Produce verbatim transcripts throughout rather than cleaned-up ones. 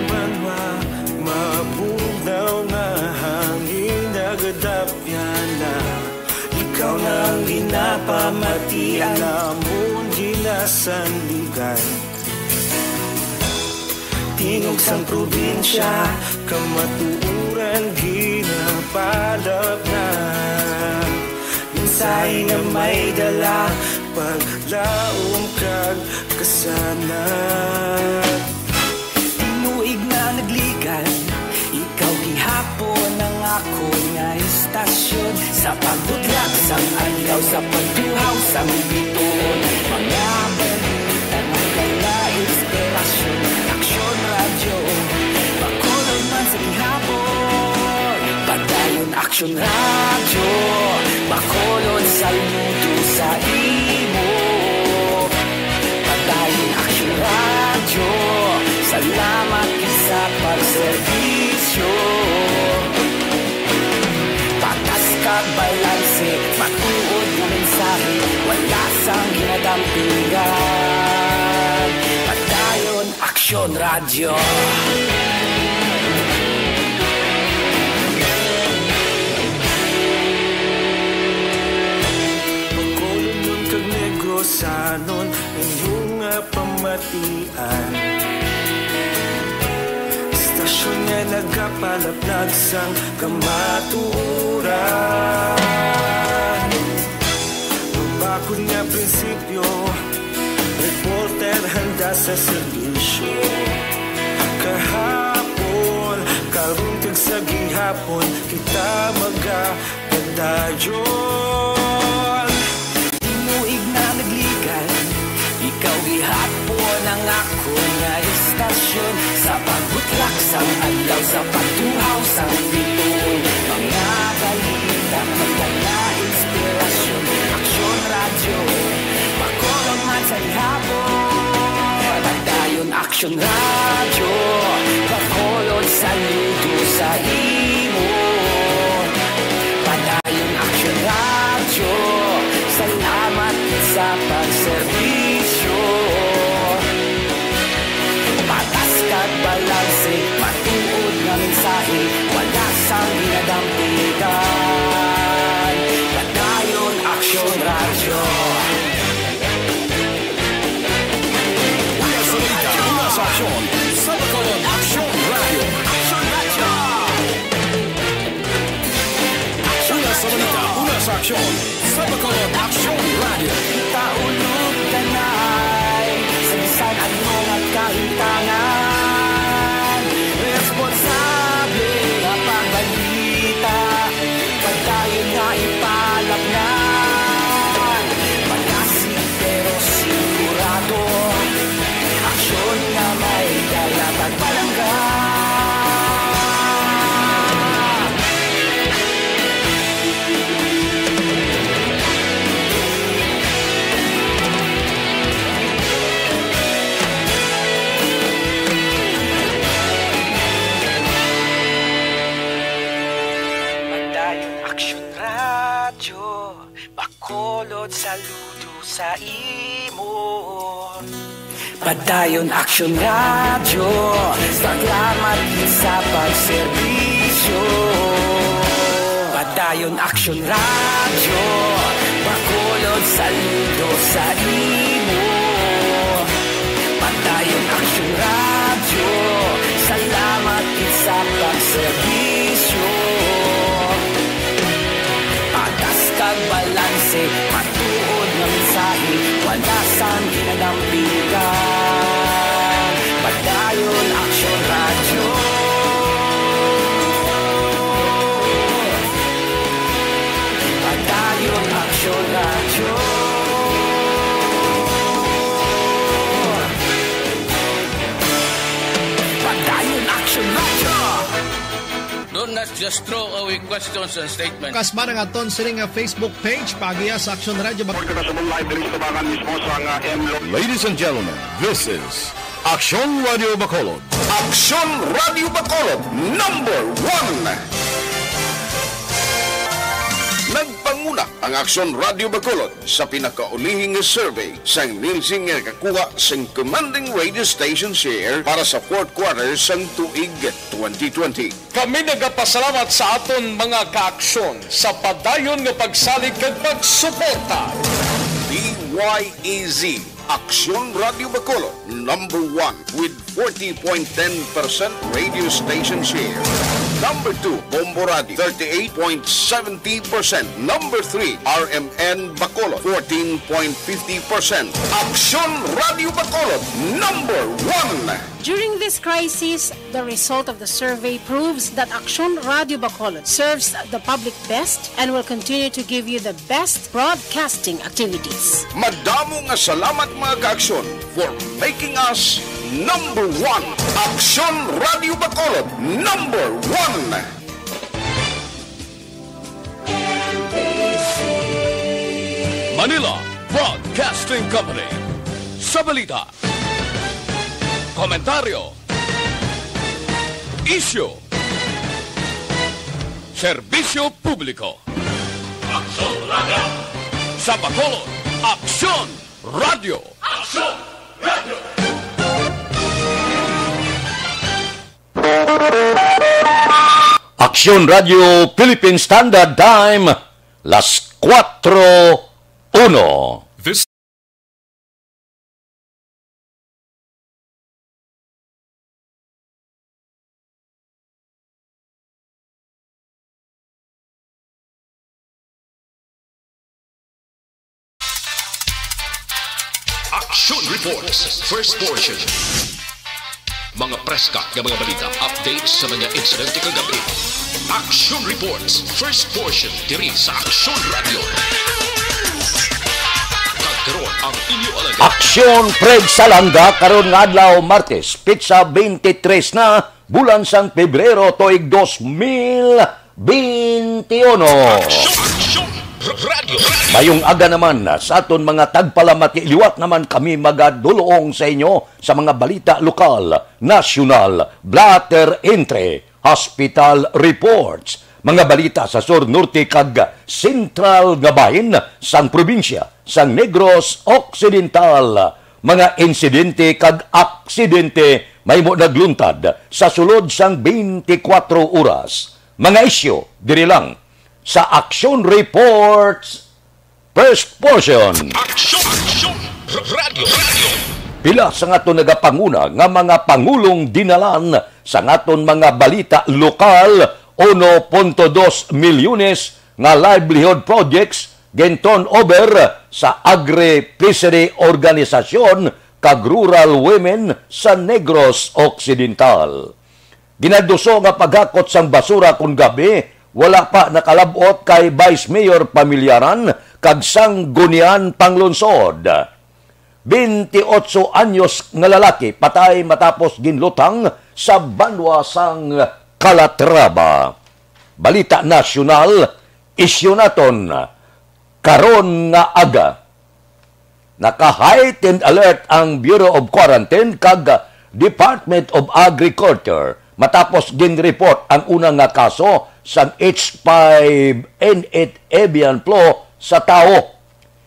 Banwa, mabugnaw nga hangin nagadapyana. Ikaw na ang ginapamatian namon ginasandigan. Tingog sang probinsya, kamatuoran ginapalapna. Mensahe nga may dala, paglaom kag kasanag. Tinuig na nagligad, ikaw gihapon ang akon nga istasyon. Sa pagbutlak sang adlaw, sa pagtuhaw sang bituon, mga balita nga dala inspirasyon. Aksyon Radyo, Bacolod man sa gihapon. Padayon Aksyon Radyo, Bacolod, saludo sa imo. Padayon Aksyon Radyo, salamat gid sa pagserbisyo. Patas kag balanse, matuod nga mensahe, wala sang ginadampigan. Padayon Aksyon Radyo. Bacolodnon kag Negrosanon, inyo nga pamatian. Istasyon nga nagapalaplag sang kamatuoran. Mabakod nga prinsipyo, reporter handa sa serbisyo. Kahapon, karon kag sa gihapon, kita magapadayon. Tinuig na nagligad, ikaw gihapon ang akon nga istasyon. Sa pagbutlak sang adlaw, sa pagtuhaw sang bituon, mga balita nga dala inspirasyon. Aksyon Radyo, Bacolod man sa gihapon. Padayon Aksyon Radyo, Bacolod, saludo sa imo. Padayon Aksyon Radyo, salamat sa pagserbisyo. Patas kag balanse, matuod nga mensahe, wala sang ginadampigan. Padayon Aksyon Radyo. Una sa balita, una sa aksyon, sa Bacolod, Aksyon Radyo. Aksyon Radyo. Una sa balita, una sa aksyon, sa Bacolod, Aksyon Radyo. Kita ulog tanay, sa bisan ano nga kahitangan, responsable nga pagbalita, padayon nga ipalapnan. Malasig pero sigurado, aksyon nga may dala pagpalangga. Padayon Aksyon Radyo, Bacolod, saludo sa imo. Padayon Aksyon Radyo, salamat gid sa pagserbisyo. Padayon Aksyon Radyo, Bacolod, saludo sa imo. Padayon Aksyon Radyo, salamat gid sa pagserbisyo. Patas kag balanse, matuod nga mensahe, wala sang ginadampigan. Padayon Aksyon Radyo. Padayon Aksyon Radyo. Padayon Aksyon Radyo. Do not just throw away questions and statements. Kasba na nga aton sini nga Facebook page, paagiha sa Aksyon Radyo Bac- Report ka sa live diri sa tabangan mismo sa nga M Lo- Ladies and gentlemen, this is Aksyon Radyo Bacolod. Aksyon Radyo Bacolod, number one. Nagpangu- Una ang Aksyon Radio Bacolod sa pinakaulihi nga survey sang Nielsen nga nakakuha sing commanding radio station share para sa fourth quarter sang tuig twenty twenty. Kami nagapasalamat sa aton mga kaaksyon sa padayon nga pagsalig kag pagsuporta. D Y E Z, Aksyon Radio Bacolod, number one with forty point ten percent radio station share. Number two, Bombo Radio, thirty-eight point seventy percent. Number three, R M N Bacolod, fourteen point fifty percent. Aksyon Radio Bacolod, number one. During this crisis, the result of the survey proves that Aksyon Radio Bacolod serves the public best and will continue to give you the best broadcasting activities. Madamo nga salamat, mga kaaksyon, for making us number one. Aksyon Radio Bacolod, number one. Manila Broadcasting Company. Sa balita, komentaryo, isyu, serbisyo publiko. Aksyon Radio. Sa Bacolod, Aksyon Radio. Aksyon Radio. Aksyon Radio Philippine Standard Time, las cuatro uno. This Action Reports, first portion. Mga preska nga mga balita, updates sa mga insidente kagabi. Action Reports, first portion, diri sa Action Radio. Kag karon ang inyo alagad. Aksyon Fred Salanga karon nga adlaw, Martes, petsa twenty-three na, bulan sang Pebrero, tuig dos mil twenty-uno. Aksyon, aksyon, r-, radyo, radyo. Mayong aga naman sa aton mga tagpalamati. Liwat naman kami magadulong sa inyo sa mga balita lokal, nasyonal, blotter entry, hospital reports, mga balita sa sur, norte, kag sentral nga bahin sang probinsya sang Negros Occidental, mga insidente kag aksidente mahimo nagluntad sa sulod sang twenty-four oras. Mga isyu diri lang sa Action Reports, first portion. Aksyon, aksyon, r-, radyo, radyo. Pila sa aton nagapanguna nga mga pangulong dinalan sa aton mga balita lokal, uno punto dos milyones nga livelihood projects gin-turn over sa agri-fishery organisasyon kag rural women sa Negros Occidental. Ginaduso nga paghakot sang basura kon gabi, wala pa nakalab-ot kay Vice Mayor Pamilyaran kag Sanggunian Panglungsod. Twenty-ocho anyos nga lalaki patay matapos ginlutang sa banwa sang Calatrava. Balita nasyonal, isyu naton karon nga aga. Naka-heightened alert ang Bureau of Quarantine kag Department of Agriculture matapos ginreport ang una nga kaso sang H five N eight avian flu sa tawo.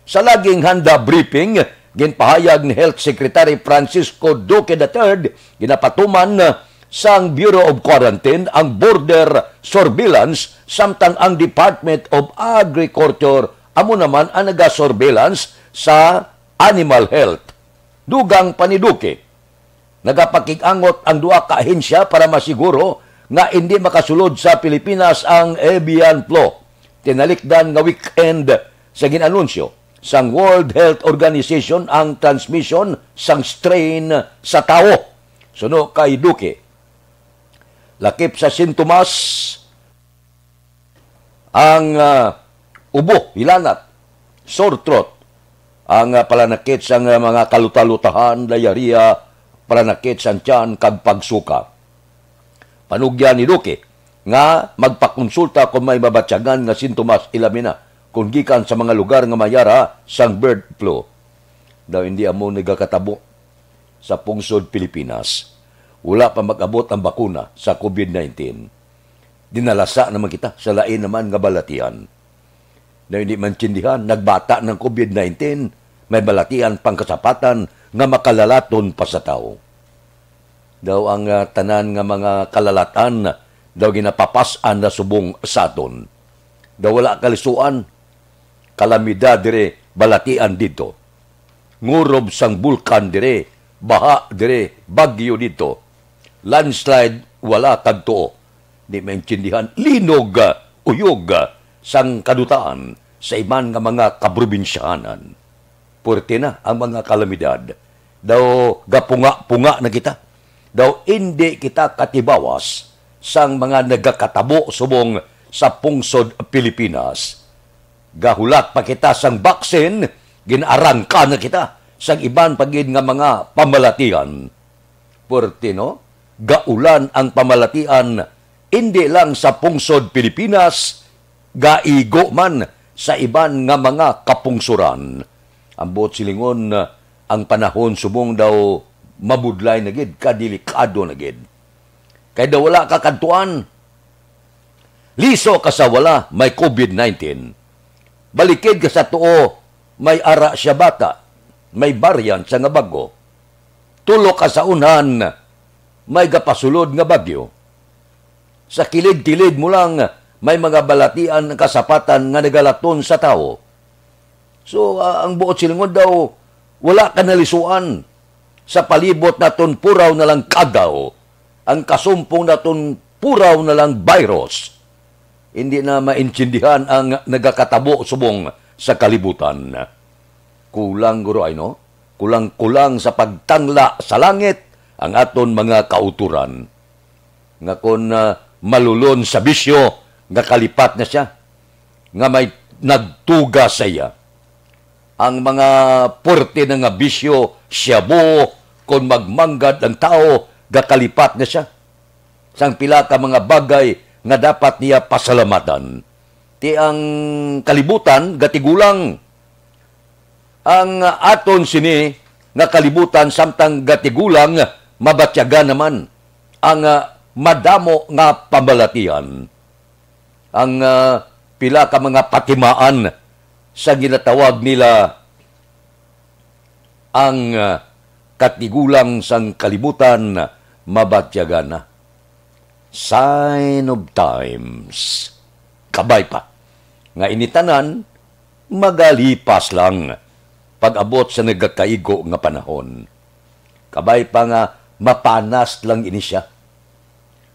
Sa laging handa briefing, ginpahayag ni Health Secretary Francisco Duque the third, ginapatuman sang Bureau of Quarantine ang border surveillance, samtang ang Department of Agriculture amo naman ang nagasurveillance sa animal health. Dugang pa ni Duque, nagapakig-angot ang duha ka ahensya para masiguro nga indi makasulod sa Pilipinas ang avian flu. Tinalikdan nga weekend sa gin-anunsyo sang World Health Organization ang transmission sang strain sa tawo. Suno kay Duque, lakip sa sintomas ang, ah, ubo, hilanat, sore throat, ang, ah, palanakit sang, ah, mga kalutalutahan, diarrhea, palanakit sang tiyan, kag pagsuka. Panugyan ni Duque nga magpakonsulta kon may mabatyagan nga sintomas, ilabi na kon gikan sa mga lugar nga mayara sang bird flu. Daw hindi amo nagakatabo sa pungsod Pilipinas. Wala pa mag-abot ang bakuna sa COVID nineteen. Dinalasa naman kita sa lain naman nga balatian. Daw hindi maintindihan, nagbata ng covid nineteen, may balatian pang kasapatan nga makalalaton pa sa tao. Daw ang, ah, tanan nga mga kalalatan daw ginapapas-an na subong sa aton. Daw wala kalisuan, kalamidad dire, balatian didto. Ngurob sang bulkan dire, baha dire, bagyo didto. Landslide, wala kagtuo. Di maintindihan, linog, uyog, sang kadutaan sa iban nga mga kaprobinsyahanan. Puwerte na ang mga kalamidad. Daw gapunga-punga na kita. Daw indi kita katibawas sang mga nagakatabo subong sa pungsod Pilipinas. Gahulat pa kita sang baksin, gin-arangka na kita sang iban pa gid nga mga pamalatian. Puwerte, no? Gaulan ang pamalatian, indi lang sa pungsod Pilipinas, gaigo man sa iban nga mga kapungsoran. Ang buot silingon, ang panahon subong daw mabudlay na gid, kadelikado na gid. Kay daw wala ka kadtuan, liso ka sa wala, may covid nineteen. Balikid ka sa tuo, may ara siya bata, may variant sa nga bago. Tulo ka sa unhan, may gapasulod nga bagyo. Sa kilid-kilid mo lang, may mga balatian ang kasapatan nga nagalaton sa tawo. So, ah, ang buot silingon daw, wala ka nalisuan. Sa palibot naton puraw na lang kagaw. Ang kasumpong naton puraw na lang virus. Hindi na maintindihan ang nagakatabo subong sa kalibutan. Kulang guro ay, no? Kulang-kulang sa pagtangla sa langit ang aton mga kauturan. Nga kon, ah, malulon sa bisyo, nga kalipat na siya, nga may nagtuga sa iya. Ang mga puwerte na nga bisyo, shabu, kon magmanggad ang tawo, gakalipat na siya sang pila ka mga bagay nga dapat niya pasalamatan. Ti ang kalibutan gatigulang. Ang aton sini nga kalibutan samtang gatigulang, mabatyagan naman ang, ah, madamo nga pamalatian. Ang, ah, pila ka mga patimaan sa ginatawag nila ang, ah, katigulang sang kalibutan, mabatyagan na. Sign of times. Kabay pa nga ini tanan magalipas lang pag-abot sa nagakaigo nga panahon. Kabay pa nga mapanas lang ini sia.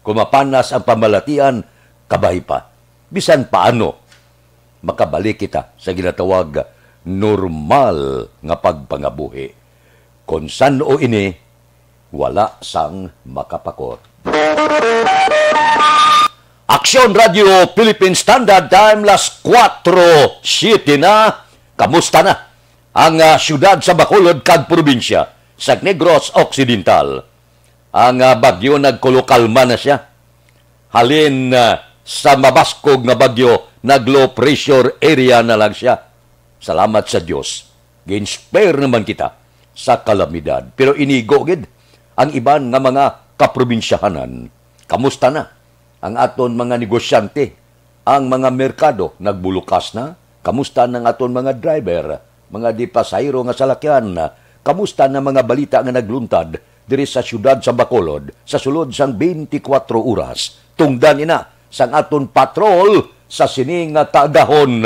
Kung mapanas ang pamalatian, kabay pa. Bisan paano, makabalik kita sa ginatawag normal nga pagpangabuhi. Kon san-o ini, wala sang makapakot. Aksyon Radio Philippine Standard Time, las kuwatro siyete na. Kamusta na ang, ah, siyudad sa Bacolod kag probinsya sa Negros Occidental? Ang, ah, bagyo nagkulokalma na siya. Halin, ah, sa mabaskog nga bagyo, nag-low pressure area na lang siya. Salamat sa Dios, gin-spare naman kita sa kalamidad. Pero inigo gid ang iban nga mga kaprobinsyahanan. Kamusta na ang aton mga negosyante? Ang mga merkado nagbulukas na? Kamusta na ang aton mga driver, mga di pasahero nga salakyan? Kamusta na mga balita nga nagluntad diri sa siyudad sa Bacolod sa sulod sang twenty-four oras? Tungdan ina sang aton patrol sa sini nga kaagahon.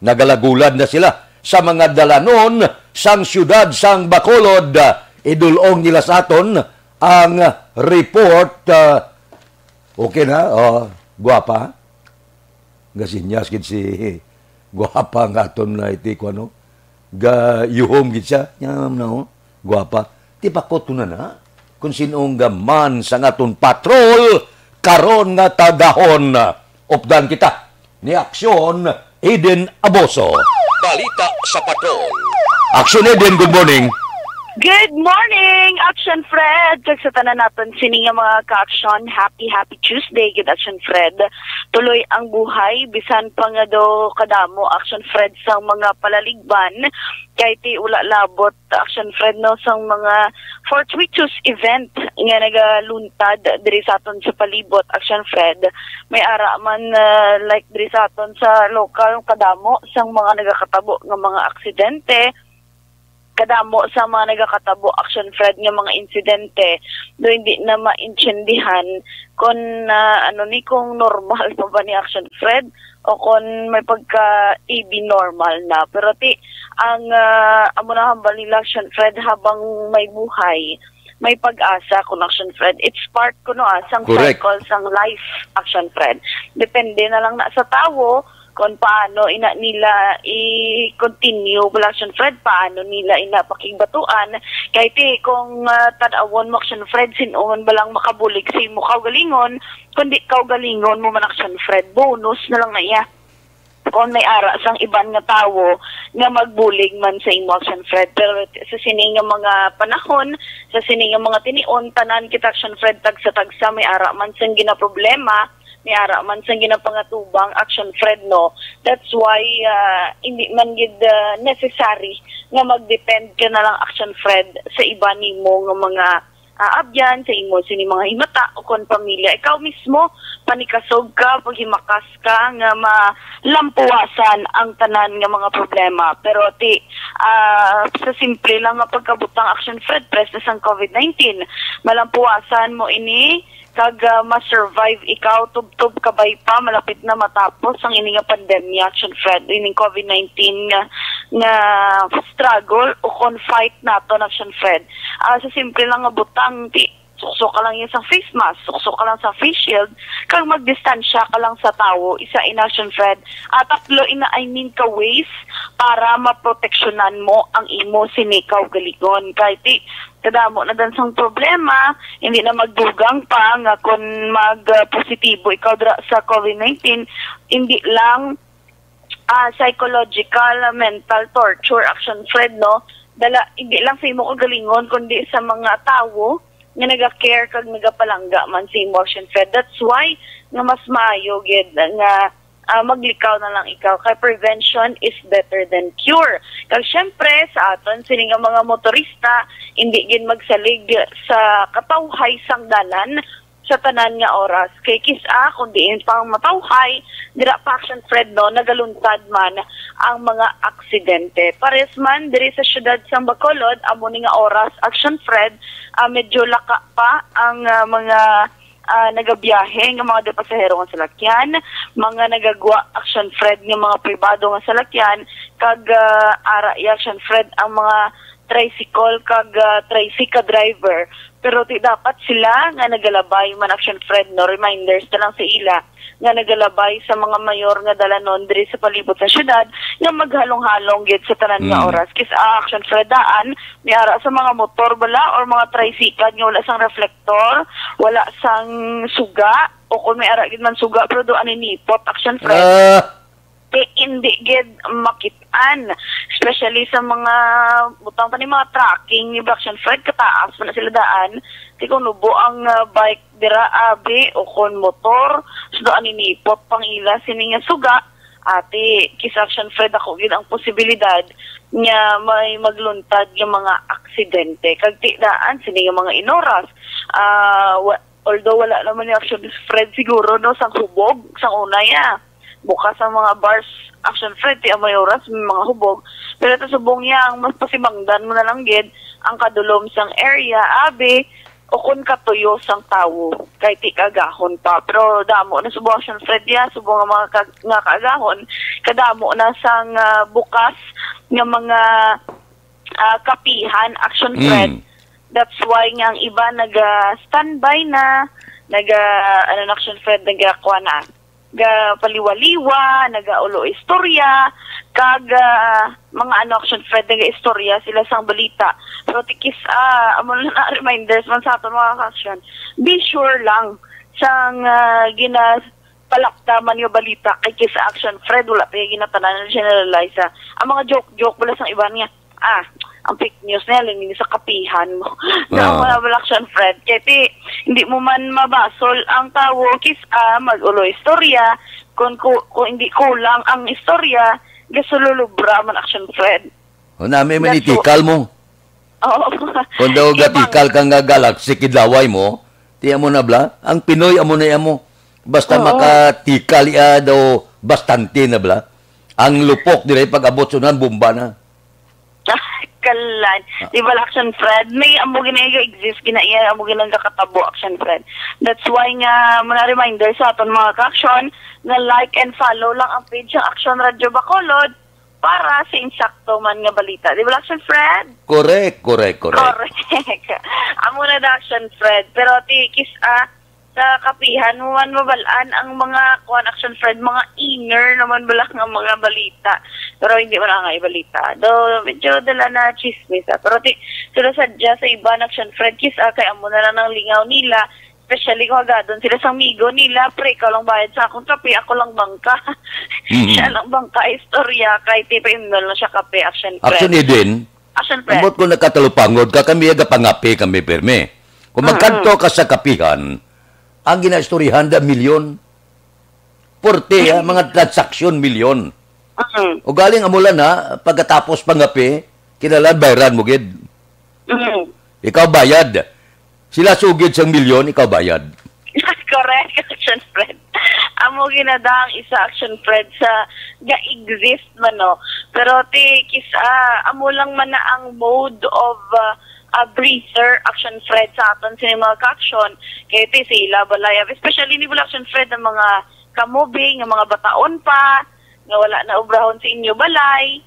Nagalagulad na sila sa mga dalanon sang siyudad sang Bacolod. Idul-ong nila sa aton ang report. Ah, okay na? Oh, guwapa. Gasinyas gid si guwapa nga aton na iti ko ano. Gayuhom gid siya. Yan, no? Guwapa. Tipakot ko na na. Kung sinong gaman sa aton patrol, karon nga kaagahon, updan kita ni Aksyon Eden Aboso. Balita sa Patrol. Aksyon Eden, good morning. Good morning, Action Fred! Kag sa tanan naton sini nga mga ka-action, happy, happy Tuesday, good Action Fred. Tuloy ang buhay, bisan pa nga daw kadamo, Action Fred, sang mga palaligban, kay ti wala labot, Action Fred, no, sang mga fortuitous event nga nagaluntad diri sa aton sa palibot, Action Fred. May ara man, ah, like, diri sa aton sa lokal, kadamo sang mga nagakatabo nga mga aksidente, kadamo sa mga nagakatabo, Action Fred, nga mga insidente, do hindi na maintindihan kung, ah, ano ni, kung normal pa ba ni, Action Fred, o kung may pagka A B normal na. Pero ti, ang, ah, amo na hambal nila, Action Fred, habang may buhay, may pag-asa, kung, Action Fred. It's part kuno, ah, sang Correct. Cycle sang life, Action Fred. Depende na lang na sa tawo kung paano ina nila i-continue, wala, Action Fred, paano nila ina pakigbatuan. Kay ti, kung, ah, tan-awon mo, Action Fred, sin-o man ba lang makabulig sa imo kaugalingon, kundi kaugalingon mo man, Action Fred, bonus na lang na iya. Kung may ara sang iban nga tawo nga magbulig man sa imo, Action Fred. Pero sa sini nga mga panahon, sa sini nga mga tinion, tanan kita, Action Fred, tagsa-tagsa, may ara man sang ginaproblema, may ara man sang ginapangatubang, Action Fred, no? That's why, ah, hindi man gid, ah, necessary nga mag-depend ka na lang, Action Fred, sa iban nimo nga mga, ah, abyan, sa imo sini mga himata o kon pamilya. Ikaw mismo, panikasog ka, paghimakas ka nga malampuwasan ang tanan nga mga problema. Pero ti, ah, sa simple lang nga pagkabutang, Action Fred, pres na sang COVID nineteen, malampuwasan mo ini kag, ah, ma-survive ikaw tubtob kabay pa, malapit na matapos ang ini nga pandemya, Action Fred, ining COVID nineteen nga, nga struggle o kon fight naton, Action Fred. Ah, sa simple lang nga butang, ti, suksok ka lang iya sang face mask, suksok ka lang sa face shield, kag magdistansya ka lang sa tawo. Isa ina, Action Fred. Ah, tatlo ina, I mean, ka ways para maproteksyonan mo ang imo sini kaugalingon. Kay ti, kadamo na dan sang problema, hindi na magdugang pa nga kung mag, ah, positibo ikaw dira sa COVID nineteen, hindi lang, ah, psychological, mental torture, Action Fred, no? Dala, hindi lang sa imo kaugalingon, kundi sa mga tawo nga naga-care kag nagapalangga man sa imo, Action Fred. That's why nga mas maayo gid nga, ah, maglikaw na lang ikaw, kay prevention is better than cure. Kag syempre, sa aton sini nga mga motorista, hindi gid magsalig sa katawhay sang dalan sa tanan nga oras. Kay kis-a, kung diin pa ang matawhay, dira pa, Action Fred, no, nagaluntad man ang mga aksidente. Pares man diri sa siyudad sang Bacolod, amo ni nga oras, Action Fred, ah, medyo laka pa ang, ah, mga, ah, nagabiyahe nga mga pasahero nga salakyan, mga nagagwa, Action Fred, nga mga pribado nga salakyan, kag, ah, ara, Action Fred, ang mga tricycle kag, ah, tricycle driver. Pero ti dapat sila nga nagalabay man, Action Fred, no, reminders na lang sa ila nga nagalabay sa mga mayor nga dalanon diri sa palibot sa syudad nga maghalong-halong gid sa tanan nga Mm. oras. Kis-a, Action Fred, daan, may ara sa mga motor bala or mga tricycle nga wala sang reflector, wala sang suga, o kung may ara gid man suga, pero do ani nipot, Action Fred. Ah. Ti hindi gid makit-an, especially sa mga butang pa ni mga trekking ni Action Fred, kataas pa na sila daan. Ti kung nubo ang, ah, bike dira, abi, o kon motor, so daan ninipot pang ila sini nga suga, ati, kis-a, Action Fred, ako gid ang posibilidad nga may magluntad nga mga aksidente. Kag ti daan sini nga mga inoras, ah, wa-, although wala naman ni Action Fred siguro, no, sang hubog, sang una ya. Bukas ang mga bars, Action Fred, ti ang may oras, may mga hubog. Pero ito subong niya, ang mas pasibangdan mo na lang gid, ang kadulom sang area, abi, o kun katuyo sang tawo, kay ti kaagahon pa. Pero damo na subong, Action Fred, ya, subong nga mga kag-, nga kaagahon, kadamo na sang, ah, bukas nga mga, ah, kapihan, Action Fred. Mm. That's why nga ang iba naga-standby na, naga, ano na, Action Fred, nagakuha na, ga paliwa-liwa, nagaulo istorya, kag, ah, mga ano, Action Fred, nagaistorya sila sang balita. Pero ti kis-a, amo na na reminders man sa aton mga ka-action. Be sure lang sang, ah, ginapalapta man nga balita kay kis-a, Action Fred, wala pa yung ginatanan na generalize, ah. Ang mga joke-joke, wala sang iban nga, ah, ang fake news na yan, sa kapihan mo. Na Ah. wala, wala, Action Fred. Kaya ti, hindi mo man mabasol ang tawo, kis-a, mag-ulo istorya, kung, ku-, kung hindi kulang ang istorya, gasululubra man, Action Fred. O, nami man That's itikal mo. Oo. Kung daw Ibang gatikal ka nga galaxy kidlaway mo, ti amo na bala. Ang Pinoy amo na amo. Basta Oo. makatikal iya daw bastante na bala. Ang lupok diri pag-abot sunan bomba na. Kalan. Ah. Di ba, Action Fred? May amo ginaiga exist, ginaiya amo ginang kakatabo, Action Fred. That's why nga, mga reminder sa aton mga ka-action, nga like and follow lang ang page ng Action Radio Bacolod para sa insakto man nga balita. Di ba, Action Fred? Correct, correct, correct. Correct. Amo na da, Action Fred. Pero ti, kis-a, sa kapihan mo man mabalaan ang mga kuan, Action Fred, mga inner naman bala nga mga balita. Pero hindi man nga ibalita. Do, medyo dala na chismis, ah. Pero ti, sila sadya sa iba, Action Fred, kis-a kay amo na lang ang lingaw nila. Especially kung agadon sila sa amigo nila, "Pre, ikaw lang bayad sa akong kape, ako lang bangka." Mhm. Siya lang bangka, istorya, kay ti paimnon lang siya kape, Action Fred. Action Eden, Action Fred. Ambot ko nakatalupangod ka, kami agapangape kami, pirmi. Kung Mm-mm. magkanto ka sa kapihan, ang ginaistoryahan da milyon. Porte, ha, mga transaksyon, milyon. Mm-mm. O galing amo lang na, pagkatapos pangape, kinahanglan bayran mo gid. Mm. Ikaw bayad. Sila sugid sang milyon, ikaw bayad. Correct, Action Fred. Amo ginada ang isa, Action Fred, sa ga-exist man, no? Pero ti, kis-a, amo lang man na ang mode of, uh, a breather, Action Fred, sa aton sini mga ka-action. Kaya ti, sila balay, especially ni bala, Action Fred, ang mga kamobi, nga mga bataon pa, nga wala na obrahon sa inyo balay,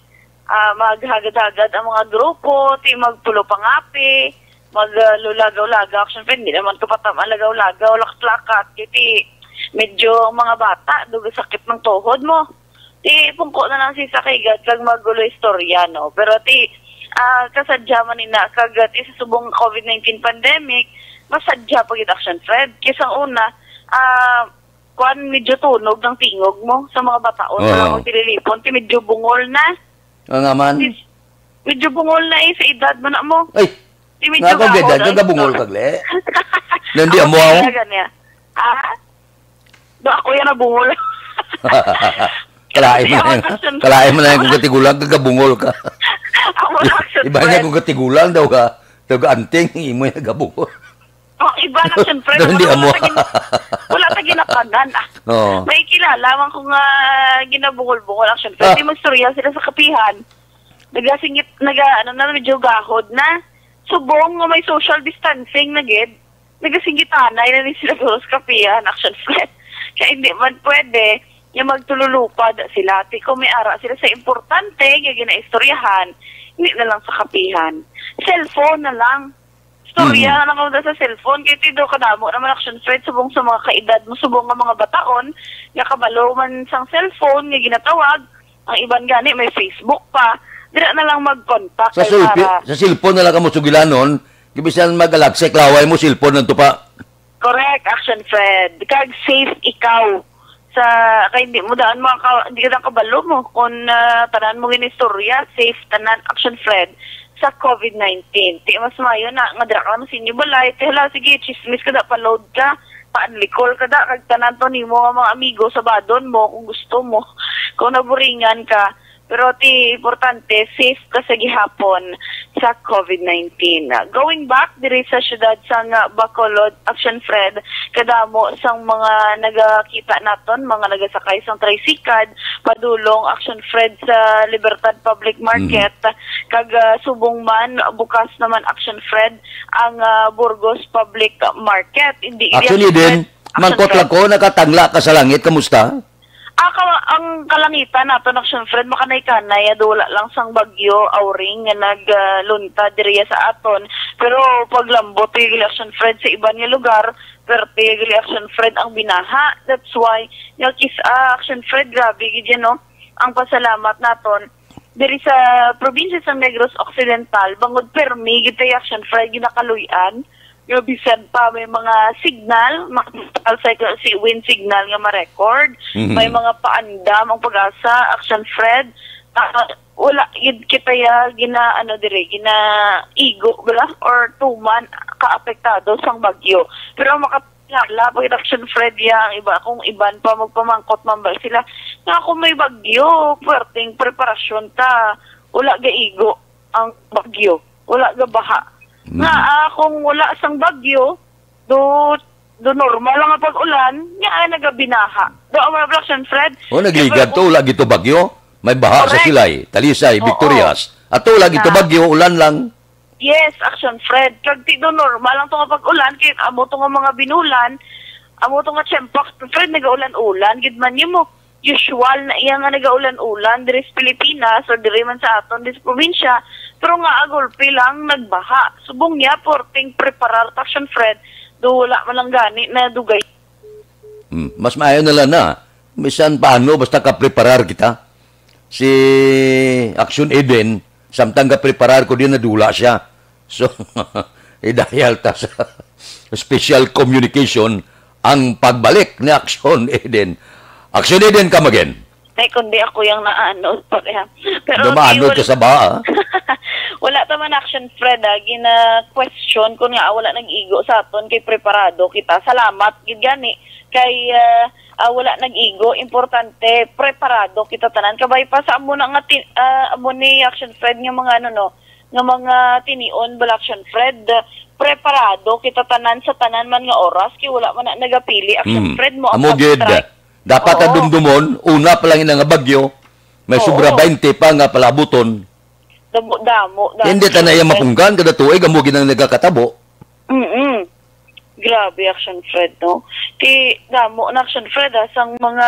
ah, maghagad-hagad ang mga grupo, ti magpulo pangapi, mag, ah, lulagaw-lagaw. Action Fred, hindi naman kapatam ang lagaw-lagaw, lakat-lakat. Kaya ti, medyo ang mga bata, do sakit ng tuhod mo. Ti, pungko na lang si sa kaigat, kag magulo istorya, no? Pero ti, ah, kasadya man ina, kag, ah, ti sa subong COVID nineteen pandemic, masadya pa gid, Action Fred. Kaysa una, ah, kuan, medyo tunog ng tingog mo sa mga bataon, Oo. Wala mo tililipon, ti medyo bungol na. Oo nga man. Sis, medyo bungol na eh, sa edad mo na mo. Ay, Ti medyo nga ako gahod geda, ang gagabungol istorya. Kag le. Nandi Ako amo gaya ako. Gani, ah. Ha? Do ako yan nabungol. Kalain mo Hindi na ako yan. Action Kalain mo na yan kung katigulang, gagabungol ka. Ako na Action Iba niya Fred. Kung katigulang daw ka. Daw ka anting, imo yung gabungol. Oh, iba na, siyempre. Doon di Wala amo. Ta gin-, wala ta ginatanan, ah. Oo. May kilala man ko nga ginabungol-bungol, Action Fred. Ah. Di magstorya sila sa kapihan. Nagasingit, naga, ano na, medyo gahod na. Subong nga may social distancing na gid. Nagasingitanay na ni sila sa kapihan, Action Fred. Kaya hindi man pwede nga magtululupad sila. Ti kung may ara sila sa importante nga ginaistoryahan, hindi na lang sa kapihan. Cellphone na lang. Istorya Mhm. na lang kamo sa cellphone. Kay ti daw kadamo naman, Action Fred, subong sa mga kaedad mo, subong nga mga bataon, nga kabalo man sang cellphone nga ginatawag, ang iban gani may Facebook pa. Dira na lang mag-contact Sa kay sulpi-, para sa cellphone na lang kamo sugilanon, gibisan mag-alagsik laway mo, cellphone lang to pa. Correct, Action Fred. Kag safe ikaw. Sa, kay hindi mo daan mga ka-, hindi ka daan kabalo mo kung, ah, tanan mo ginistorya, safe tanan, Action Fred, sa COVID nineteen. Ti mas mayo na, nga dira ka lang sa inyo balay. Ti hala, sige, chismis ka da, pa-load ka, pa-unlikol ka da, kag tanan to nimo nga mga amigo, sabadon mo kung gusto mo. Kung naburingan ka, pero ti importante, safe ka sa gihapon sa COVID nineteen. Ah, going back diri sa siyudad sang Bacolod, Action Fred, kadamo sang mga nagakita naton, mga nagasakay sang tricycle, padulong, Action Fred, sa Libertad Public Market, Mhm. kag, ah, subong man, bukas naman, Action Fred, ang, ah, Burgos Public Market. Hindi, Action Eden, Fred, Action mangkot Fred. Lang ko, nakatangla ka sa langit, kamusta? Ah, ka-, ang kalangitan naton, Action Fred, makanay-kanay, ah, do wala lang sang bagyo, Auring, nga nag, ah, luntad diriya sa aton. Pero paglambot, ti gali, Action Fred, sa iban nga lugar, perte gali, Action Fred, ang binaha. That's why, nga kis-, ah, Action Fred, grabe gid yan, no? Ang pasalamat naton, diri sa probinsya sa Negros Occidental, bangod permi gid tay, Action Fred, ginakaluy-an, nga bisan pa may mga signal, makapal sa si wind signal nga ma-record, Mhm. may mga paandam ang PAGASA, Action Fred, ah, Wala gid kita ya gina, ano, dire, gina-igo bala or tuman ka apektado sang bagyo. Pero ang makatingala, pag Action Fred ya, ang iba, kung iban pa magpamangkot man bala sila, nga kung may bagyo, pwerteng preparasyon ta, wala gaigo ang bagyo, wala gabaha. Mm. Nga, ah, kung wala sang bagyo, do, do normal lang ang pag-ulan, nga, ah, nagabinaha. Do, ang mga Action Fred, O, nagligad to, wala gito bagyo. May baha sa Correct. Silay, Talisay, Oo. Victorias. Ato, wala gito Na. bagyo, ulan lang. Yes, Action Fred. Kag ti do normal lang to nga pag-ulan, kay amo to nga mga binulan, amo to nga tiyempo, Action Fred, nagaulan-ulan, gid man nimo. Usual na iya nga nagaulan-ulan diri sa Pilipinas or diri man sa aton, diri sa probinsya, pero nga, ah, gulpi lang nagbaha. Subong niya, pwerteng preparar ta, Action Fred, do wala man lang gani na dugay. Hmm, mas maayo na lang na. Misan paano, basta ka-preparar kita. Si Action Eden, samtang ka-preparar ko din, nadula siya. So, idayal ta sa special communication ang pagbalik ni Action Eden. Action Eden, come again. Ay, kundi ako yung naano, sorry ha. Pero Dumaanod okay, ka wala, sa ba, ah? Wala ta man, Action Fred, ah, gina-question kung nga, ah, wala nag-igo sa aton kay preparado kita. Salamat, gid gani. Kay, ah, ah, wala nag-igo, importante, preparado kita tanan. Kabay pa sa amo na nga ti-, ah, amo ni Action Fred nga mga ano, no, nga mga tinion, bala, Action Fred, preparado kita tanan sa tanan man nga oras, kay wala man na nagapili, Action Mm. Fred, mo ang Amo gid. pag-strike. Dapat Oo. adumdumon, una pa lang ina nga bagyo, may Oo. sobra baynte pa nga palabuton. Damo, damo, damo. Hindi ta na iya Action Fred. mapunggan, kada tuig, amo gid ang nagakatabo. Mm-mm. Grabe, Action Fred, no? Ti, damo na, Action Fred, ah, sang mga,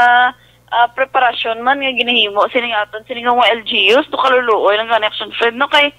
ah, preparasyon man nga ginahimo sining aton, sining mga L G Us, to kaluluoy lang gani, Action Fred, no? Kay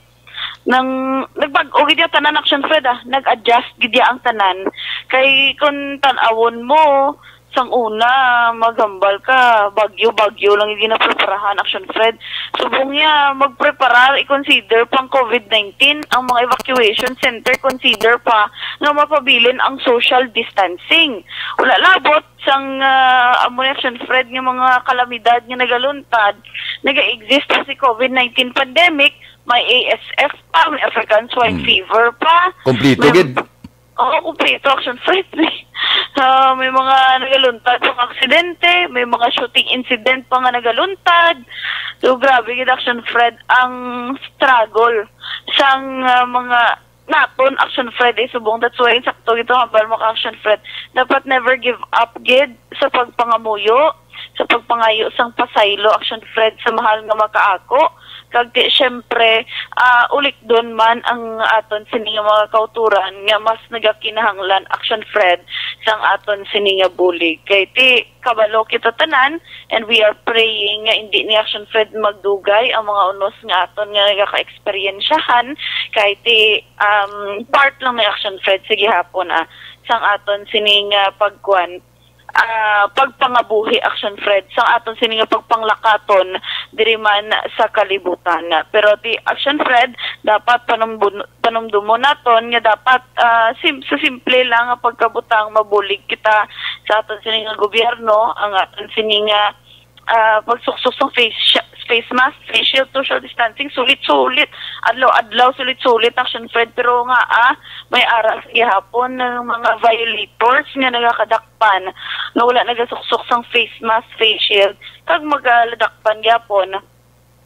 nang nagbag-o gid ya tanan, Action Fred, ah, nag-adjust gid ya ang tanan. Kay kung tan-awon mo, sang una, maghambal ka, bagyo-bagyo lang yung ginapreparahan, Action Fred. Subong niya, magpreparar, i-consider pang covid nineteen, ang mga evacuation center, consider pa nga mapabilin ang social distancing. Wala labot sang, ah, amo ni, Action Fred, nga mga kalamidad nga nagaluntad, naga-exist pa si covid nineteen pandemic, may A S F pa, may African Swine Hmm. Fever pa. Kompleto May gid. Oo, kumpleto, Action Fred. Ah, may mga nagaluntad pang aksidente, may mga shooting incident pa nga nagaluntad. So, grabe gid, Action Fred, ang struggle sang, ah, mga naton, Action Fred, eh, subong. That's why, sakto gid to, hambal mo ka, Action Fred. Dapat never give up gid sa pagpangamuyo, sa pagpangayo sang pasaylo, Action Fred, sa mahal nga makaako. Kag ti, syempre, ah, ulikdon man ang aton sini nga mga kauturan nga mas nagakinahanglan, Action Fred, sang aton sini nga bulig. Kay ti, kabalo kita tanan, and we are praying nga hindi ni, Action Fred, magdugay ang mga unos nga aton nga nagaka-eksperyensyahan. Kay ti, um, part lang ni, Action Fred, sa gihapon, ah, sang aton sini nga pagkuan, ah, pagpangabuhi, Action Fred, sang aton sini nga pagpanglakaton diri man sa kalibutan. Pero ti, Action Fred, dapat panumbun-, panumdumon naton nga dapat, ah, sim-, sa simple lang nga pagkabutang, mabulig kita sa aton sini nga gobyerno, ang aton sini nga, ah, pagsuksok sa face sh-, face mask, face shield, social distancing, sulit-sulit, adlaw-adlaw, sulit-sulit, Action Fred, pero nga, ah, may aras gihapon ng mga violators nga nagakadakpan, nga wala nagasuksok sang face mask, face shield, kag magaladakpan gyapon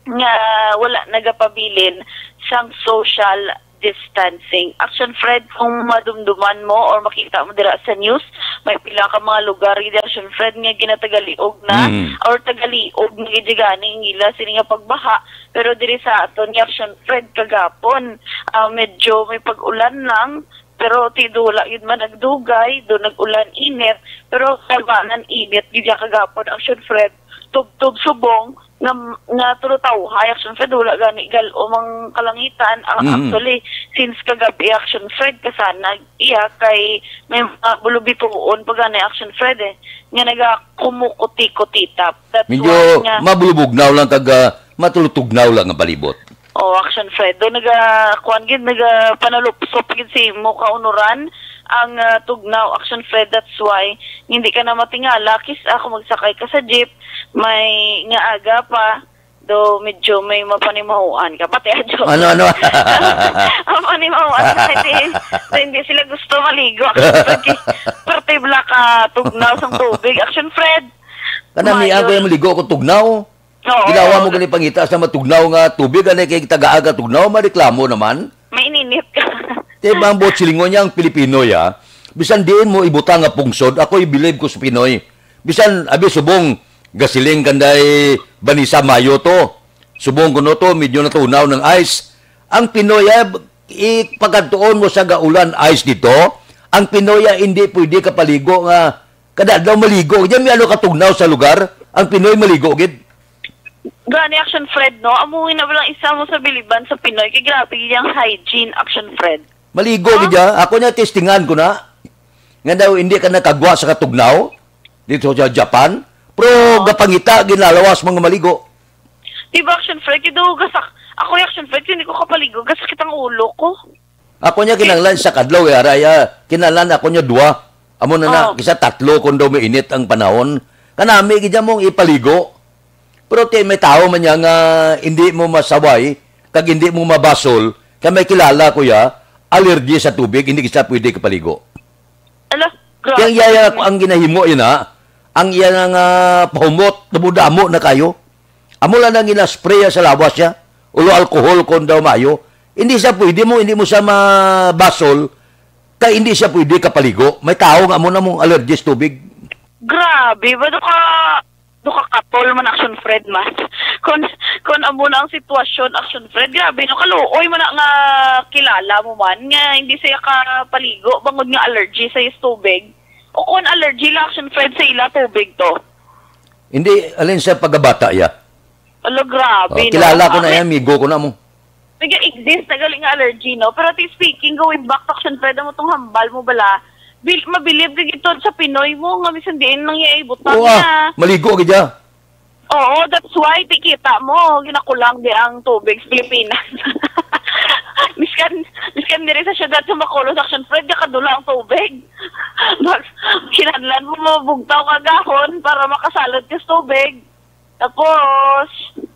nga wala nagapabilin sang social distancing. Action Fred, kung madumduman mo or makita mo dira sa news, may pila ka mga lugar gid, Action Fred, nga ginatagaliog na Mm. or tagaliog na gid gani ang ila sini nga pagbaha. Pero diri sa aton ni, Action Fred, kagapon, ah, medyo may pag-ulan lang, pero ti do wala gid man nagdugay, do nag-ulan init, pero kalmanan init gid ya kagapon, Action Fred. Tubtob subong nga, nga tulo tawhay, Action Fred, wala gani gal-om ang kalangitan. Ang Mm. actually, since kagabi, Action Fred, kasanag iya kay may mga bulubituon pa gani, Action Fred, eh, nga nagakumukuti-kutitap. That's Medyo why nga mabulubugnaw lang kag, ah, matulutugnaw lang ang palibot. Oh, Action Fred. Do naga, kuan gid, naga panalupsop gid sa imo kaunuran ang, ah, tugnaw, Action Fred. That's why hindi ka na matingala. Kis ako magsakay ka sa jeep, may nga aga pa, Do medyo may mapanimahuan ka. Pati adyo. Ano, ano? Mapanimahuan ka. Hindi, hindi sila gusto maligo. Pag parte bla ka tugnaw sang tubig. Action, Fred. Kanami Mayo. Ako yung maligo ko tugnaw. Oo. Ginawa mo gani pangita sa matugnaw nga tubig, anay kay tagaan ka tugnaw, mareklamo naman. May ininit ka. Di ba ang buot silingon niya ang Pilipino, ya? Bisan diin mo ibutang nga pungsod, ako i-believe ko sa Pinoy. Bisan, abi, subong, gasiling kanday Vanessa Mayo to. Subong kuno to, medyo natunaw ng ice. Ang Pinoy, ah, ipagkadtuon mo sa gaulan ice dito, ang Pinoy, ah, hindi pwede kapaligo nga kada adlaw maligo. Diyan may ano katugnaw sa lugar, ang Pinoy maligo gid. Gani, Action Fred, no? Amo na lang isa mo sa biliban sa Pinoy. Kay grabe yung hygiene, Action Fred. Maligo Ha? gid ya. Ako niya testingan ko na. Nga daw hindi ka nakagwa sa katugnaw dito sa Japan. Pero Oo. gapangita, ginalawas mga maligo. Di ba, Action Fred? Kaya daw gasak-, ako yung Action Fred, hindi ko kapaligo. Gasakit ang ulo ko. Ako niya kinahanglan sa kadlaw, eh, aray, ah. Kinahanglan ako niya dua. Amo na na, Oh. kisa tatlo kung daw mainit ang panahon. Kanami, gid mong ipaligo. Pero ti, may tao man niya nga hindi mo masaway, kag hindi mo mabasol, kay may kilala ko ya, allergy sa tubig, hindi siya pwede kapaligo. Ala, Kaya grabe. iya, iya, ang ginahimo yun, ha? Ang iya nga, nga pahumot, damo-damo na kayo. Amo lang nang ginaspray sa lawas siya. Ulo alcohol kon daw mayo. Hindi siya pwede mo, hindi mo siya mabasol, kay hindi siya pwede kapaligo. May tao nga amo na mong allergies tubig. Grabe, ba do ka, do ka katol man, Action Fred, man. Kon, kon amo na ang sitwasyon, Action Fred, grabe, no, kaluoy man na nga kilala mo man, nga hindi siya kapaligo, bangod nga allergy sa is tubig. O kon allergy lang, Action Fred, sa ila tubig to. Hindi, alin sa pagkabata, ya? Ala, grabe, Oh, no? kilala ko na Grabe. yan, amigo ko na mo. Nag-exist na gali nga allergy, no? Pero ti, speaking, going back to, Action Fred, mo tong hambal mo bala, bil-, mabilib ka gito sa Pinoy mo, nga misan diin lang iya ibutang Oo, ah, niya. maligo gid ya. Oo, that's why, ti, kita mo, ginakulang di ang tubig sa Pilipinas. Miskan, miskan diri sa syudad sa Bacolod, Action Fred, gakadula ang tubig. Mag-, kinahanglan mo mabugtaw ka gahon para makasalod ka sa tubig. Tapos,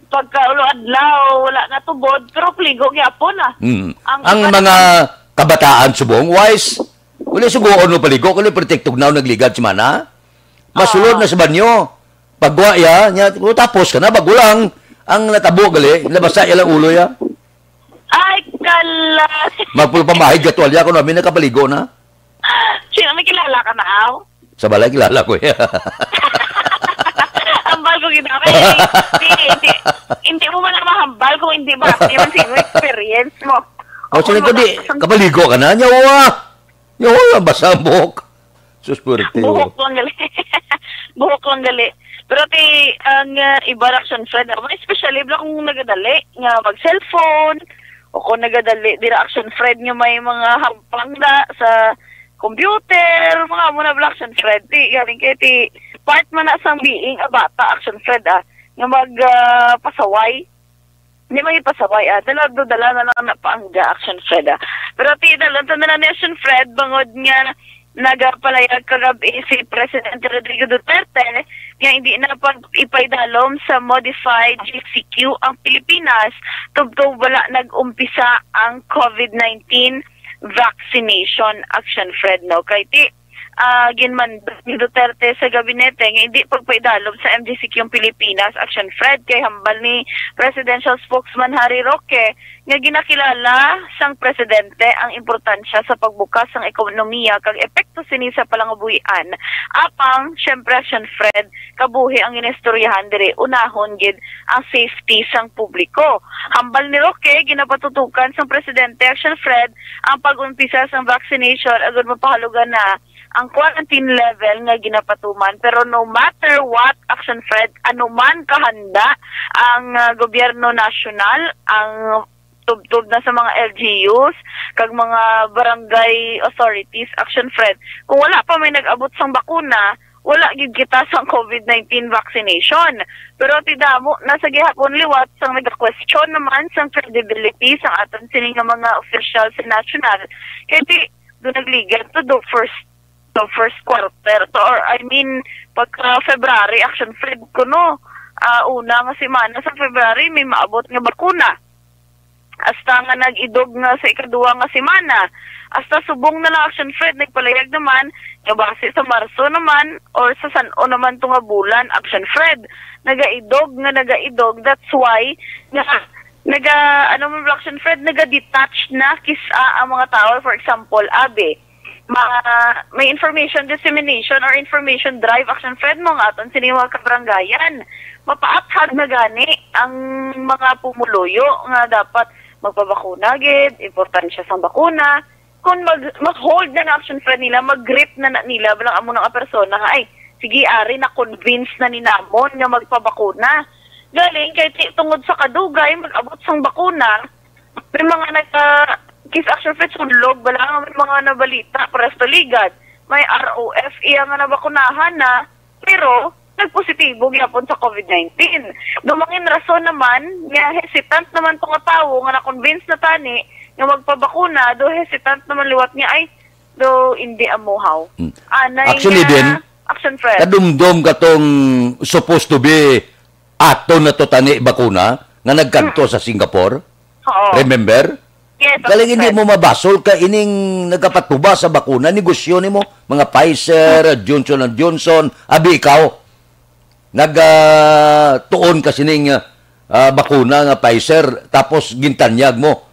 pagka ulo adlaw, wala na tubod, pero pligo gyapon, ah. Mm. Ang Ang iba mga naman kabataan subong, wise, wala sugoon mo paligo, kundi perti tugnaw nagligad si mana. Masulod Oo. na sa banyo. Pagwa ya, nya, oh, tapos ka na, bago lang. Ang natabo gali, nabasa ya lang ulo ya. Ay, kala. Magpulpamahid ka tuwalya, kung namin nakapaligo na. Sino, may kilala ka na, aw? Sa balay, kilala ko ya. Hambal ko gid, okay. Di, di, hindi mo man na mahambal kung hindi ba, hindi man siguro experience mo. O, sino Ako ko, di, naman, kapaligo ka na? Nyawa! Nyawa, basa ang buhok. Sus, puwerte, Buhok oh. lang gali. Buhok lang gali. Pero ti, ang, ah, iba ra, Action Fred, ah, especially bala kung nagadali nga mag-cellphone, o kung nagadali, di ra, Action Fred, nga may mga hampang na sa computer, mga amo na bala, Action Fred. Ti, galing kay ti, part man na sang being a bata, Action Fred, ah, nga mag, ah, pasaway. Hindi man ipasaway, ah. Dala, dala na lang na paangga, Action Fred, ah. Pero ti, dala, ito na lang ni Action Fred, bangod nga nagapalayag kagabi si Presidente Rodrigo Duterte nga hindi na pag ipaidalom sa modified G C Q ang Pilipinas tubtob wala nag-umpisa ang COVID nineteen vaccination, Action Fred, no? Kay ti, ah, ginmando ni Duterte sa gabinete nga hindi pagpaidalom sa M G C Q ang Pilipinas, Action Fred, kay hambal ni Presidential Spokesman Harry Roque nga ginakilala sang presidente ang importansya sa pagbukas sang ekonomiya kag epekto sini sa palangabuhian. Apang, syempre, Action Fred, kabuhi ang ginistoryahan diri, unahon gid ang safety sang publiko. Hambal ni Roque, ginapatutukan sang presidente, Action Fred, ang pag-umpisa sang vaccination agud mapahalugan na ang quarantine level nga ginapatuman. Pero no matter what, Action Fred, anuman kahanda ang, ah, gobyerno nasyonal, ang tubtob na sa mga L G Us kag mga barangay authorities, Action Fred, kung wala pa may nag-abot sang bakuna, wala gid kita sang COVID nineteen vaccination. Pero ti damo na sa gihapon liwat sang nag-question naman sang credibility sang aton sini nga mga officials sa national. Kay ti, do nagligad to do first, do first quarter to, or I mean, pagka February, Action Fred, kuno. ah, una nga semana sa February, may maabot nga bakuna. Hasta nga nag-idog nga sa ikaduha nga semana. Hasta subong na lang, Action Fred, nagpalayag naman nga base sa Marso naman or sa san-o naman to nga bulan, Action Fred, nagaidog nga nagaidog. That's why nga naga, ano mo, Action Fred, naga-detach na kis-a ang mga tao. For example, abi, ma-, may information dissemination or information drive, Action Fred, mo nga aton sini mga kabarangayan. Mapaathag na gani ang mga pumuluyo nga dapat magpabakuna gid, importansya sang bakuna. Kung mag, mag-hold na na, Action Fred, nila, mag-grip na na nila, balang amo na nga persona nga, ay, sige, ari, na-convince na ni namon nga magpabakuna. Galing kay ti-, tungod sa kadugay, mag-abot sang bakuna, may mga nagka, kis, Action Fred, sulog, bala nga may mga nabalita, pares to ligad. May R O F iya nga nabakunahan na, pero nagpositibo gyapon sa COVID nineteen. Daw mangin rason naman nga hesitant naman to nga tawo nga na-convince na tani nga magpabakuna, do hesitant naman liwat nga, ay, do hindi amuhaw. Hmm. Anay Actually nga din, Action Fred. Kadumdom katong supposed to be ato na to tani bakuna nga nagkadto Mm. sa Singapore. Oo. Remember? Yes, Galing hindi Action Fred. mo mabasol ka ining nagapatuba sa bakuna, negosyo nimo, mga Pfizer, Johnson and Johnson, abi ikaw. Nag, ah, tuon ka sining, ah, bakuna nga Pfizer, tapos gintanyag mo.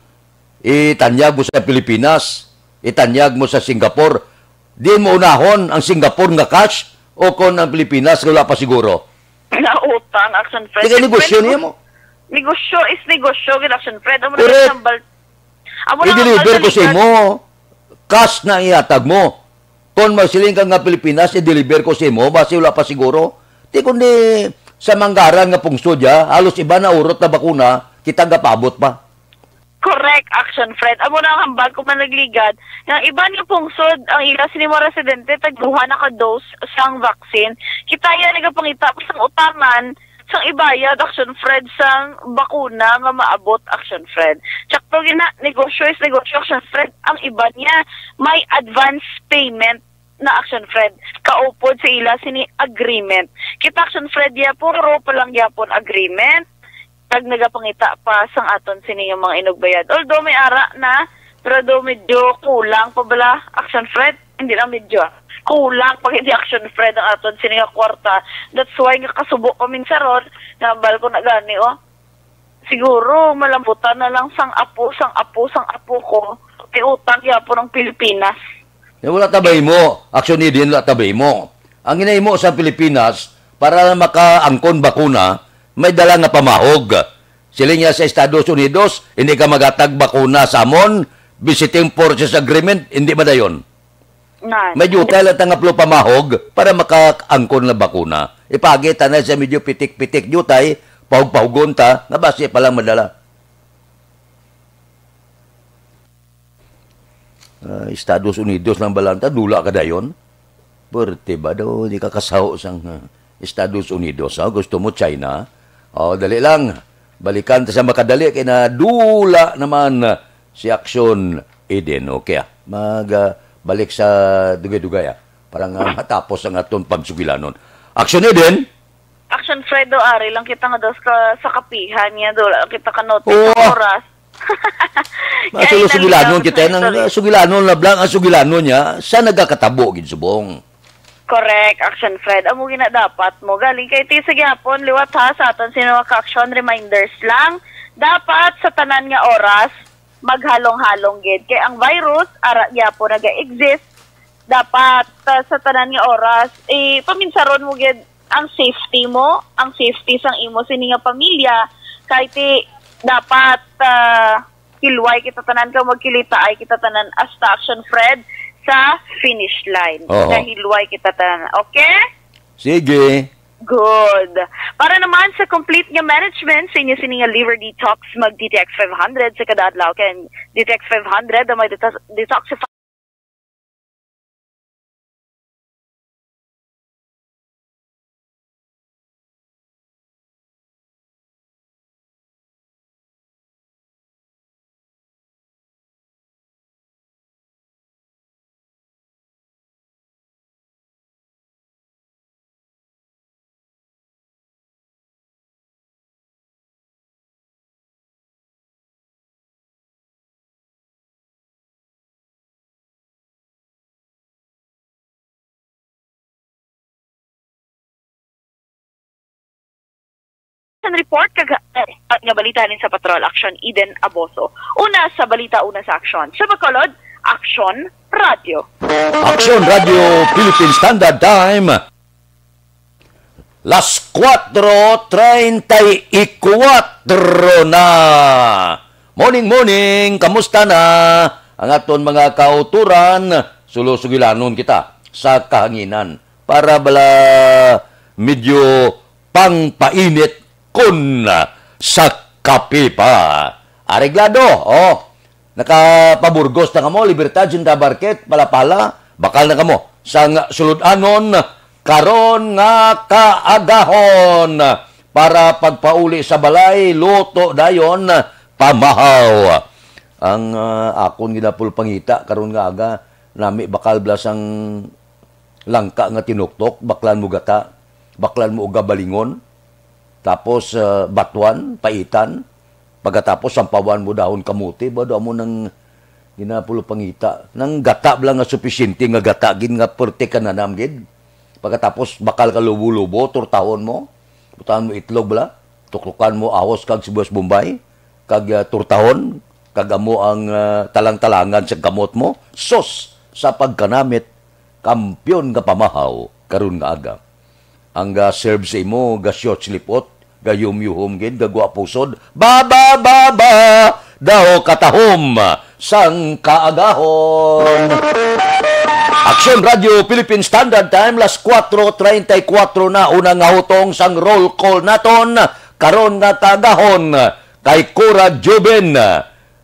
Itanyag mo sa Pilipinas, itanyag mo sa Singapore. Di mo unahon ang Singapore nga cash o kon ang Pilipinas nga wala pa siguro? Nautang, Action Fred. Di kay negosyo Fred, niya mo. Negosyo is negosyo, gid, Action Fred. Amo na Correct. Tambal. Amo na I-deliver tambal ko sa sa imo. Cash na ihatag mo. Kon magsiling ka nga Pilipinas, i-deliver ko sa imo, basi wala pa siguro. Di kundi sa manggaran nga pungsod, ya, halos iba na urot na bakuna, kita gapabot pa. Correct, Action Fred. Amo na ang hambal ko, Managligad, nga iban nga pungsod ang ila sini mga residente tagduha na ka dose sang vaccine. Kita ya nagapangita pa sang utangan sang ibayad, Action Fred, sang bakuna nga maabot, Action Fred. Tsakto gina, negosyo is negosyo, Action Fred. Ang iban niya may advance payment na, Action Fred, kaupod sa ila sini agreement. Kita, Action Fred, ya puro pa lang yapon agreement. Kag nagapangita pa sang aton sini nga mga inugbayad. Although may ara na, pero do medyo kulang pa bala, Action Fred. Hindi lang medyo, ah. Kulang pa gid, Action Fred, ang aton sini nga kwarta. That's why nga kasubo kami sa ron, nga hambal ko na gani, oh. Siguro malambutan na lang sang apo, sang apo, sang apo ko. May utang gyapon ang Pilipinas. Eh, wala ta ba imo? Action Eden, wala ta ba imo? Ang ginahimo sa Pilipinas, para makaangkon bakuna, may dala nga pamahog. Siling niya sa Estados Unidos, hindi ka magatag bakuna sa amon, visiting forces agreement, hindi madayon. Nan. May diutay lang ta nga plo pamahog para makaangkon nga bakuna. Ipagi ta na sa medyo pitik-pitik diutay, pahug-pahugon ta, nga basi pa lang madala. Ah, Estados Unidos lang ba lang ta? Dula ka dayon? Pwerte ba daw? Di ka kasaho sang, ah, Estados Unidos, ha? Gusto mo China? Oh, dali lang. Balikan ta sa makadali kay nadula naman, ah, si Action Eden. Okay, ah. Mag, ah, balik sa dugay-dugay, ah. Para nga matapos ang aton pagsugilanon. Action Eden? Action Fredo, ari lang kita nga dos ka sa kapihan niya, do lang kita kanote Oo, sa ah. oras. Kaya Masulo lang sugilanon lang kita sa nang, history. ah, sugilanon na blang ang sugilanon niya sa nagakatabo gid subong. Correct, Action Fred. Amo gina dapat mo. Galing kay ti sa gyapon, liwat ha, sa aton sino ka action reminders lang. Dapat sa tanan nga oras, maghalong-halong gid. Kay ang virus, ara gyapon naga-exist. Dapat, ah, sa tanan nga oras, eh, paminsaron mo gid ang safety mo, ang safety sang imo sini nga pamilya. Kay ti, dapat, ah, hilway kita tanan, kag magkilitaay kita tanan hasta Action Fred sa finish line. Oo. Nga hilway kita tanan. Okay? Sige. Good. Para naman sa complete nga management sa inyo sini nga liver detox, mag D T X five hundred sa kada adlaw, kay D T X five hundred ang mag detox-, detoxify Action Report kag, eh, nga balita halin sa Patrol Action, Eden Aboso. Una sa balita, una sa aksyon. Sa Bacolod, Action Radio. Action Radio Philippine Standard Time. Las cuatro treinta y cuatro na. Morning, morning. Kamusta na ang aton mga kauturan? Sulo-sugilanon kita sa kahanginan para bala medyo pangpainit kon sa kape pa. Areglado, oh. Nakapaburgos na kamo, Libertad, Santa Barquet, Palapala, bakal na kamo sang sulod-anon karon nga kaagahon para pagpauli sa balay, luto dayon, pamahaw. Ang, ah, akon ginapulpangita karon nga aga, nami bakal bala sang langka nga tinuktok, baklan mo gata, baklan mo og gabalingon, tapos, ah, batuan, paitan, pagkatapos sampawan mo dahon kamote, ba, do amo nang ginapulpangita. Nang gata bala nga supisyente nga gata gid nga perte ka nanam gid. Pagkatapos bakal ka lubo-lubo, turtahon mo, butangan mo itlog bala, tuklukan mo ahos kag sibuyas Bombay, kag, ah, turtahon, kag amo ang, ah, talang-talangan sa kamot mo. Sus, sa pagkanamit, kampiyon nga pamahaw karon nga aga. Ang ga-serve sa imo, ga-short slipot, gayumyuhom gid, gagwa pusod. Ba, ba, ba, ba, daw katahom sang kaagahon. Action Radio Philippine Standard Time, las cuatro treinta y cuatro na, una nga hutong sang roll call naton karon nga kaagahon. Kay Cora Joven,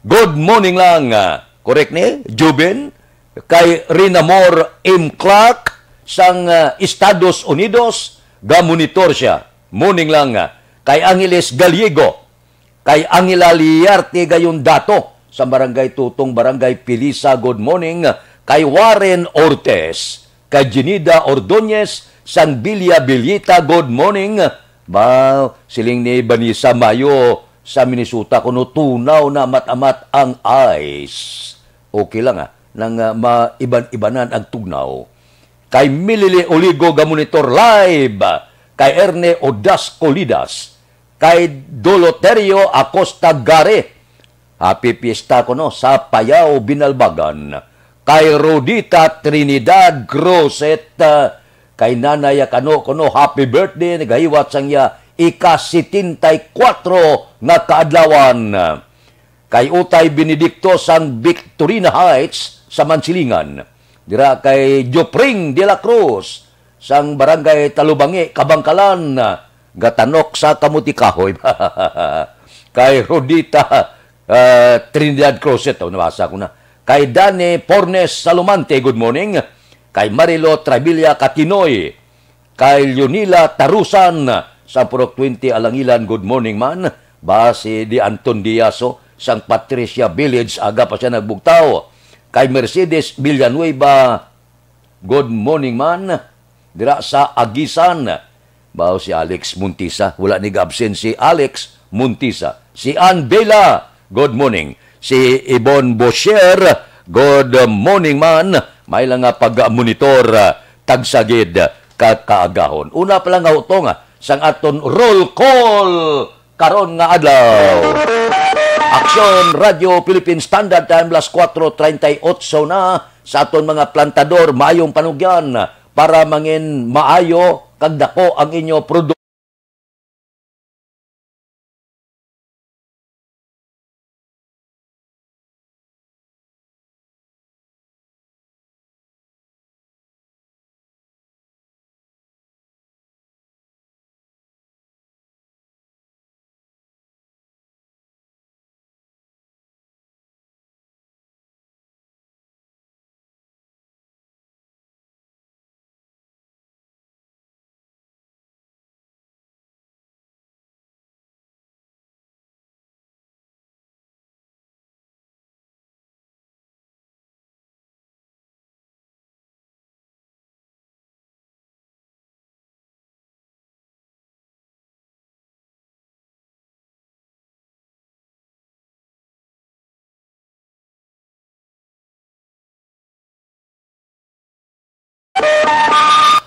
good morning lang. Correct ni? Joven? Kay Rinamor M. Clark sang, ah, Estados Unidos, ga-monitor siya. Morning lang. Kay Angeles Gallego, kay Angela Liarte gayon dato sa Barangay Tutong, Barangay Pilisa, good morning. Kay Warren Ortiz, kay Jenida Ordonez sang Villa Villita, good morning. Ba, siling ni Vanessa Mayo sa Minnesota, kuno tunaw na amat-amat ang ice. Okay lang, ah, nang, ah, maiban-ibanan ang tugnaw. Kay Milili Oligo ga-monitor live, kay Erne Odas Colidas, kay Doloterio Acosta Gare, happy fiesta kuno sa Payao, Binalbagan. Kay Rodita Trinidad Crozet, ah, kay Nanay Akano kuno, happy birthday, nagahiwat sang iya ika setenta y cuatro nga kaadlawan. Kay Utay Benedicto sang Victorina Heights sa Mansilingan. Dira kay Jopring de la Cruz sang Barangay Talubangi, Kabangkalan, gatanok sa kamuti kahoy. Kay Rodita, ah, Trinidad Cruzet, oh, nabasa ko na. Kay Danny Fornes Salumante, good morning. Kay Marilo Trabilia Katinoy, kay Leonila Tarusan sa Purok twenty Alangilan, good morning man. Ba si Di Anton Diaso sang Patricia Village, aga pa siya nagbugtaw. Kay Mercedes Villanueva, good morning man. Dira sa Agisan, ba si Alex Montisa, wala ni ga-absent si Alex Montisa. Si Ann Vela, good morning. Si Ibon Bosher, good morning man. May lang nga pag-monitor, ah, tagsagid ka kaagahon. Una pa lang nga utong, ah, sang aton roll call karon nga adlaw. Action Radio Philippine Standard Time, las cuatro treinta y ocho na. Sa aton mga plantador, maayong panugyan para mangin maayo kag dako ang inyo produkto.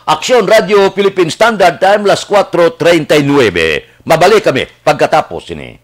Aksyon Radio Philippine Standard Time, las cuatro treinta y nueve. Mabalik kami pagkatapos sini.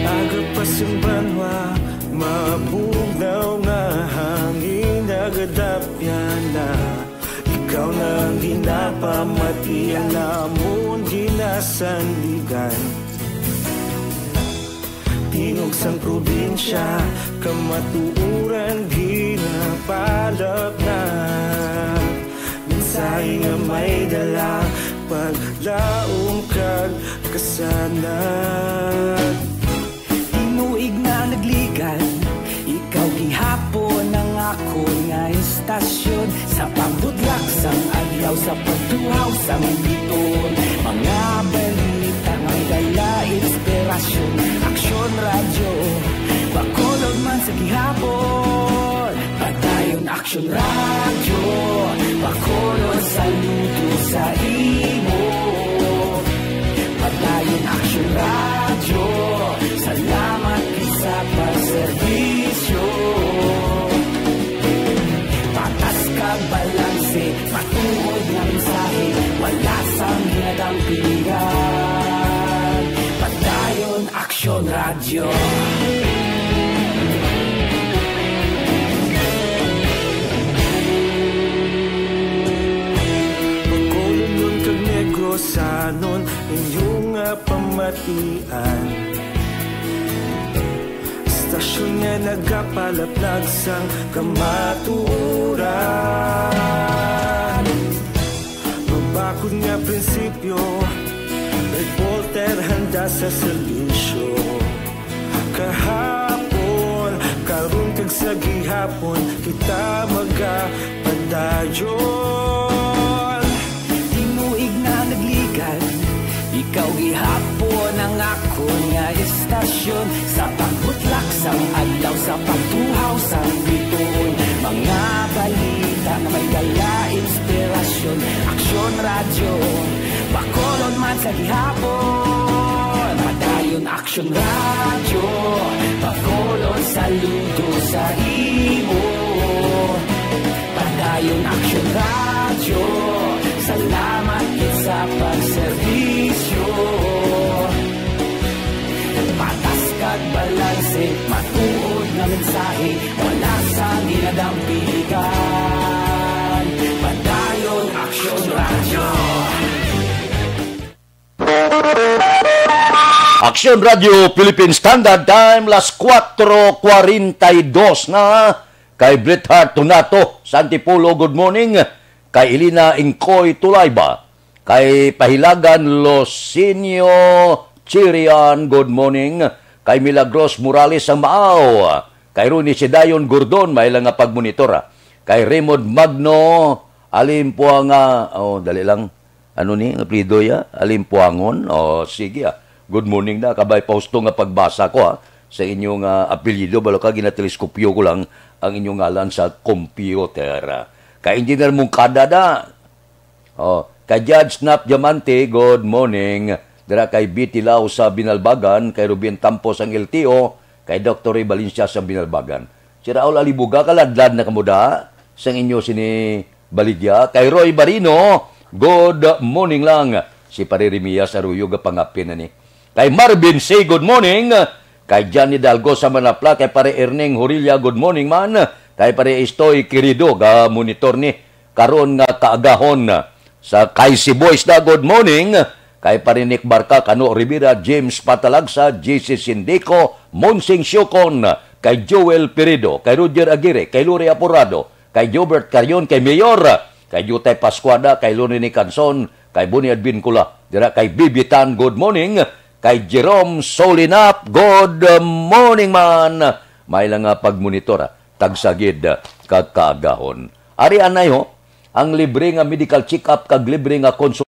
Aga pa sing banwa, mabugnaw nga hangin, nagadapyan na. Ikaw na ang ginapamati, ang namon ginasandigan. Tingog sang probinsya, kamatuoran ginapalapnag. Mensahe nga may dala, paglaom kag kasanag. Tinuig na nagligad, ikaw gihapon ang akon nga istasyon. Sa pagbutlak sang adlaw, sa pagtuhaw sang bituon, mga balita nga may dala inspirasyon. Aksyon Radyo, Bacolod man sa gihapon. Padayon Aksyon Radyo, Bacolod, saludo sa imo. Padayon Aksyon Radyo, salamat gid sa pagserbisyo. Patas kag balanse, matuod nga mensahe, wala sang ginadampigan. Padayon Aksyon Radyo. Bacolodnon kag Negrosanon, inyo nga pamatian. Istasyon nga nagapalaplag sang kamatuoran. Mabakod nga prinsipyo, reporter handa sa serbisyo. Kahapon, karon kag sa gihapon, kita magapadayon. Tinuig na nagligad, ikaw gihapon ang akon nga istasyon. Sa pagbutlak sang adlaw, sa pagtuhaw sang bituon, mga balita nga may dala inspirasyon. Aksyon Radyo, Bacolod man sa gihapon. Padayon Aksyon Radyo, Bacolod, saludo sa imo. Padayon Aksyon Radyo, salamat gid sa pagserbisyo. Patas kag balanse, matuod nga mensahe, wala sang ginadampigan. Padayon Aksyon Radyo. Aksyon Radyo Philippine Standard Time, las cuatro cuarenta y dos na. Kay Bret Hart Tunato sa Antipolo, good morning. Kay Elena Ingkoy Tulayba. Kay Pahilagan Losinio Chirian, good morning. Kay Milagros Morales sa Maaw. Kay Ronnie Sidayon Gordon, may lang nga pagmonitor, ah. Kay Raymond Magno, Alimpuanga, oh, dali lang. Ano ni ang apelyido ya? Alimpuangon? Oh, sige, ah. Good morning na. Kabay pa husto nga pagbasa ko, ah, sa inyong, ah, apelyido. Balo ka, ginateleskopyo ko lang ang inyong ngalan sa computer, ah. Kay Engineer Mungkada da. Oh, kay Judge Nap Diamante, good morning. Dira kay Betty Lau sa Binalbagan, kay Ruben Tampo sang L T O, kay Doctor Ray Valencia sa Binalbagan. Si Raul Alibuga, kaladlad na kamo da sang inyo sini baligya. Kay Roy Barino, good morning lang. Si Pare Remias Arroyo gapangapin na ni. Kay Marvin, say good morning. Kay Johnny Dalgo sa Manapla, kay Pare Erning Horilla, good morning man. Kay Pare Estoy Querido, ga monitor ni karon nga kaagahon. Sa kay si Boys na, good morning. Kay Pare Nick Barca, Kano Rivera, James Patalagsa, J C Sindico, Monsing Siocon, kay Joel Pirido, kay Roger Aguirre, kay Lori Aporado, kay Jobert Carion, kay Mayor, kay Jutay Pascuada, kay Loni Nicanson, kay Boni Advincula, dira kay Bibitan, good morning, kay Jerome Solinap, good morning man. May lang nga pagmonitor, ah, tagsa gid, ah, kag kaagahon. Ari anay ho, ang libre nga medical check-up kag libre nga konsul-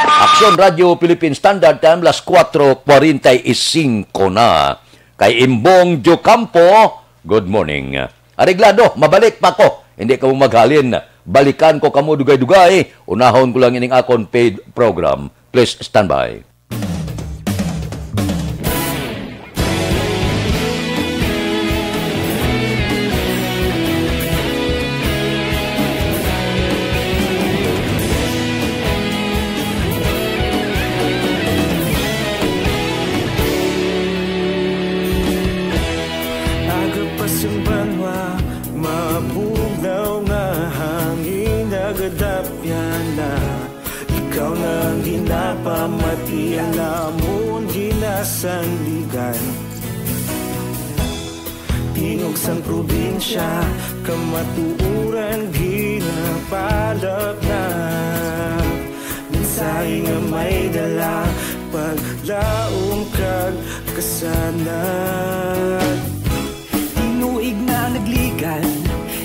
Aksyon Radio Philippine Standard Time, las kuwatro kwarenta y singko na. Kay Imbong Diocampo, good morning. Areglado, mabalik pa ko. Hindi kamo maghalin. Balikan ko kamo dugay-dugay. Unahon ko lang ining akon paid program. Please stand by. Aga pa sing banwa, mabugnaw nga hangin nagadapyan na. Ikaw na ang ginapamati, ang amon ginasangligan. Tingog sang probinsya, kamatuoran ginapalapnap. Mensahe nga may dala, paglaom kag kasanag. Tinuig na nagligan,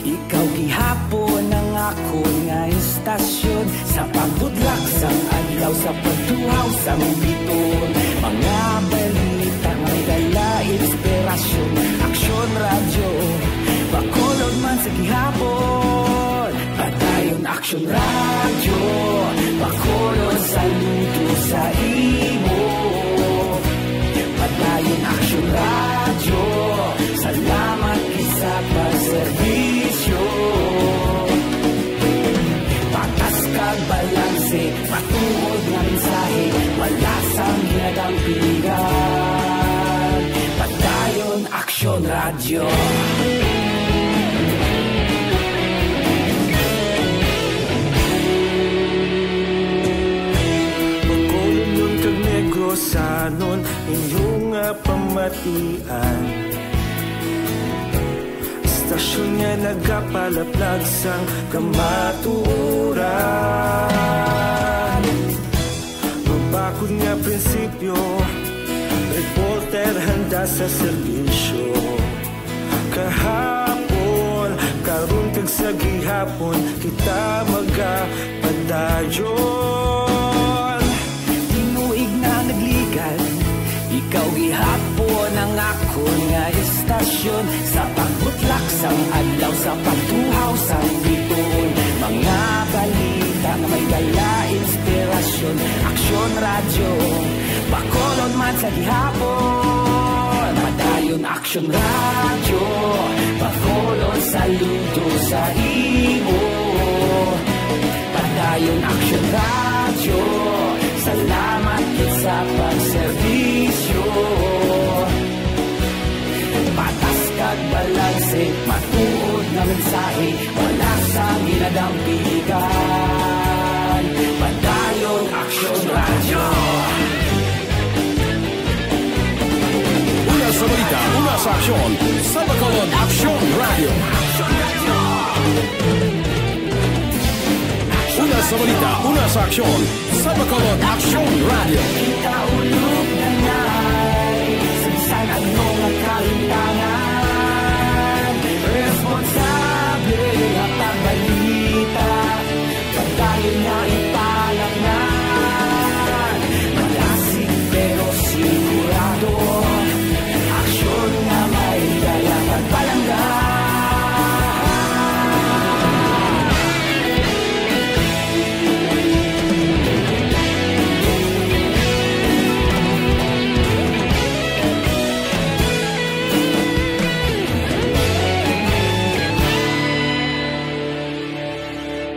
ikaw gihapon ang akon nga istasyon. Sa pagbudlak sang adlaw, sa pagtuhaw sang biton, mga balita may dala inspirasyon. Aksyon Radyo, Bacolod man sa gihapon. Padayon Aksyon Radyo, Bacolod, saludo sa imo. Padayon Aksyon Radyo, salamat gid sa pagserbisyo. Patas kag balanse, matuod nga mensahe, wala sang ginadampigan. Padayon Aksyon Radyo. Bacolod kag Negrosanon, inyo nga pamatian. Istasyon nga nagapalaplag sang kamatuoran. Mabakod nga prinsipyo, reporter handa sa serbisyo. Kahapon, karon kag sa gihapon, kita magapadayon. Tinuig na nagligan, ikaw gihapon ang akon nga istasyon. Sa pagbutlak sang adlaw, sa pagtuhaw sang bituon, mga balita nga may dala inspirasyon. Aksyon Radyo, Bacolod man sa gihapon. Padayon Aksyon Radyo, Bacolod, saludo sa imo. Padayon Aksyon Radyo, salamat gid sa pagserbisyo. Patas kag balanse, matuod nga mensahe, wala sang ginadampigan. Padayon Aksyon Radyo. Una sa balita, una sa aksyon, sa Bacolod Aksyon Radyo. Una sa balita, una sa aksyon, sa Bacolod Aksyon Radyo. Kita ulog na ngay, sa bisan ano nga kalimtangan, responsable nga pagbalita. Padayon nga ipalapngan, malasig pero sigurado. Aksyon nga may dala pagpalangga.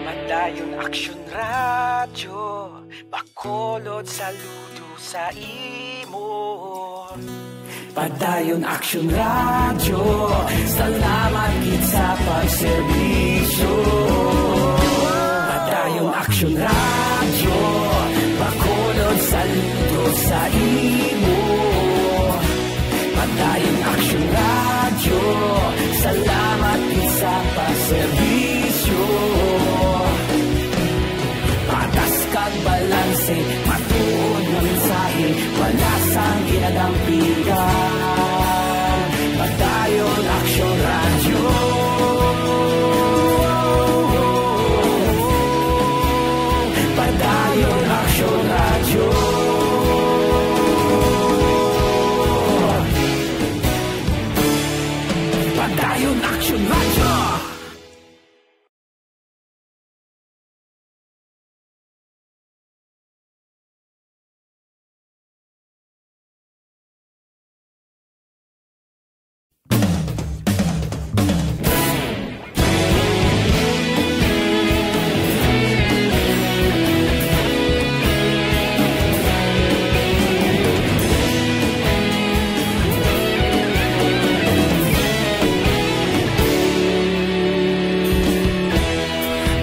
Padayon Aksyon Radyo, Bacolod, saludo sa imo. Padayon Aksyon Radyo, salamat gid sa pagserbisyo. Padayon Aksyon Radyo, Bacolod, saludo sa imo. Padayon Aksyon Radyo, salamat gid sa pagserbisyo. Patas kag balanse, matuod nga mensahe, wala sang ginadampigan. Padayon Aksyon Radyo. Padayon Aksyon Radyo. Padayon Aksyon Radyo.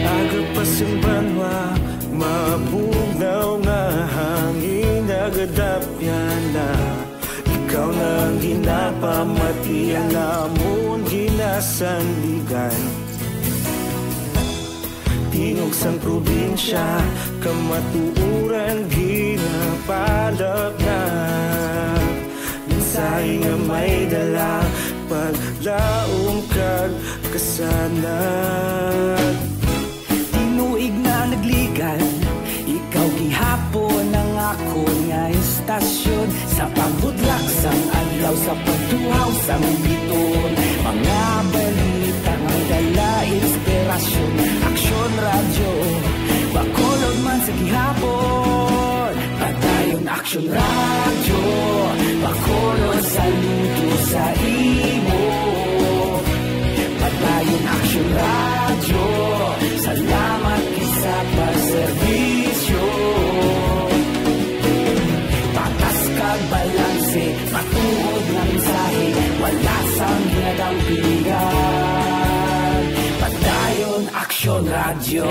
Aga pa sing banwa, mabugnaw nga hangin, nagadapyan na. Ikaw na ang ginapamati, ang amon ginasandigan. Tingog sang probinsya, kamatuoran ginapalapnap. Mensahe nga may dala, paglaom kag kasanag. Tinuig na nagligad, ikaw gihapon ang akon nga istasyon. Sa pagbutlak sang adlaw, sa pagtuhaw sang biton, mga balita nga dala inspirasyon. Aksyon Radyo, Bacolod man sa gihapon. Padayon Aksyon Radyo, Bacolod, saludo sa imo. Padayon Aksyon Radyo, salamat gid sa pagserbisyo. Patas kag balanse, matuod nga mensahe, wala sang ginadampigan. Padayon Aksyon Radyo.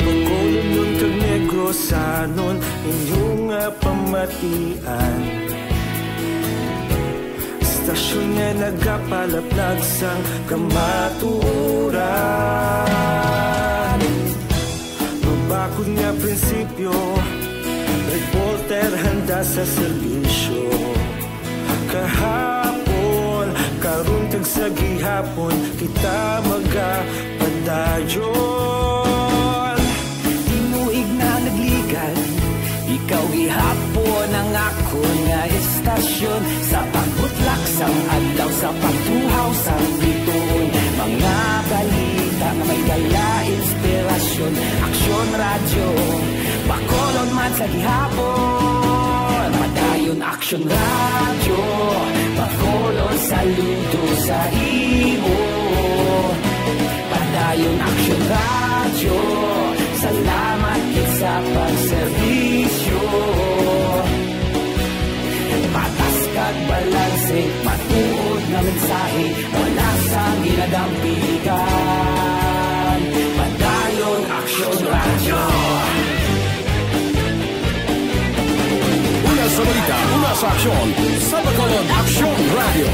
Bacolodnon kag Negrosanon, inyo nga pamatian. Istasyon nga nagapalaplag sang kamatuoran. Mabakod nga prinsipyo, reporter handa sa serbisyo. Kahapon, karon, kag sa gihapon, kita magapadayon. Tinuig na nagligad, ikaw gihapon ang akon nga istasyon. Sa pagbutlak sang adlaw, sa pagtuhaw sang biton, mga balita nga may dala inspirasyon. Aksyon Radyo, Bacolod man sa gihapon. Padayon Aksyon Radyo, Bacolod, saludo sa imo. Padayon Aksyon Radyo, salamat gid sa pagserbisyo. Patas kag balanse, matuod nga mensahe, wala sang ginadampigan. Padayon Aksyon Radyo. Una sa balita, una sa aksyon, sa Bacolod Aksyon Radyo.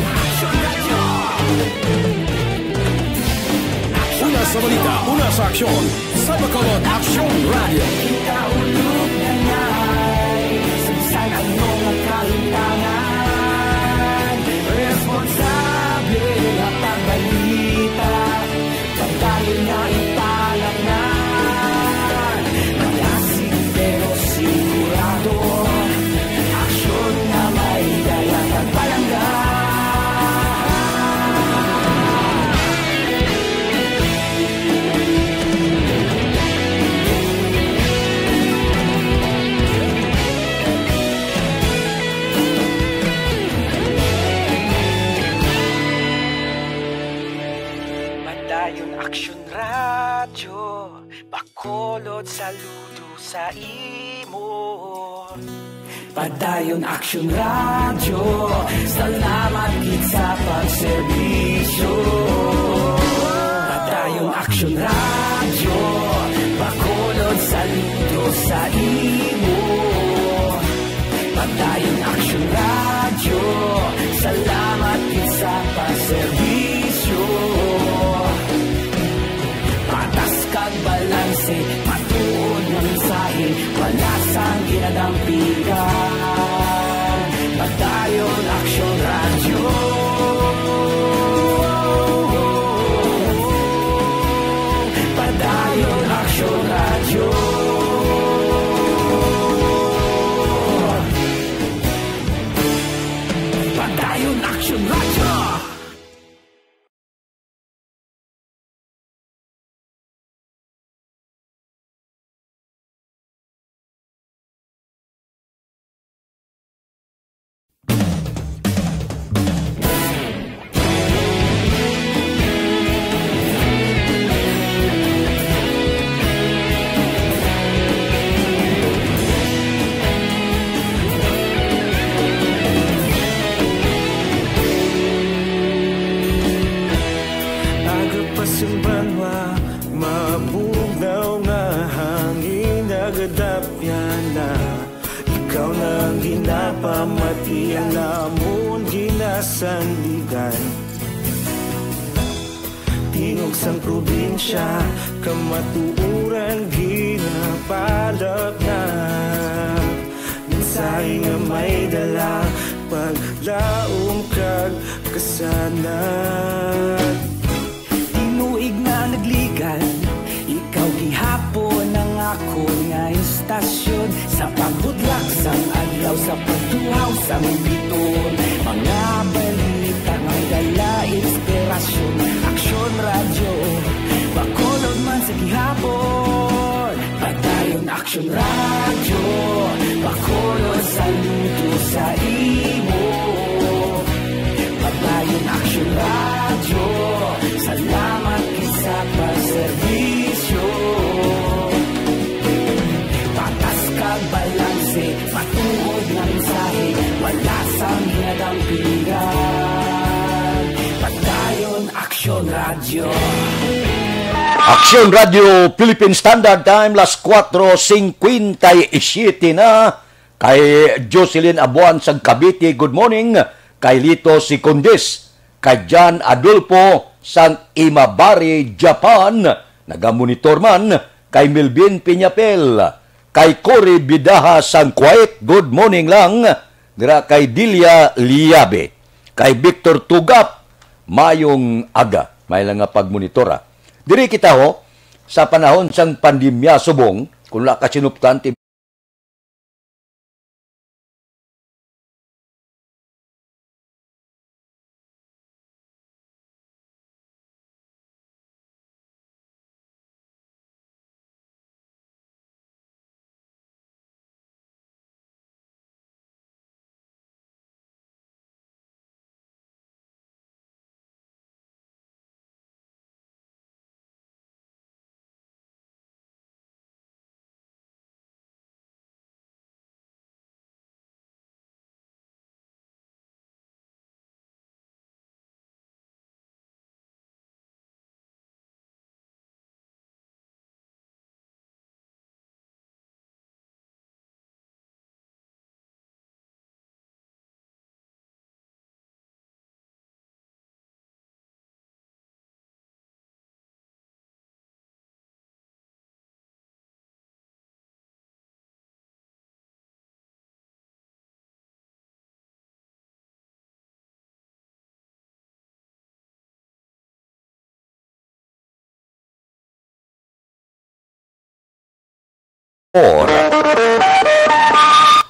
Una sa balita, una sa aksyon, sa Bacolod Aksyon Radyo. Kita ulog na ngay, sa bisan ano nga kahimtangan, responsable nga pagbalita. Padayon nga ipalaknad, malasig pero sigurado, aksyon nga may dala kag palangga. Padayon Aksyon Radyo, Bacolod, saludo sa imo. Padayon Aksyon Radyo, salamat gid sa pagserbisyo. Padayon Aksyon Radyo, Bacolod, saludo sa imo. Padayon Aksyon Radyo, salamat gid sa pagserbisyo. Patas kag balanse, matuod nga mensahe, wala sang ginadampigan. Padayon Aksyon Radyo. Aga pa sing banwa, mabugnaw nga hangin, nagadapyan na. Ikaw na ang ginapamati, ang amon ginasandigan. Tingog sang probinsya, kamatuoran ginapalapnap. Mensahe nga may dala, paglaom kag kasanag. Tinuig na nagligan, ikaw gihapon ang akon nga istasyon. Sa pagbudlak sang adlaw, sa pagtuhaw sang biton, mga balita nga dala inspirasyon. Aksyon Radyo, Bacolod man sa gihapon. Padayon Aksyon Radyo, Bacolod, saludo sa imo. Padayon Aksyon Radyo, salamat gid sa pagserbisyo. Patas kag balanse, matuod nga mensahe, wala sang ginadampigan. Padayon Aksyon Radyo. Aksyon Radyo Philippine Standard Time, las kuwatro singkwenta y siyete na. Kay Jocelyn Abuan sang Cavite, good morning. Kay Lito Sicondes, kay John Adolfo sang Imabari, Japan, nagamonitor man. Kay Melvin Piñapel, kay Cory Bidaha sang Kuwait, good morning lang. Dira kay Delia Liabe, kay Victor Tugap, mayong aga. May lang nga pagmonitora. Diri kita, ho, sa panahon sang pandemya subong, kung wala ka sinuptan, ti- Or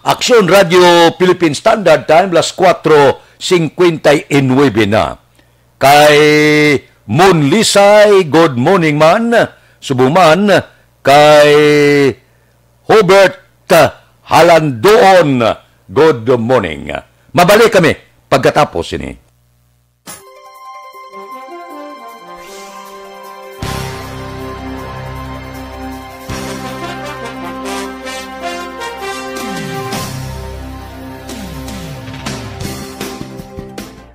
Aksyon Radyo Philippine Standard Time, las kuwatro singkwenta y nuebe na. Kay Mon Lisay, good morning man. Subong man kay Hubert Halandoon, good morning. Mabalik kami pagkatapos sini.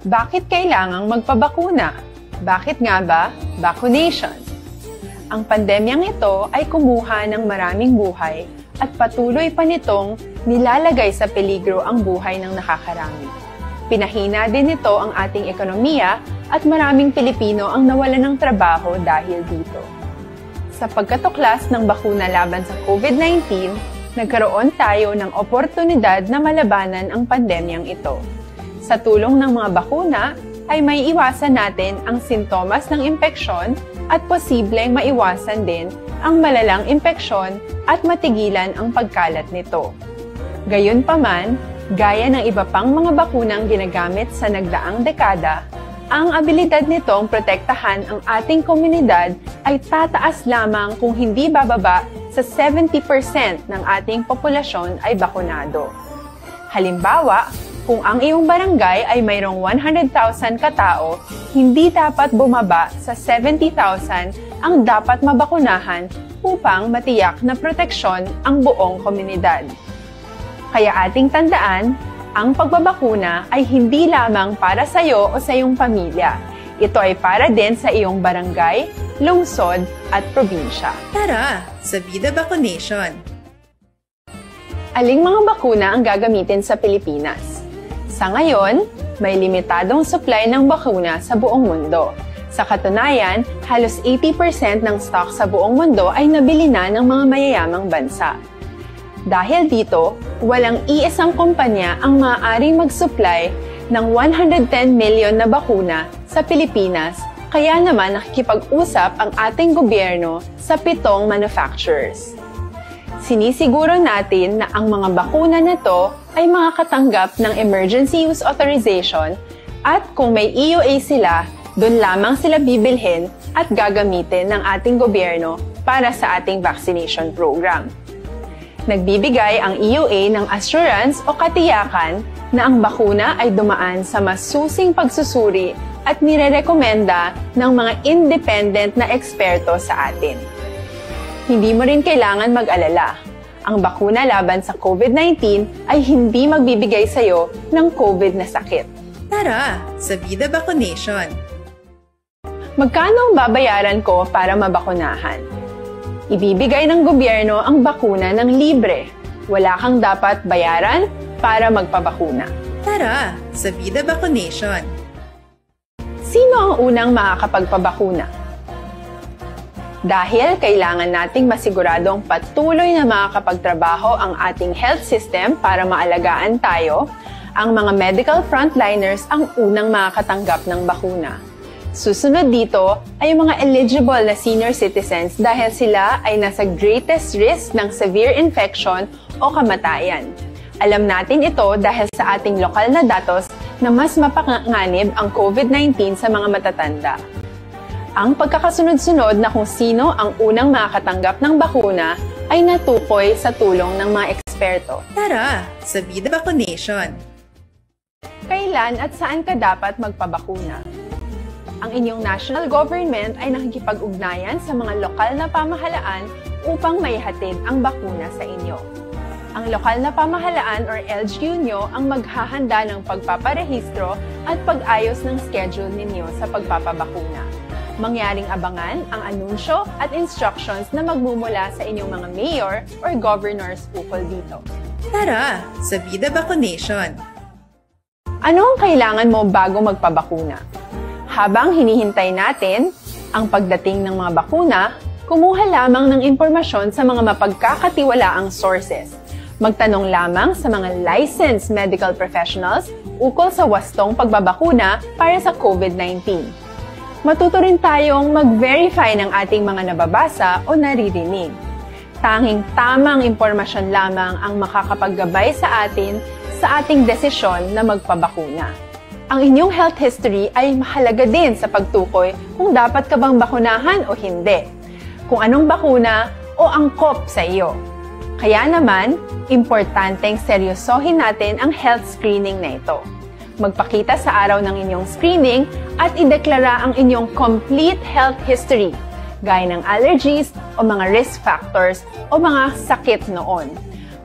Bakit kailangang magpabakuna? Bakit nga ba vaccination? Ang pandemyang ito ay kumuha ng maraming buhay at patuloy pa nitong nilalagay sa peligro ang buhay ng nakakarami. Pinahina din nito ang ating ekonomiya at maraming Pilipino ang nawalan ng trabaho dahil dito. Sa pagkatuklas ng bakuna laban sa COVID nineteen, nagkaroon tayo ng oportunidad na malabanan ang pandemyang ito. Sa tulong ng mga bakuna, ay maiiwasan natin ang sintomas ng impeksyon at posibleng maiwasan din ang malalang impeksyon at matigilan ang pagkalat nito. Gayunpaman, Gaya ng iba pang mga bakunang ginagamit sa nagdaang dekada, ang abilidad nitong protektahan ang ating komunidad ay tataas lamang kung hindi bababa sa seventy percent ng ating populasyon ay bakunado. Halimbawa, kung ang iyong barangay ay mayroong one hundred thousand katao, hindi dapat bumaba sa seventy thousand ang dapat mabakunahan upang matiyak na proteksyon ang buong komunidad. Kaya ating tandaan, ang pagbabakuna ay hindi lamang para sa iyo o sa iyong pamilya. Ito ay para din sa iyong barangay, lungsod, at probinsya. Tara, sa Vida Vaccination! Aling mga bakuna ang gagamitin sa Pilipinas? Sa ngayon, may limitadong supply ng bakuna sa buong mundo. Sa katunayan, halos eighty percent ng stock sa buong mundo ay nabili na ng mga mayayamang bansa. Dahil dito, walang iisang kumpanya ang maaaring mag-supply ng one hundred ten million na bakuna sa Pilipinas, kaya naman nakikipag-usap ang ating gobyerno sa pitong manufacturers. Sinisiguro natin na ang mga bakuna na to ay makakatanggap ng emergency use authorization at kung may E U A sila, doon lamang sila bibilhin at gagamitin ng ating gobyerno para sa ating vaccination program. Nagbibigay ang E U A ng assurance o katiyakan na ang bakuna ay dumaan sa masusing pagsusuri at nirerekomenda ng mga independent na eksperto sa atin. Hindi mo rin kailangan mag-alala. Ang bakuna laban sa COVID nineteen ay hindi magbibigay sa iyo ng COVID na sakit. Tara, sa Vida Vaccination! Magkano ang babayaran ko para mabakunahan? Ibibigay ng gobyerno ang bakuna ng libre. Wala kang dapat bayaran para magpabakuna. Tara, sa Vida Vaccination! Sino ang unang makakapagpabakuna? Dahil kailangan nating masiguradong patuloy na makakapagtrabaho ang ating health system para maalagaan tayo, ang mga medical frontliners ang unang makakatanggap ng bakuna. Susunod dito ay ang mga eligible na senior citizens dahil sila ay nasa greatest risk ng severe infection o kamatayan. Alam natin ito dahil sa ating lokal na datos na mas mapanganib ang COVID nineteen sa mga matatanda. Ang pagkakasunod-sunod na kung sino ang unang makakatanggap ng bakuna ay natukoy sa tulong ng mga eksperto. Tara, sa Vida Vaccination! Kailan at saan ka dapat magpabakuna? Ang inyong national government ay nakikipag-ugnayan sa mga lokal na pamahalaan upang maihatid ang bakuna sa inyo. Ang lokal na pamahalaan or L G U nyo ang maghahanda ng pagpaparehistro at pag-ayos ng schedule ninyo sa pagpapabakuna. Mangyaring abangan ang anunsyo at instructions na magmumula sa inyong mga mayor or governors ukol dito. Tara, sa Vida Vaccination! Ano ang kailangan mo bago magpabakuna? Habang hinihintay natin ang pagdating ng mga bakuna, kumuha lamang ng impormasyon sa mga mapagkakatiwalaang sources. Magtanong lamang sa mga licensed medical professionals ukol sa wastong pagbabakuna para sa COVID nineteen. Matuto rin tayong mag-verify ng ating mga nababasa o naririnig. Tanging tamang impormasyon lamang ang makakapaggabay sa atin sa ating desisyon na magpabakuna. Ang inyong health history ay mahalaga din sa pagtukoy kung dapat ka bang bakunahan o hindi, kung anong bakuna o angkop sa iyo. Kaya naman, importanteng seryosohin natin ang health screening na ito. Magpakita sa araw ng inyong screening at ideklara ang inyong complete health history, gaya ng allergies o mga risk factors o mga sakit noon.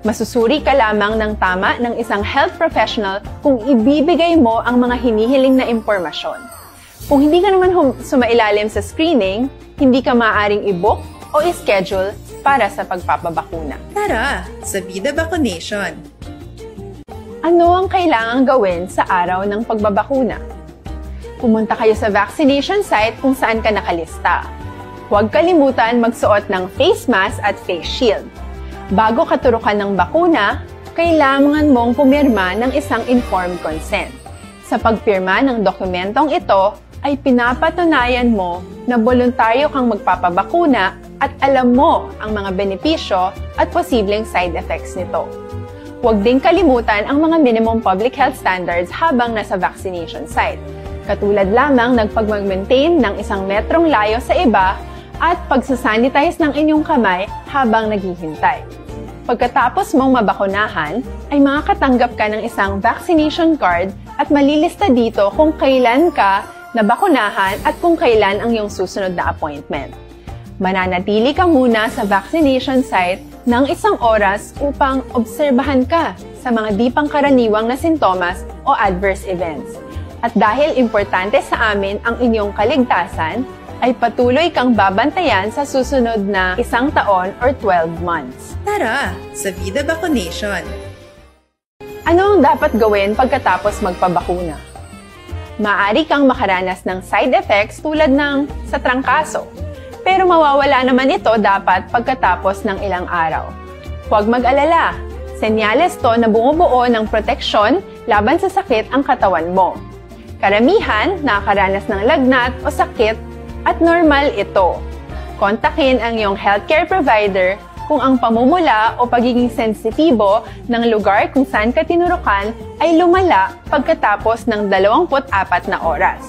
Masusuri ka lamang ng tama ng isang health professional kung ibibigay mo ang mga hinihiling na impormasyon. Kung hindi ka naman hum- sumailalim sa screening, hindi ka maaaring i-book o i-schedule para sa pagpapabakuna. Tara, sa Vida Vaccination! Ano ang kailangang gawin sa araw ng pagbabakuna? Pumunta kayo sa vaccination site kung saan ka nakalista. Huwag kalimutan magsuot ng face mask at face shield. Bago katurukan ng bakuna, kailangan mong pumirma ng isang informed consent. Sa pagpirma ng dokumentong ito, ay pinapatunayan mo na boluntaryo kang magpapabakuna at alam mo ang mga benepisyo at posibleng side effects nito. Huwag ding kalimutan ang mga minimum public health standards habang nasa vaccination site, katulad lamang ng pagmag-maintain ng isang metrong layo sa iba at pagsasanitize ng inyong kamay habang naghihintay. Pagkatapos mong mabakunahan, ay makakatanggap ka ng isang vaccination card at malilista dito kung kailan ka nabakunahan at kung kailan ang iyong susunod na appointment. Mananatili ka muna sa vaccination site ng isang oras upang obserbahan ka sa mga di pangkaraniwang na sintomas o adverse events. At dahil importante sa amin ang inyong kaligtasan, ay patuloy kang babantayan sa susunod na isang taon or twelve months. Tara, sa Vida Vaccination! Ano ang dapat gawin pagkatapos magpabakuna? Maaari kang makaranas ng side effects tulad ng sa trangkaso, pero mawawala naman ito dapat pagkatapos ng ilang araw. Huwag mag-alala, senyales to na bumubuo ng proteksyon laban sa sakit ang katawan mo. Karamihan nakakaranas ng lagnat o sakit at normal ito. Kontakin ang iyong healthcare provider kung ang pamumula o pagiging sensitibo ng lugar kung saan ka tinurukan ay lumala pagkatapos ng dalawampu't apat na oras.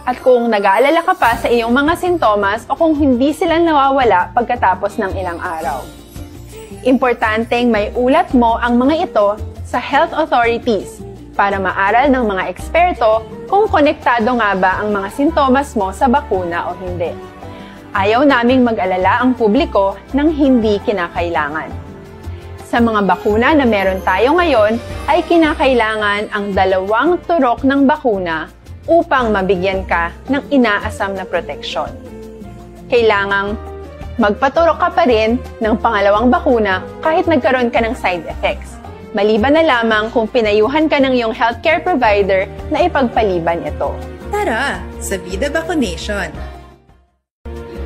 At kung nag-aalala ka pa sa iyong mga sintomas o kung hindi sila nawawala pagkatapos ng ilang araw. Importanteng may ulat mo ang mga ito sa health authorities para maaral ng mga eksperto kung konektado nga ba ang mga sintomas mo sa bakuna o hindi. Ayaw naming mag-alala ang publiko ng hindi kinakailangan. Sa mga bakuna na meron tayo ngayon, ay kinakailangan ang dalawang turok ng bakuna upang mabigyan ka ng inaasam na proteksyon. Kailangang magpaturok ka pa rin ng pangalawang bakuna kahit nagkaroon ka ng side effects, maliban na lamang kung pinayuhan ka ng iyong healthcare provider na ipagpaliban ito. Tara, sa Vida Vaccination!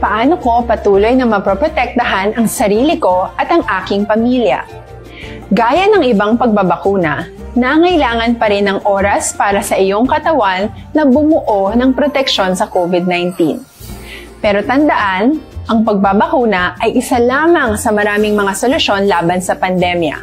Paano ko patuloy na maproprotektahan ang sarili ko at ang aking pamilya? Gaya ng ibang pagbabakuna, nangailangan pa rin ng oras para sa iyong katawan na bumuo ng proteksyon sa COVID nineteen. Pero tandaan, ang pagbabakuna ay isa lamang sa maraming mga solusyon laban sa pandemya.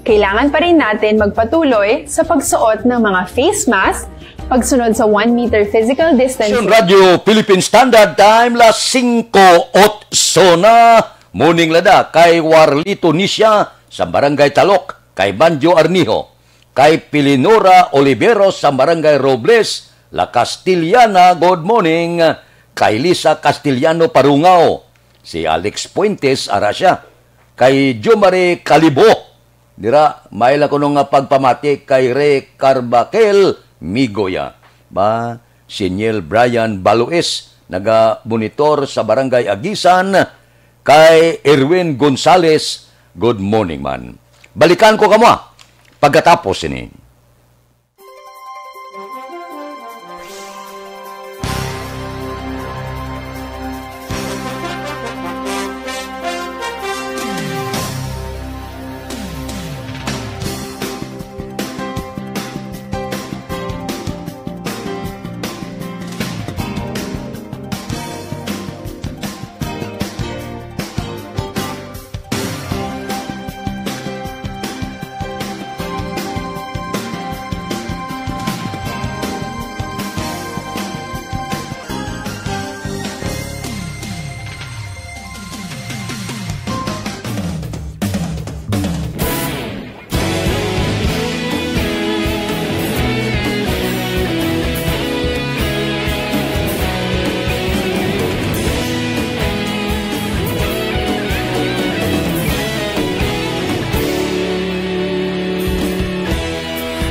Kailangan pa rin natin magpatuloy sa pagsuot ng mga face mask, pagsunod sa one meter physical distancing. Station Radyo Philippine Standard Time, las singko otso na. Morning lada kay Warlito Nisha sa Barangay Talok, kay Banjo Arnijo, kay Pilinora Oliveros sa Barangay Robles, La Castellana, good morning, kay Lisa Castellano Parungao, si Alex Fuentes, ara siya, kay Jomari Calibo, dira, may lang kuno nga pagpamati kay Ray Carbaquel Migoya. Ba, si Neil Brian Baluis, naga-monitor sa Barangay Agisan, kay Erwin Gonzales, good morning man. Balikan ko kamo, ah, pagkatapos ini.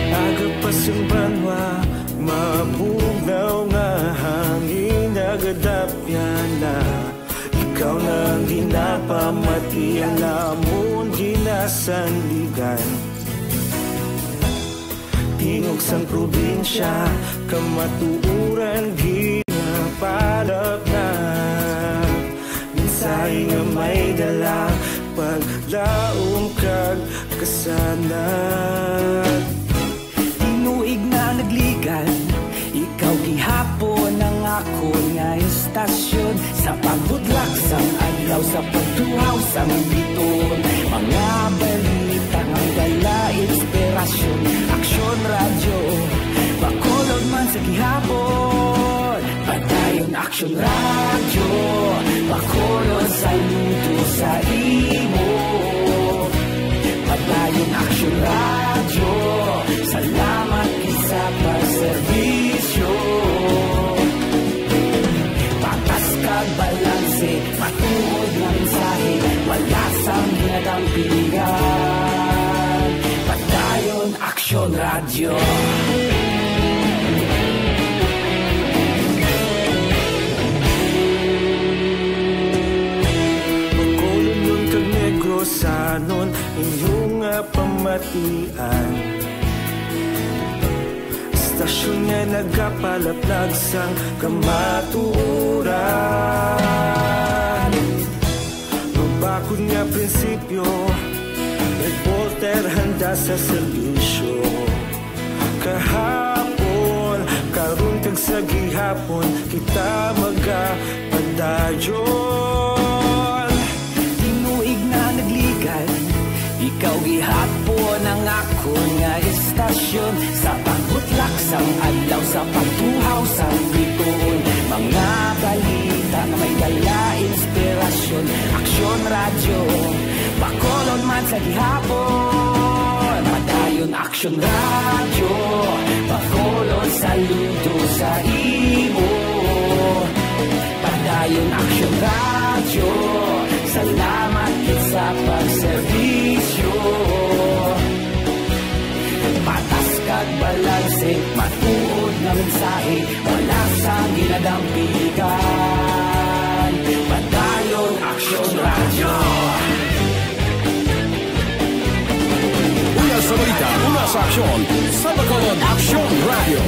Aga pa sang banwa, mabugnaw nga hangin nagadapyan na. Ikaw na ang ginapamati, ang amon ginasandigan. Tingog sang probinsya, kamatuoran ginapalapnag. Mensahe nga may dala, paglaom kag kasanag. Tinuig na nagligan, ikaw gihapon ang akon nga istasyon. Sa pagbudlak sang adlaw, Law sa pagtuhaw sa mga biton, mga balita nga dala inspirasyon. Aksyon Radyo, Bacolod man sa gihapon. Padayon Aksyon Radyo, Bacolod saludo sa imo. Padayon Aksyon Radyo, salamat gid sa pagserbisyo. Patas kag balanse, matuod nga mensahe, wala sang ginadampigan. Padayon Aksyon Radyo. Bacolodnon kag Negrosanon, inyo nga pamatian. Istasyon nga nagapalaplag sang kamatuoran. Mabakod nga prinsipyo, reporter handa sa serbisyo. Kahapon, karon kag sa gihapon, kita magapadayon. Tinuig na nagligan, ikaw gihapon ang akon nga istasyon. Sa pagbutlak sang adlaw, sa pagtuhaw sang bituon, mga balita nga may dala inspirasyon. Aksyon Radyo, Bacolod man sa gihapon. Padayon Aksyon Radyo, Bacolod saludo sa imo. Padayon Aksyon Radyo, salamat gid sa pagserbisyo. Patas kag balanse, matuod nga mensahe, wala sang ginadampigan. Padayon Aksyon Radyo. Una sa balita, una sa aksyon, sa Bacolod Aksyon Radyo.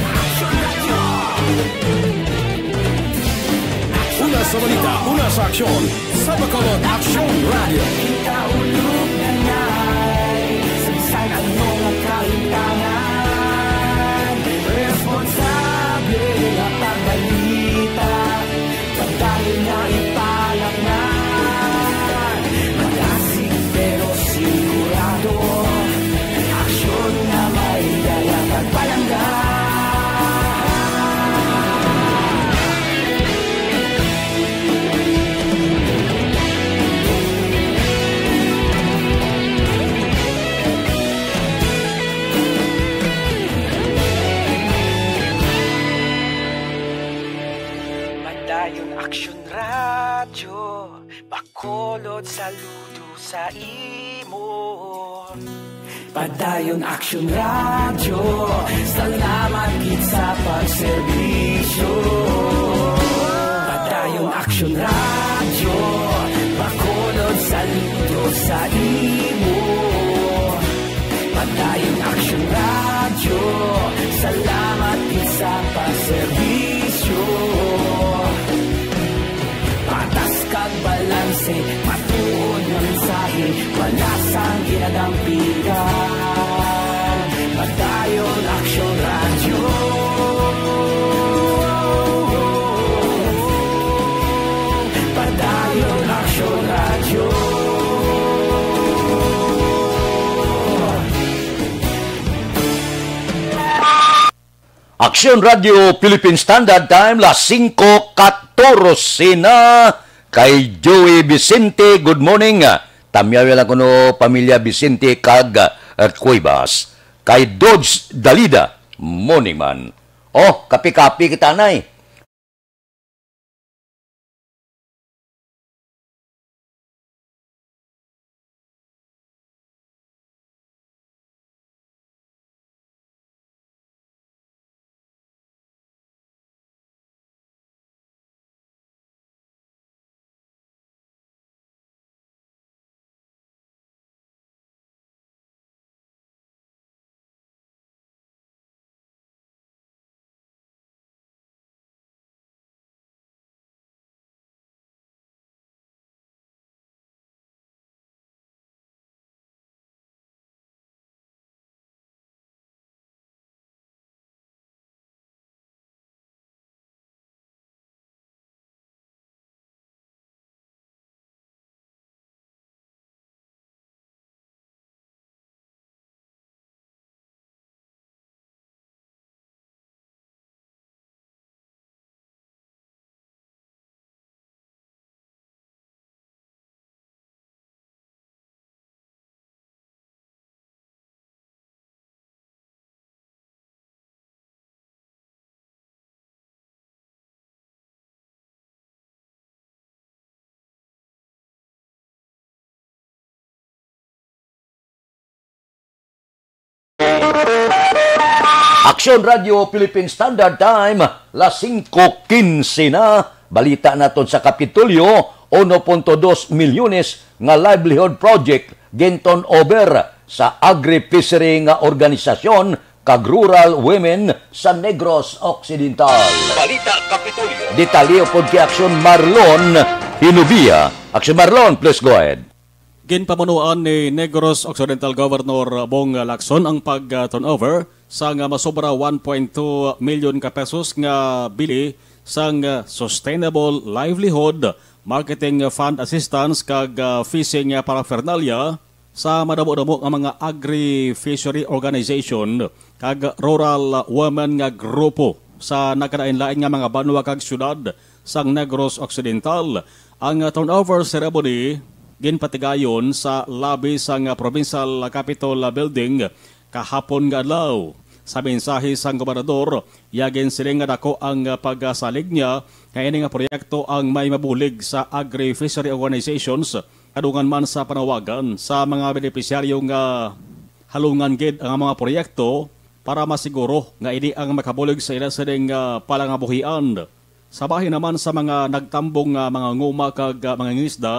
Una sa balita, una sa aksyon, sa Bacolod Aksyon Radyo. Kita ulog na nay, sa bisan ano nga kahimtangan, responsable nga pagbalita. Padayon nga ipalaknan, magasig pero sigurado, aksyon nga may dala kag palangga. Padayon Aksyon Radyo, Bacolod saludo sa imo. Padayon Aksyon Radyo, salamat gid sa pagserbisyo. Padayon Aksyon Radyo, Bacolod saludo sa imo. Padayon Aksyon Radyo, salamat gid sa pagserbisyo. Patas kag balanse, matuod nga mensahe, wala sang ginadampigan. Padayon Aksyon Radyo. Padayon Aksyon Radyo. Aksyon Radio Philippine Standard Time, las singko katorse na. Kay Joey Vicente, good morning. Tamyaw lang kuno pamilya Vicente kag, uh, Cuevas. Kay Dodge Dalida, morning man. Oh, kapi-kapi kita, nay. Aksyon Radio Philippine Standard Time, las singko quince na. Balita naton sa Kapitolyo, uno punto dos milyones nga livelihood project ginturnover sa agri-fishery nga organisasyon kag Rural Women sa Negros Occidental. Balita Kapitolyo. Detalye upod kay Aksyon Marlon Hinubia. Aksyon Marlon, please go ahead. Ginpamunuan ni Negros Occidental Governor Bong Lacson ang pag-turnover sang masobra one point two million ka pesos nga bili sang Sustainable Livelihood Marketing Fund Assistance kag, ah, fishing paraphernalia sa madamo-damo nga mga agri-fishery organization kag rural women nga grupo sa nagkalain-lain nga mga banwa kag syudad sang Negros Occidental. Ang turnover ceremony ginpatigayon sa lobby sang Provincial Capitol Building kahapon nga adlaw. Sa mensahe sang gobernador, iya ginsiling nga dako ang pagsalig niya nga ini nga proyekto ang may mabulig sa agri-fishery organizations, kadungan man sa panawagan sa mga benepisyaryo nga halungan gid ang mga proyekto para masiguro nga ini ang makabulig sa ila sining, ah, palangabuhian. Sa bahin naman sa mga nagtambong nga mga nguma kag, ah, mga ngisda,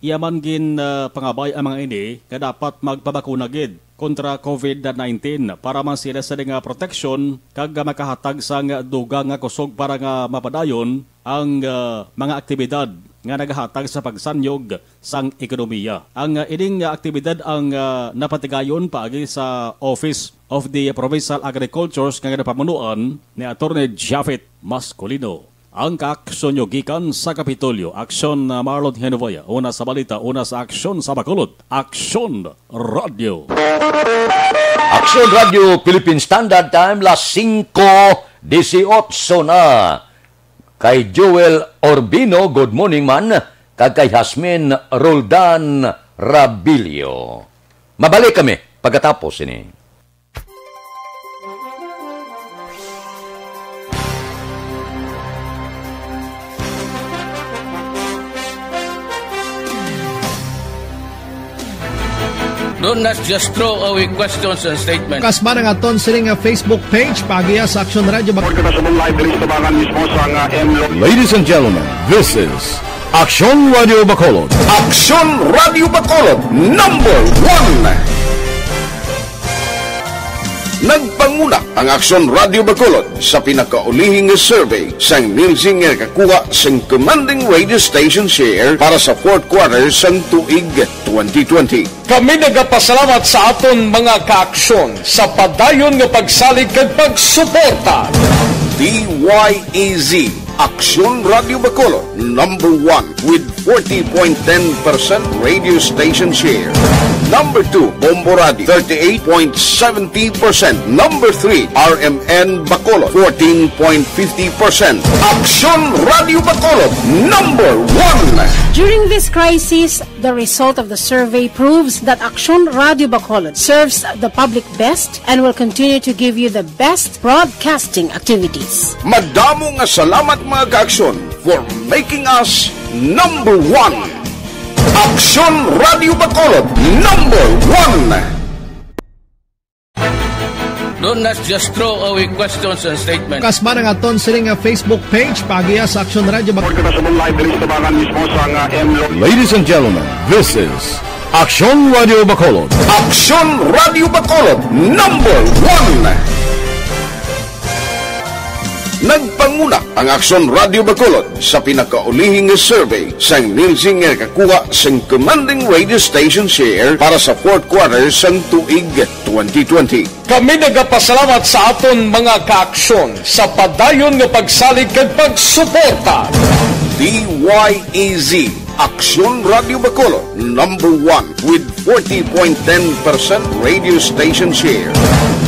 iya man gin, ah, pangabay ang mga ini nga dapat magpabakuna gid kontra covid nineteen para man sila sa nga proteksyon kag makahatag sang dugang nga kusog para nga mapadayon ang, ah, mga aktibidad nga nagahatag sa pagsanyog sang ekonomiya. Ang, ah, ining, ah, aktibidad ang, ah, napatigayon paagi sa Office of the Provincial Agricultures nga ginapamunuan ni Attorney Japhet Mascolino. Ang kaaksyon nyo gikan sa Kapitolyo. Aksyon, ah, Marlon Genovia. Una sa balita, una sa aksyon sa Bacolod. Aksyon Radio. Aksyon Radio Philippine Standard Time, las singko disiotso na. Kay Joel Orbino, good morning man, kag kay Jasmine Roldan Rabilio. Mabalik kami pagkatapos ini. Don't, let's just throw away questions and statements. Kasmaran nga aton sini nga Facebook page, paagiha sa Aksyon Radio Bacolod. Report kita sa live diri sa tabangan mismo sa nga M Lo- Ladies and gentlemen, this is Aksyon Radio Bacolod. Aksyon Radio Bacolod, number one. Nagpanguna ang Aksyon Radio Bacolod sa pinakaulihi nga survey sang Nielsen nga nakakuha sang commanding radio station share para sa fourth quarter sang tuig twenty twenty. Kami nagapasalamat sa aton mga kaaksyon sa padayon nga pagsalig kag pagsuporta. D Y E Z, Aksyon Radio Bacolod, number one with forty point ten percent radio station share. Number two, Bombo Radio, thirty-eight point seventy percent. Number three, R M N Bacolod, fourteen point fifty percent. Aksyon Radio Bacolod, number one. During this crisis, the result of the survey proves that Aksyon Radio Bacolod serves the public best and will continue to give you the best broadcasting activities. Madamo nga salamat, mga kaaksyon, for making us number one. Aksyon Radio Bacolod, number one. Don't, let's just throw away questions and statements. Kasmaran nga aton sini nga Facebook page, paagiha sa Aksyon Radio Bacolod. Report kita sa live diri sa tabangan mismo sa nga M Lo- Ladies and gentlemen, this is Aksyon Radio Bacolod. Aksyon Radio Bacolod, number one. Nagpanguna ang Aksyon Radio Bacolod sa pinakaulihi nga survey sang Nielsen nga nakakuha sang commanding radio station share para sa fourth quarter sang tuig twenty twenty. Kami nagapasalamat sa aton mga kaaksyon sa padayon nga pagsalig kag pagsuporta. D Y E Z, Aksyon Radio Bacolod, number one with forty point ten percent radio station share.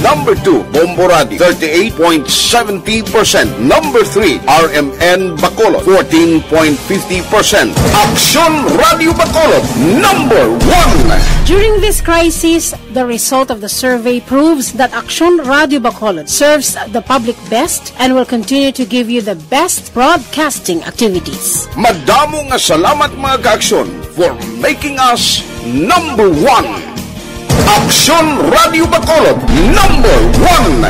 Number two, Bombo Radio, thirty-eight point seventy percent. Number three, R M N Bacolod, fourteen point fifty percent. Aksyon Radio Bacolod, number one. During this crisis, the result of the survey proves that Aksyon Radio Bacolod serves the public best and will continue to give you the best broadcasting activities. Madamo nga salamat, mga kaaksyon, for making us number one. Aksyon Radio Bacolod, number one.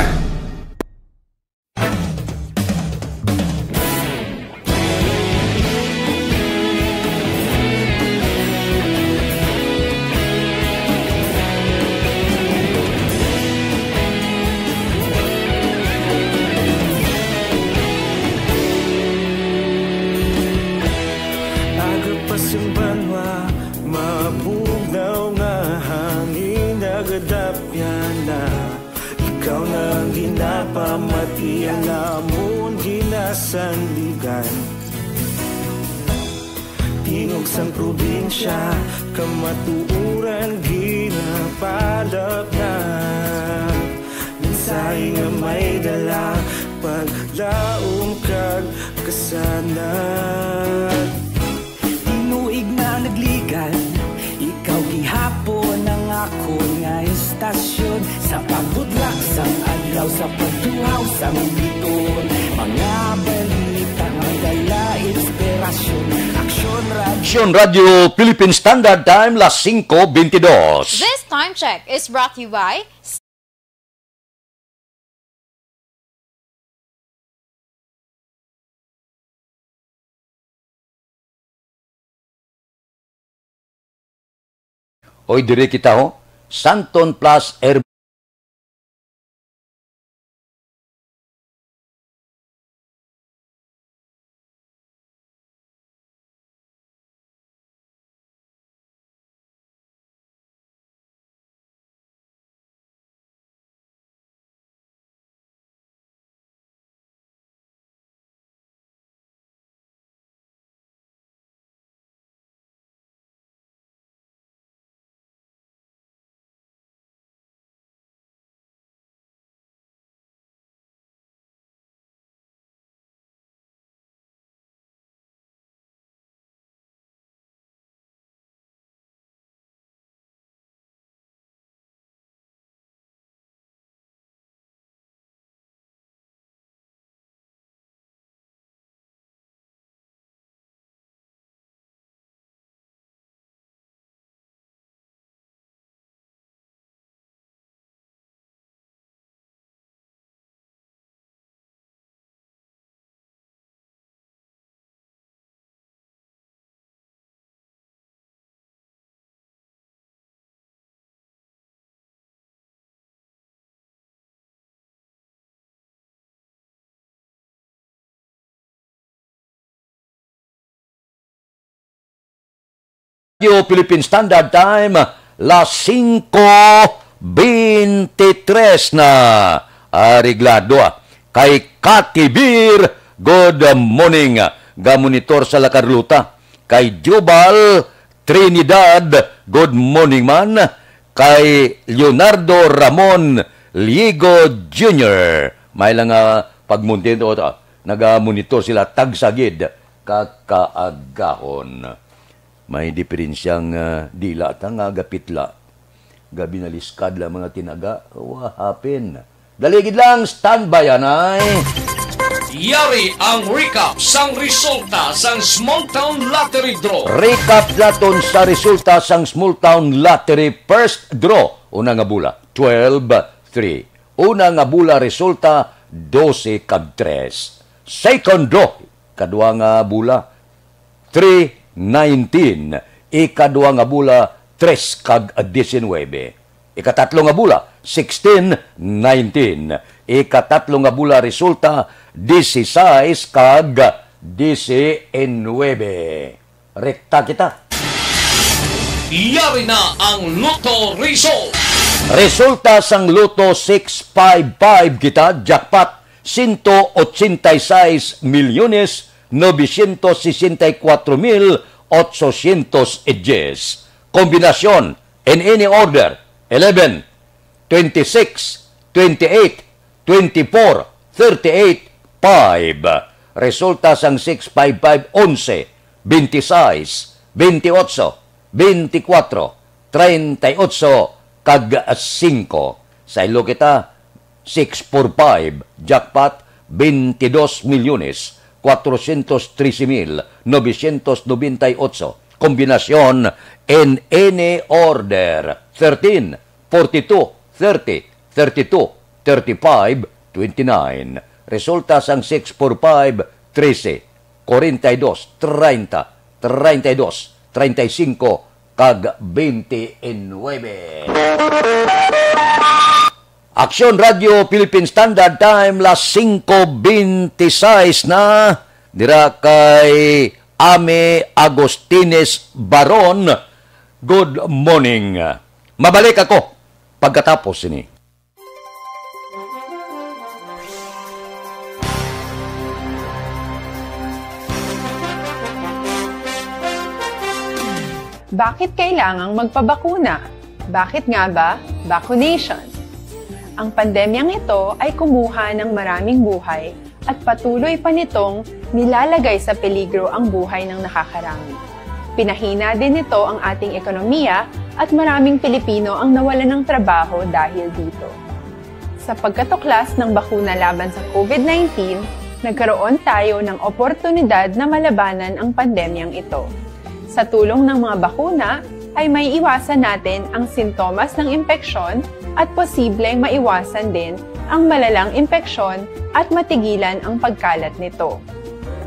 Iya namon ginasandigan. Tingog sang probinsya, kamatuoran ginapalapnag. Mensahe nga may dala, paglaom kag kasanag. Tinuig na nagligan, ikaw gihapon ang akon nga istasyon. Sa pagbudlak sang adlaw, sa pagtuhaw sang bituon, mga balita nga dala inspirasyon. Aksyon Radyo. Aksyon Radyo Philippine Standard Time, las singko bentidós. This time check is brought to you by Oy, diri kita, ho. Santon Plus Air. Radyo Philippine Standard Time, las singko bentitres na. Areglado, ah. Kay Kati Beer, good morning. Gamonitor sa La Carlota. Kay Jubal Trinidad, good morning man. Kay Leonardo Ramon Ligo Junior, may lang nga pagmuntin o, ah, nagamonitor sila tagsagid ka kaagahon. May diferensyang, ah, dila ta nga agapitla. Gabi na liskad lang mga tinaga. Wa hapin. Dali gid lang, standby anay. Yari ang recap sang resulta sang Small Town Lottery Draw. Recap naton sa resulta sang Small Town Lottery First Draw. Una nga bula, twelve three. Una nga bula resulta, dose kag tres. Second draw, kadwa nga bula, three nineteen. Ikadwa nga bula, tres kag diecinuebe. Ikatatlo nga bula, sixteen nineteen. Ikatatlo nga bula resulta, dieciséis kag diecinuebe. Rekta kita. Yari na ang Lotto Result. Resulta sang Lotto six five five kita, jackpot, ciento ochenta y seis millones novecientos sesenta y cuatro mil ochocientos diez. Kombinasyon, in any order, eleven, twenty-six, twenty-eight, twenty-four, thirty-eight, five. Resulta sang six five five, onse, veintiséis, veintiocho, veinticuatro, treinta y ocho, kag singko. Saylo kita, six four five, jackpot, veintidós milyones, cuatrocientos trece mil novecientos noventa y ocho. Kombinasyon, in any order, thirteen, forty-two, thirty, thirty-two, thirty-five, twenty-nine. Resulta sang six four five, trese, kwarenta y dos, treinta, treinta y dos, treinta y cinco, kag veintinuebe. Aksyon Radyo Philippine Standard Time, las singko veintiséis na, dira kay Ame Agustines Baron. Good morning. Mabalik ako pagkatapos sini. Bakit kailangang magpabakuna? Bakit nga ba vaccination? Ang pandemyang ito ay kumuha ng maraming buhay at patuloy pa nitong nilalagay sa peligro ang buhay ng nakakarami. Pinahina din nito ang ating ekonomiya at maraming Pilipino ang nawalan ng trabaho dahil dito. Sa pagkatuklas ng bakuna laban sa COVID nineteen, nagkaroon tayo ng oportunidad na malabanan ang pandemyang ito. Sa tulong ng mga bakuna, ay maiiwasan natin ang sintomas ng impeksyon at posibleng maiwasan din ang malalang impeksyon at matigilan ang pagkalat nito.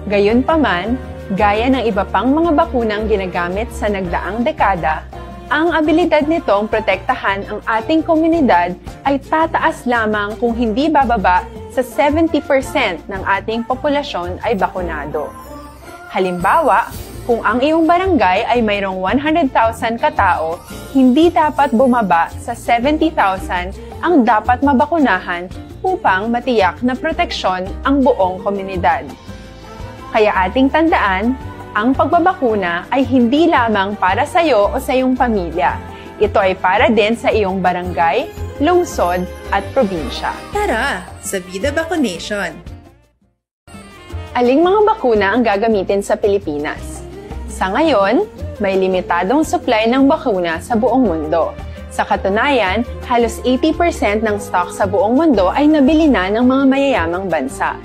Gayunpaman, gaya ng iba pang mga bakunang ginagamit sa nagdaang dekada, ang abilidad nitong protektahan ang ating komunidad ay tataas lamang kung hindi bababa sa seventy percent ng ating populasyon ay bakunado. Halimbawa, kung ang iyong barangay ay mayroong one hundred thousand katao, hindi dapat bumaba sa seventy thousand ang dapat mabakunahan upang matiyak na proteksyon ang buong komunidad. Kaya ating tandaan, ang pagbabakuna ay hindi lamang para sa iyo o sa iyong pamilya. Ito ay para din sa iyong barangay, lungsod, at probinsya. Tara, sa Vida Vaccination! Aling mga bakuna ang gagamitin sa Pilipinas? Sa ngayon, may limitadong supply ng bakuna sa buong mundo. Sa katunayan, halos eighty percent ng stock sa buong mundo ay nabili na ng mga mayayamang bansa.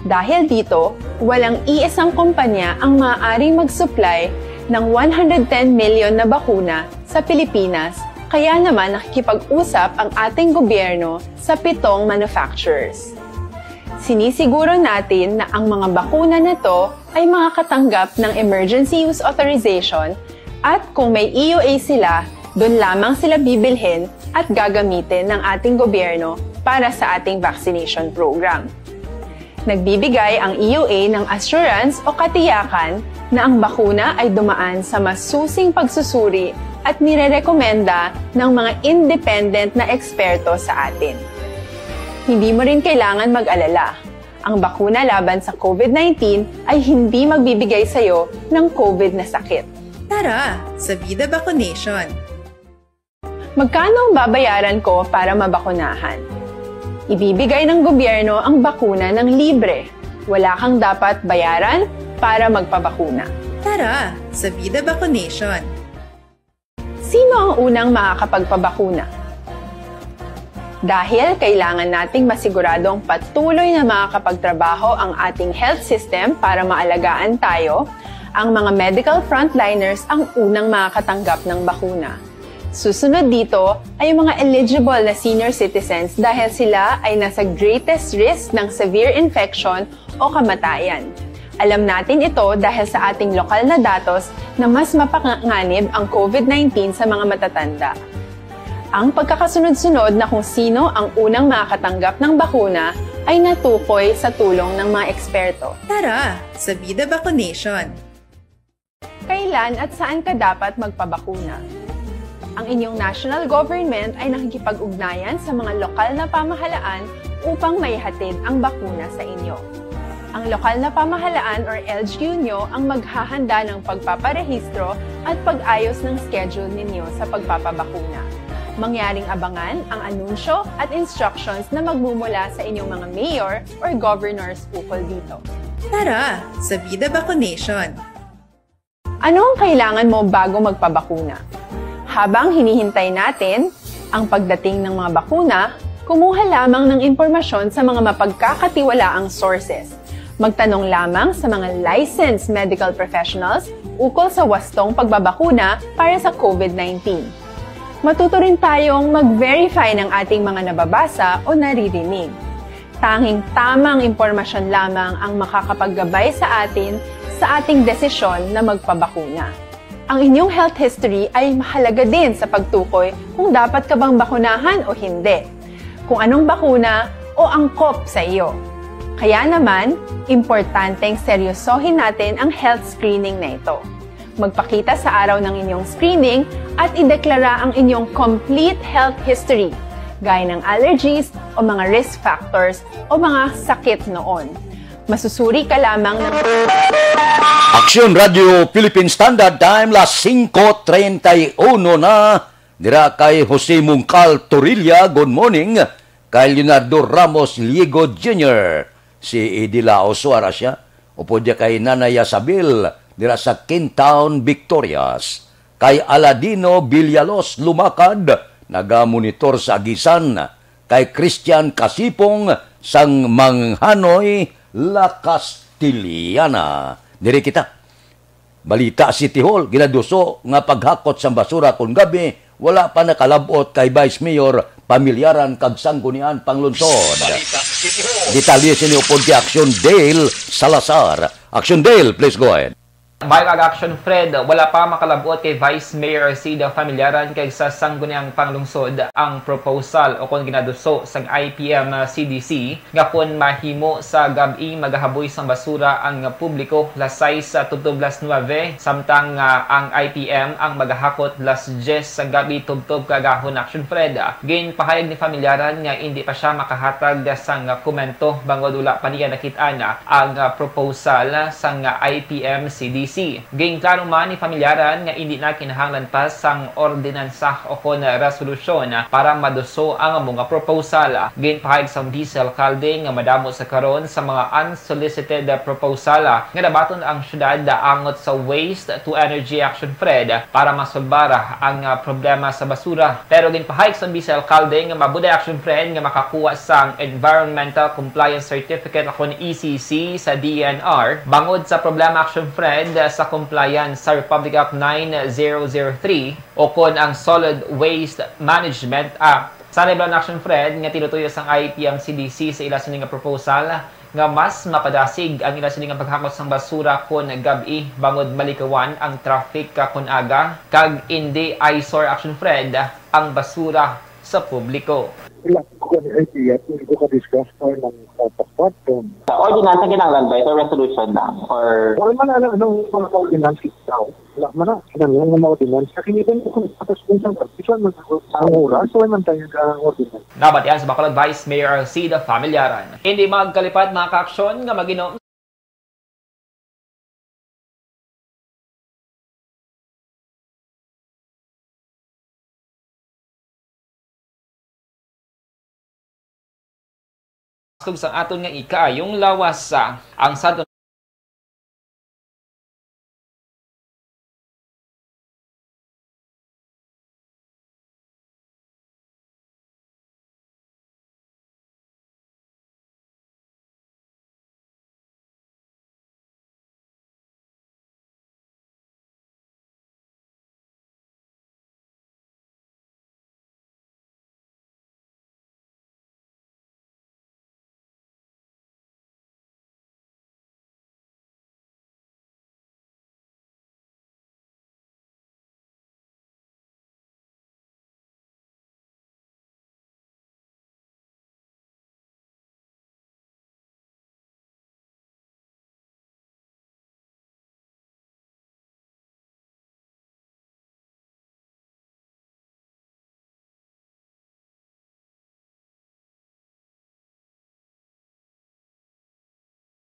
Dahil dito, walang iisang kumpanya ang maaaring mag-supply ng one hundred ten million na bakuna sa Pilipinas, kaya naman nakikipag-usap ang ating gobyerno sa pitong manufacturers. Sinisiguro natin na ang mga bakuna na to ay makakatanggap ng emergency use authorization at kung may E U A sila, doon lamang sila bibilhin at gagamitin ng ating gobyerno para sa ating vaccination program. Nagbibigay ang E U A ng assurance o katiyakan na ang bakuna ay dumaan sa masusing pagsusuri at nirerekomenda ng mga independent na eksperto sa atin. Hindi mo rin kailangan mag-alala. Ang bakuna laban sa COVID nineteen ay hindi magbibigay sa iyo ng COVID na sakit. Tara, sa Vida Vaccination! Magkano ang babayaran ko para mabakunahan? Ibibigay ng gobyerno ang bakuna ng libre. Wala kang dapat bayaran para magpabakuna. Tara, sa Vida Vaccination! Sino ang unang makakapagpabakuna? Dahil kailangan nating masiguradong patuloy na makakapagtrabaho ang ating health system para maalagaan tayo, ang mga medical frontliners ang unang makakatanggap ng bakuna. Susunod dito ay ang mga eligible na senior citizens dahil sila ay nasa greatest risk ng severe infection o kamatayan. Alam natin ito dahil sa ating lokal na datos na mas mapanganib ang COVID nineteen sa mga matatanda. Ang pagkakasunod-sunod na kung sino ang unang makakatanggap ng bakuna ay natukoy sa tulong ng mga eksperto. Tara, sa Vida Vaccination! Kailan at saan ka dapat magpabakuna? Ang inyong national government ay nakikipag-ugnayan sa mga lokal na pamahalaan upang maihatid ang bakuna sa inyo. Ang lokal na pamahalaan or L G U nyo ang maghahanda ng pagpaparehistro at pag-ayos ng schedule ninyo sa pagpapabakuna. Mangyaring abangan ang anunsyo at instructions na magmumula sa inyong mga mayor or governors ukol dito. Tara, sa Vida Vaccination! Ano ang kailangan mo bago magpabakuna? Habang hinihintay natin ang pagdating ng mga bakuna, kumuha lamang ng impormasyon sa mga mapagkakatiwalaang sources. Magtanong lamang sa mga licensed medical professionals ukol sa wastong pagbabakuna para sa COVID nineteen. Matuto rin tayong mag-verify ng ating mga nababasa o naririnig. Tanging tamang impormasyon lamang ang makakapaggabay sa atin sa ating desisyon na magpabakuna. Ang inyong health history ay mahalaga din sa pagtukoy kung dapat ka bang bakunahan o hindi, kung anong bakuna o angkop sa iyo. Kaya naman, importanteng seryosohin natin ang health screening na ito. Magpakita sa araw ng inyong screening at ideklara ang inyong complete health history, gaya ng allergies o mga risk factors o mga sakit noon. Masusuri ka lamang ng Aksyon Radio Philippine Standard Time, las singko treinta y uno na. Dira kay Jose Mungkal Torilla, good morning. Kay Leonardo Ramos Liego Junior, si Eddie Laos, wala siya. Upod niya kay Nanay Yasabel, dira sa Kintown, Victorias. Kay Aladino Villalos Lumakad, nagamonitor sa Agisan. Kay Christian Kasipong sang Manghanoy, La Castellana. Diri kita. Balita, City Hall, ginaduso nga paghakot sang basura kon gabi, wala pa nakalab-ot kay Vice Mayor, pamilyaran kag sanggunian panglungsod. Balita, City Hall. Detalye sini upod kay Action Dale Salazar. Action Dale, please go ahead. Maayong aga, Action Fred, wala pa makalab-ot kay Vice Mayor Arcida Familiaran kag sa Sangguniang Panglungsod ang proposal o kon ginaduso sang I P M C D C nga kon mahimo sa gab-i magahaboy sang basura ang publiko las sais tubtob las nuebe, samtang, ah, ang I P M ang magahakot las diyes sa gab-i tubtob kaagahon, Action Fred. Ginpahayag ni Familiaran nga indi pa siya makahatag sang komento bangod wala pa niya nakit-an ang proposal sang I P M C D C. Ginklaro man ni Familiaran nga indi na kinahanglan pa sang ordinansa o kon resolusyon para maduso ang amo nga proposal. Ginpahayag sang Vice Alcalde nga madamo sa karon sa mga unsolicited proposal nga nabaton ang syudad angot sa waste to energy, Action Fred, para masolbar ang, ah, problema sa basura. Pero ginpahayag sang Vice Alcalde nga mabuday, Action Fred, nga makakuha sang Environmental Compliance Certificate o kon E C C sa D E N R bangod sa problema, Action Fred, sa compliance sa Republic Act nine zero zero three o kon ang Solid Waste Management Act. Sa naibalan, Action Fred, nga tinutuyo sang I P M C D C sa ila sini nga proposal nga mas mapadasig ang ila sini nga paghakot sang basura kon gab-i bangod malikawan ang traffic ka kon aga, kag indi eyesore, Action Fred, ang basura sa publiko. Wala ko ka idea, hindi ko ka-discuss pa ng, uh, pakpak. Sa ordinance, ang kinahanglan ba? Ito resolution lang? Or wala man, ano, anong mga ordinance ito? Wala man na. Kinahanglan nga ma-ordinance. Sa kiniban ko kung tapos kung saan, ito ang mag-, ang oras, wala man tayo ka ordinance. Nabatian sa Bacolod Vice Mayor Alcida Familiaran. Hindi magkalipat, mga kaaksyon, nga magino kag sang aton nga ikaayong lawas. Ang Santo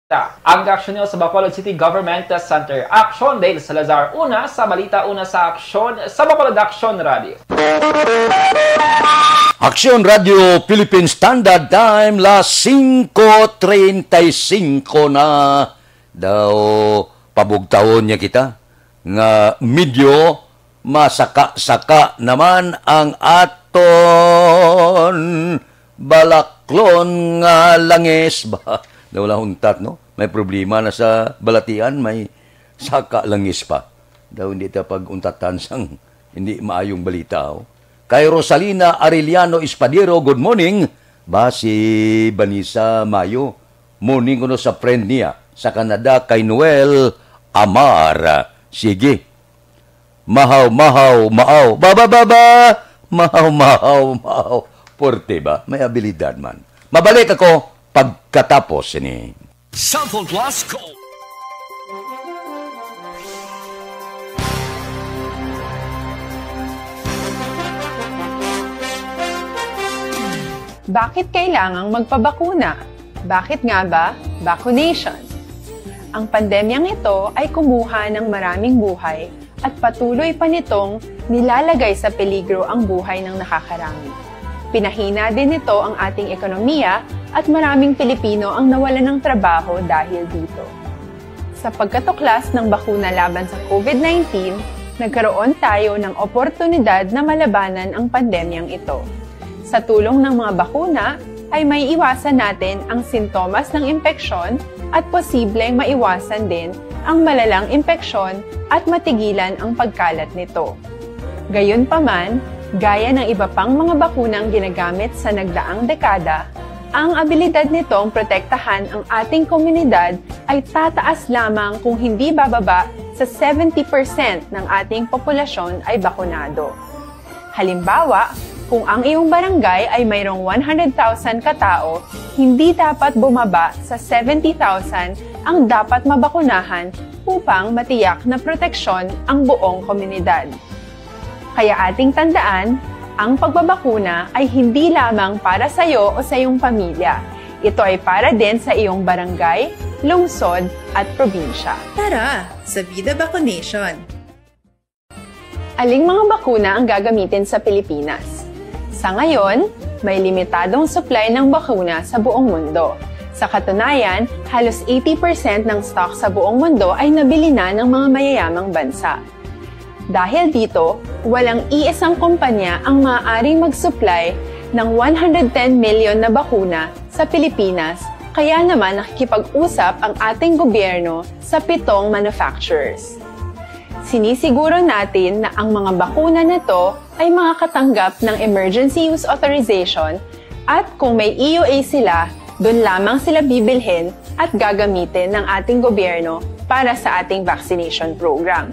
Ta, ang kaaksyon niyo sa Bacolod City Government Center. Action Dale Salazar, una sa balita, una sa aksyon sa Bacolod Action Radio. Action Radio Philippine Standard Time, las singko treinta y cinco na. Daw pabugtawon niya kita nga medyo masaka-saka naman ang aton balaklon nga langis. Ba, daw wala untat, no? May problema na sa balatian, may saka langis pa. Daw hindi ta pag-untatan sang hindi maayong balita, oh. Kay Rosalina Arellano Espadero, good morning. Ba, si Vanessa Mayo, morning kuno sa friend niya sa Canada, kay Noel Amar. Sige. Mahaw, mahaw, maaw. Ba, ba, ba, ba. Mahaw, mahaw, maaw. Porte ba? May abilidad man. Mabalik ako pagkatapos ini. Sample Plus Gold. Bakit kailangang magpabakuna? Bakit nga ba? Vaccination. Ang pandemyang ito ay kumuha ng maraming buhay at patuloy pa nitong nilalagay sa peligro ang buhay ng nakakarami. Pinahina din nito ang ating ekonomiya at maraming Pilipino ang nawalan ng trabaho dahil dito. Sa pagkatuklas ng bakuna laban sa COVID nineteen, nagkaroon tayo ng oportunidad na malabanan ang pandemyang ito. Sa tulong ng mga bakuna, ay may iwasan natin ang sintomas ng impeksyon at posibleng maiwasan din ang malalang impeksyon at matigilan ang pagkalat nito. Gayunpaman, gaya ng iba pang mga bakunang ginagamit sa nagdaang dekada, ang abilidad nitong protektahan ang ating komunidad ay tataas lamang kung hindi bababa sa seventy percent ng ating populasyon ay bakunado. Halimbawa, kung ang iyong barangay ay mayroong one hundred thousand katao, hindi dapat bumaba sa seventy thousand ang dapat mabakunahan upang matiyak na proteksyon ang buong komunidad. Kaya ating tandaan, ang pagbabakuna ay hindi lamang para sa iyo o sa iyong pamilya. Ito ay para din sa iyong barangay, lungsod, at probinsya. Tara, sa Vida Vaccination! Aling mga bakuna ang gagamitin sa Pilipinas? Sa ngayon, may limitadong supply ng bakuna sa buong mundo. Sa katunayan, halos eighty percent ng stock sa buong mundo ay nabili na ng mga mayayamang bansa. Dahil dito, walang iisang kumpanya ang maaaring mag-supply ng one hundred ten million na bakuna sa Pilipinas, kaya naman nakikipag-usap ang ating gobyerno sa pitong manufacturers. Sinisiguro natin na ang mga bakuna na to ay makakatanggap ng emergency use authorization at kung may E U A sila, doon lamang sila bibilhin at gagamitin ng ating gobyerno para sa ating vaccination program.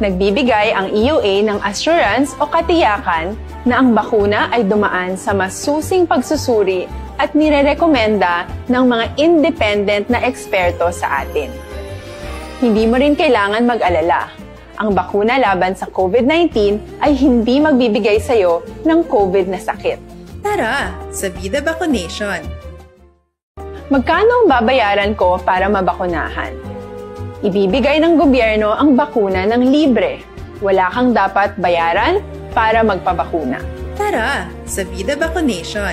Nagbibigay ang E U A ng assurance o katiyakan na ang bakuna ay dumaan sa masusing pagsusuri at nirerekomenda ng mga independent na eksperto sa atin. Hindi mo rin kailangan mag-alala. Ang bakuna laban sa COVID nineteen ay hindi magbibigay sa iyo ng COVID na sakit. Tara, sa Vida Vaccination! Magkano ang babayaran ko para mabakunahan? Ibibigay ng gobyerno ang bakuna ng libre. Wala kang dapat bayaran para magpabakuna. Tara, sa Vida Vaccination!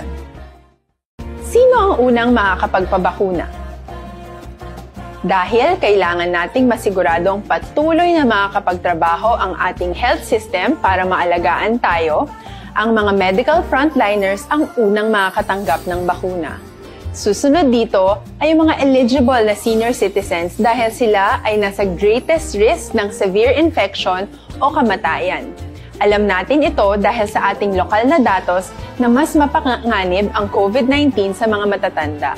Sino ang unang makakapagpabakuna? Dahil kailangan nating masiguradong patuloy na makakapagtrabaho ang ating health system para maalagaan tayo, ang mga medical frontliners ang unang makakatanggap ng bakuna. Susunod dito ay ang mga eligible na senior citizens dahil sila ay nasa greatest risk ng severe infection o kamatayan. Alam natin ito dahil sa ating lokal na datos na mas mapanganib ang COVID nineteen sa mga matatanda.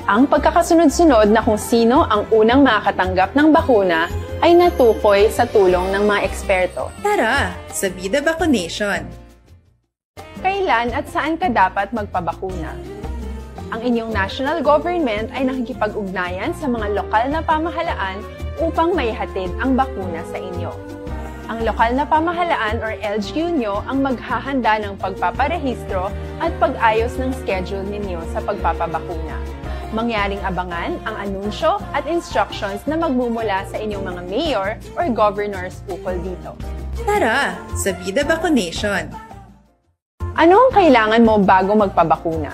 Ang pagkakasunod-sunod na kung sino ang unang makakatanggap ng bakuna ay natukoy sa tulong ng mga eksperto. Tara, sa Vida Vaccination! Kailan at saan ka dapat magpabakuna? Ang inyong national government ay nakikipag-ugnayan sa mga lokal na pamahalaan upang maihatid ang bakuna sa inyo. Ang lokal na pamahalaan or L G U nyo ang maghahanda ng pagpaparehistro at pag-ayos ng schedule ninyo sa pagpapabakuna. Mangyaring abangan ang anunsyo at instructions na magmumula sa inyong mga mayor or governors ukol dito. Tara, sa Vida Vaccination! Ano ang kailangan mo bago magpabakuna?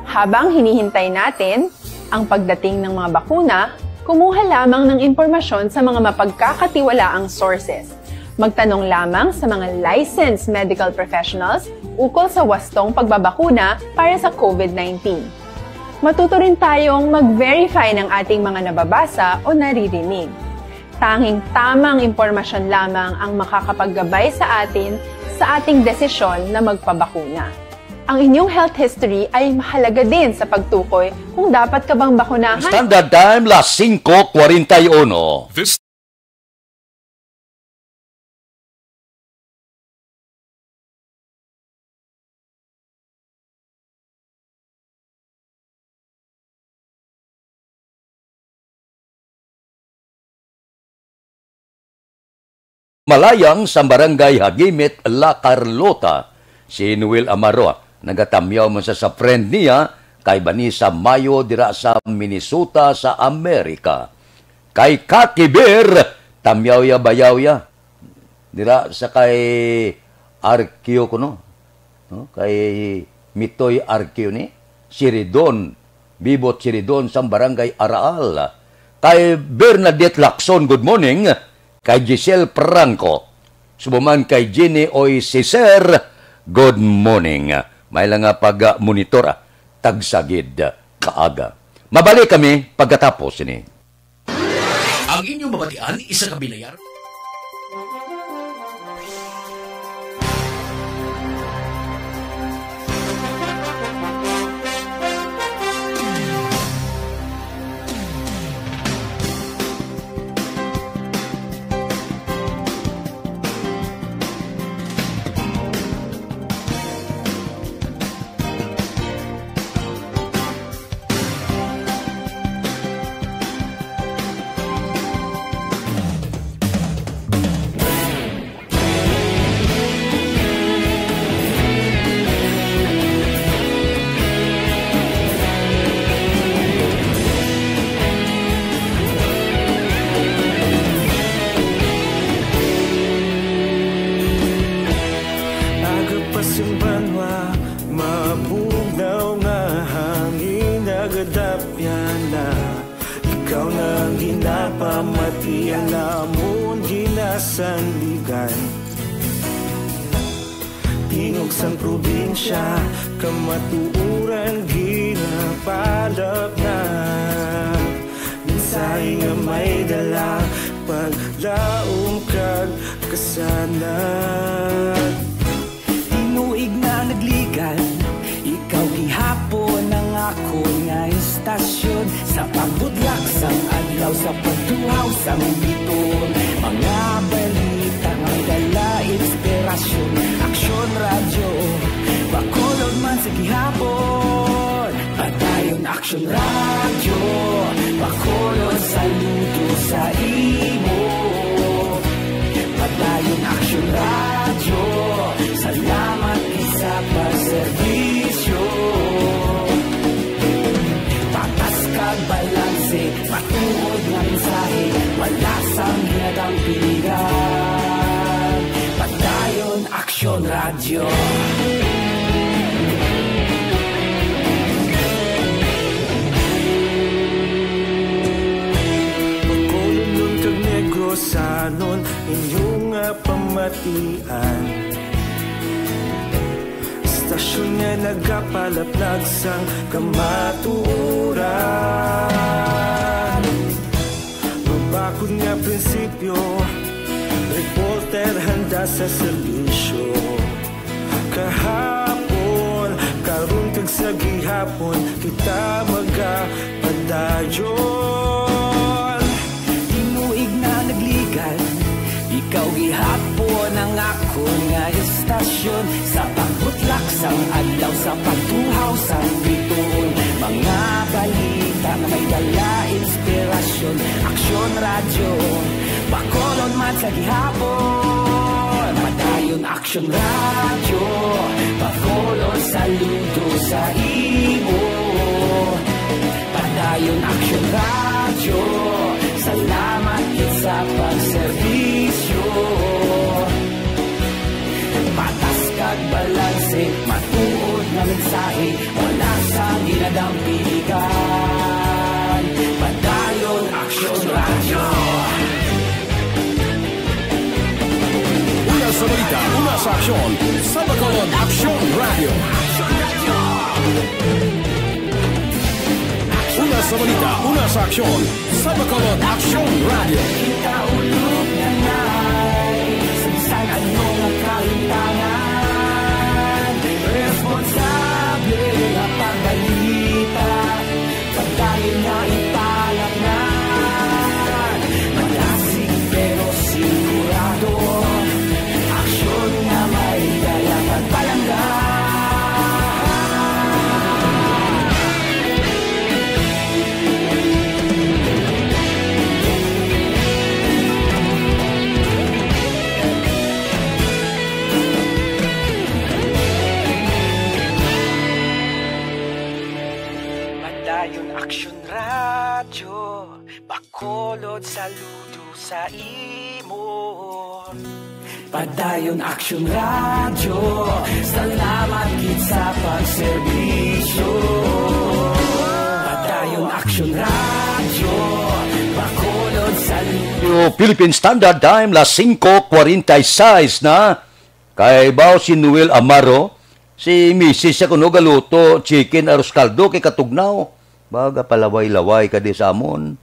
Habang hinihintay natin ang pagdating ng mga bakuna, kumuha lamang ng impormasyon sa mga mapagkakatiwalaang sources. Magtanong lamang sa mga licensed medical professionals ukol sa wastong pagbabakuna para sa COVID nineteen. Matuto rin tayong mag-verify ng ating mga nababasa o naririnig. Tanging tamang impormasyon lamang ang makakapaggabay sa atin sa ating desisyon na magpabakuna. Ang inyong health history ay mahalaga din sa pagtukoy kung dapat ka bang bakunahan. Standard Time, las singko kwarenta y uno. This Malayang sa Barangay Hagimit, La Carlota, si Noel Amaro nagatamyaw man sa, sa friend niya kay Vanessa Mayo dira sa Minnesota sa Amerika. Kay Kaki Bear, tamyaw ya, bayaw ya. Dira sa kay Arquio kuno, no? Kay Mitoy Arquio ni Siridon, Bibot Siridon sang Barangay Araal. Kay Bernadette Lacson, good morning. Kay Giselle Franco, subo man kay Jenny Oy Cicer, good morning. May lang nga pag-monitor, ah, tagsagid kaaga. Mabalik kami pagkatapos ini. Ang inyong mabatian, isa ka binayar. Aga pa sing banwa, mabugnaw nga hangin nagadapyan na. Ikaw na ang ginapamatian namon ginasandigan. Tingog sang probinsya, kamatuoran ginapalapnap. Mensahe nga may dala, paglaom kag kasanag. Tinuig na nagligan, ikaw gihapon ang akon nga istasyon. Sa pagbudlak sang adlaw, sa pagtuhaw sang biton, mga balita nga may dala inspirasyon. Aksyon Radyo, Bacolod man sa gihapon. Padayon Aksyon Radyo, Bacolod, saludo sa imo. Padayon Aksyon Radyo, salamat gid sa pagserbisyo. Patas kag balanse, matuod nga mensahe, wala sang ginadampingan. Padayon Aksyon Radyo. Bacolodnon kag Negrosanon, inyo nga pamatian. Istasyon nga nagapalaplag sang kamatuoran. Mabakod nga prinsipyo, reporter handa sa serbisyo. Kahapon, karon kag sa gihapon, kita magapadayon. Tinuig na nagligan, ikaw gihapon ang akon nga istasyon. Sa pagbutlak sang adlaw, sa pagtuhaw sang bituon, mga balita nga may dala inspirasyon. Aksyon Radyo, Bacolod man sa gihapon. Padayon Aksyon Radyo, Bacolod, saludo sa imo. Padayon Aksyon Radyo, salamat gid sa pagserbisyo. Patas kag balanse, matuod nga mensahe, wala sa ginadampingan. Padayon Aksyon Radyo. Una sa balita, una sa aksyon, sa Bacolod Aksyon Radyo. Una sa balita, una sa aksyon, sa Bacolod Aksyon Radyo. Kita ulog na nai, sa bisan ano nga kahitangan, responsable nga pagbalita, pagdayon nga ipalapngan. Madasig pero sigurado, aksyon nga may dala pagpalangga. Lord, saludo sa imo. Padayon Action Radio, salamat gid sa pagserbisyo. Padayon Action Radio, Bacolod, saludo. Philippine Standard Time, las singko kwarenta y seis na. Kay bao si Noel Amaro, si misis siya kuno galuto, chicken arroz caldo kay katugnaw. Baga palaway-laway ka di sa amon.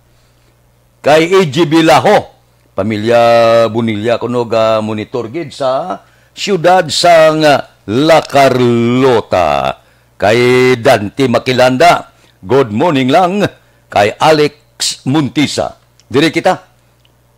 Kay A G B Laho, pamilya Bonilla kuno ga monitor gid sa siyudad sang La Carlota. Kay Dante Makilanda, good morning lang. Kay Alex Montisa, diri kita.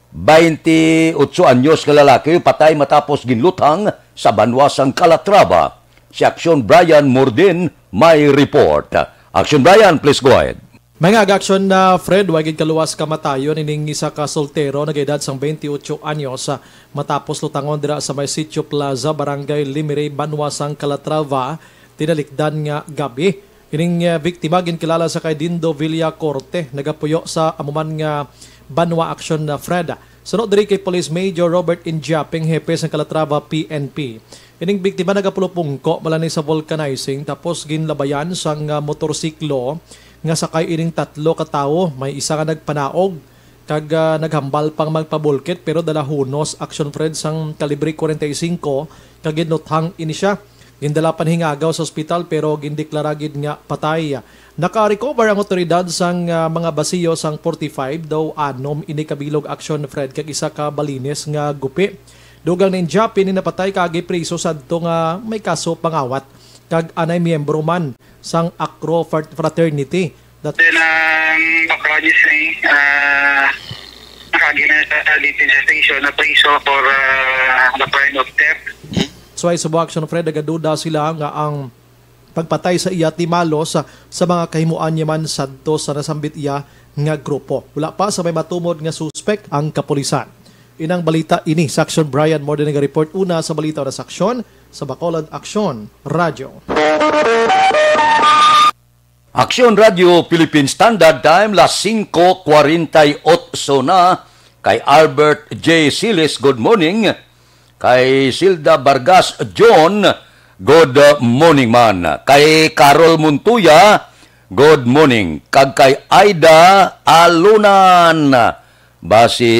Baynte otso anyos nga lalaki patay matapos ginluthang sa banwa sang Calatrava. Si Action Brian Morden may report. Action Brian, please go ahead. Mga aga-aksyon na, Fred, wa gid kaluwas kamatayon ining isa ka soltero nagaedad sang twenty-eight anyos, ah, matapos lutangon dira sa may Sitio Plaza, Barangay Limiray, banwa sang Calatrava, tinalikdan nga gab-i. Ining, ah, biktima ginkilala sa kay Dindo Villacorte, nagapuyo sa amo man nga banwa, Action, ah, Fred. Suno diri kay Police Major Robert Injaping, hepe sang Calatrava P N P. Ining biktima nagapulupungko man lang ni sa vulcanizing, tapos ginlabayan sang, ah, motorsiklo nga sakay ining tatlo ka tawo. May isa nga nagpanaog kag, ah, naghambal pang magpabulkit, pero dala hunos, Action Fred, sang kalibre kwarenta y singko, kag ginluthang ini sia. Gindala panhingagaw sa ospital, pero gindeklara gid nga patay. Naka-recover ang awtoridad sang, ah, mga basiyo sang forty-five, daw anom ini ka bilog, Action Fred, kag isa ka balines nga gupi. Dugang ni Injaping, ni napatay kaagi priso sadto nga may kaso pangawat, kag anay miyembro man sang Acro Frat-, Fraternity. That Then, ang background is, ah, nakagi na sa Leyte Station na priso for, ah, the crime of theft. That's why, sa Action Fred, nagaduda sila nga ang pagpatay sa iya timalos sa, sa mga kahimuan niya man sadto sa nasambit iya nga grupo. Wala pa sa may matumod nga suspek ang kapulisan. Inang balita ini sa Action Brian Morden, nag-report una sa balita na sa Aksyon, sa Bacolod Aksyon Radyo. Aksyon Radyo Philippine Standard Time, las singko kwarenta y otso na. Kay Albert J Siles, good morning. Kay Silda Vargas John, good morning man. Kay Carol Montoya, good morning. Kag kay Aida Alunan, basi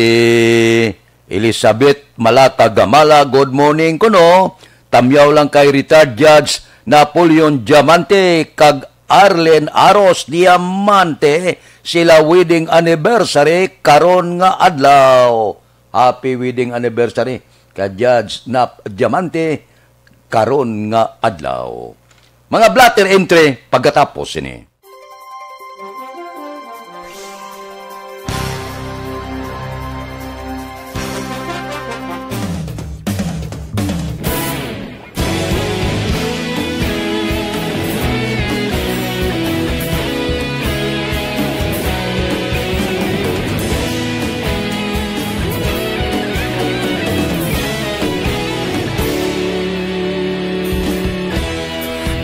Elizabeth Malata Gamala, good morning kuno. Tamyaw lang kay retired Judge Napoleon Diamante kag Arlen Aros Diamante, sila wedding anniversary karon nga adlaw. Happy wedding anniversary ka Judge Nap Diamante karon nga adlaw. Mga blotter entry pagkatapos sini.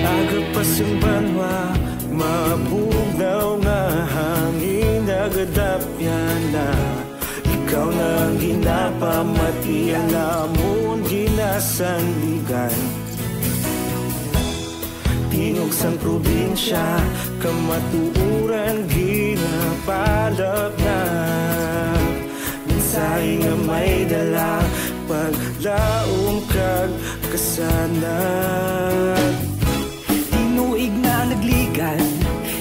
Aga pa sang banwa, mabugnaw nga hangin nagadapyan na. Ikaw na ang ginapamati, ang amon ginasandigan. Tingog sang probinsya, kamatuoran ginapalapnap. Mensahe nga may dala, paglaom kag kasanag. Tinuig na nagligan,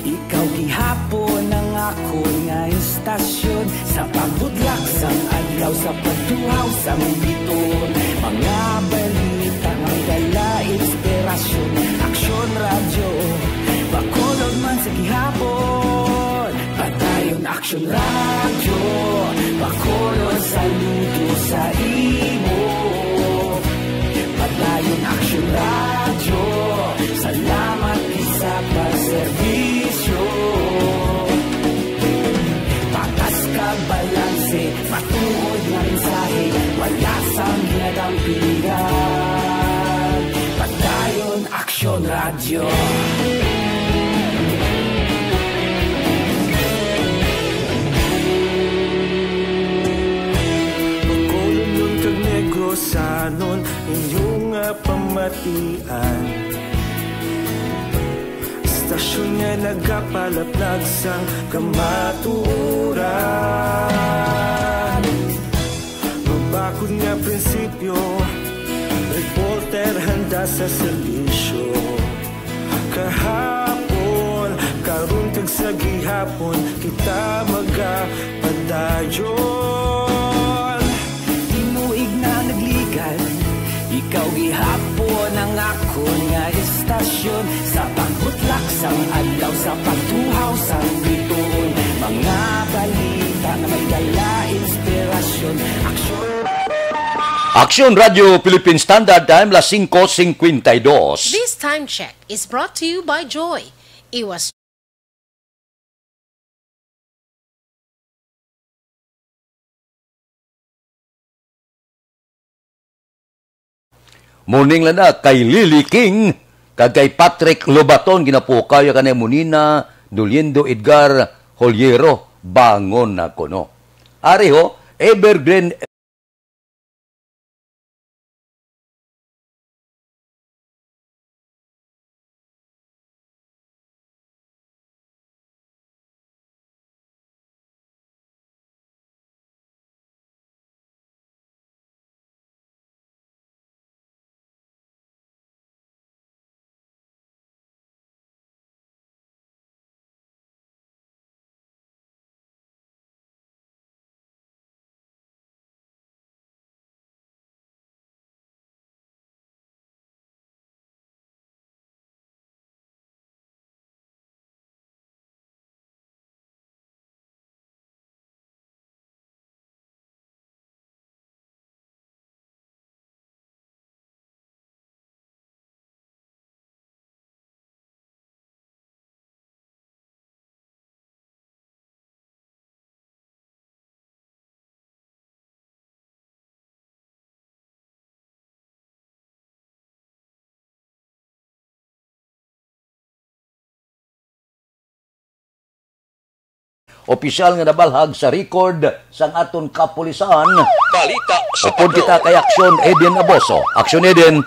ikaw gihapon ang akon nga istasyon. Sa pagbudlak sang adlaw, sa pagtuhaw sang biton, mga balita nga may dala inspirasyon. Aksyon Radyo, Bacolod man sa gihapon. Padayon Aksyon Radyo, Bacolod, saludo sa imo. Padayon Aksyon Radyo, salamat gid sa pagserbisyo. Patas kag balanse, matuod nga mensahe, wala sang ginadampigan. Padayon Aksyon Radyo. Tanon inyo nga pamatian. Istasyon nga nagapalaplag sang kamatuoran. Mabakod nga prinsipyo, reporter handa sa serbisyo. Kahapon, karon kag sa gihapon, kita magapadayon. Tinuig na nagligan, ikaw gihapon ang akon nga istasyon. Sa pagbutlak sang adlaw, sa pagtuhaw sang bituon, mga balita nga may dala inspirasyon. Aksyon. Aksyon Radio Philippine Standard Time, las singko singkwenta y dos. This time check is brought to you by Joy. Iwas. Morning lang na kay Lily King, kag kay Patrick Lobaton, ginapukaw ya kanay Munina, Doliendo Edgar, Holiero, bangon na kuno. Ari ho, Evergreen Opisyal nga nabalhag sa record sang aton kapulisan. Balita sa Upod Taglog. Kita kay Aksyon Eden Aboso. Aksyon Eden.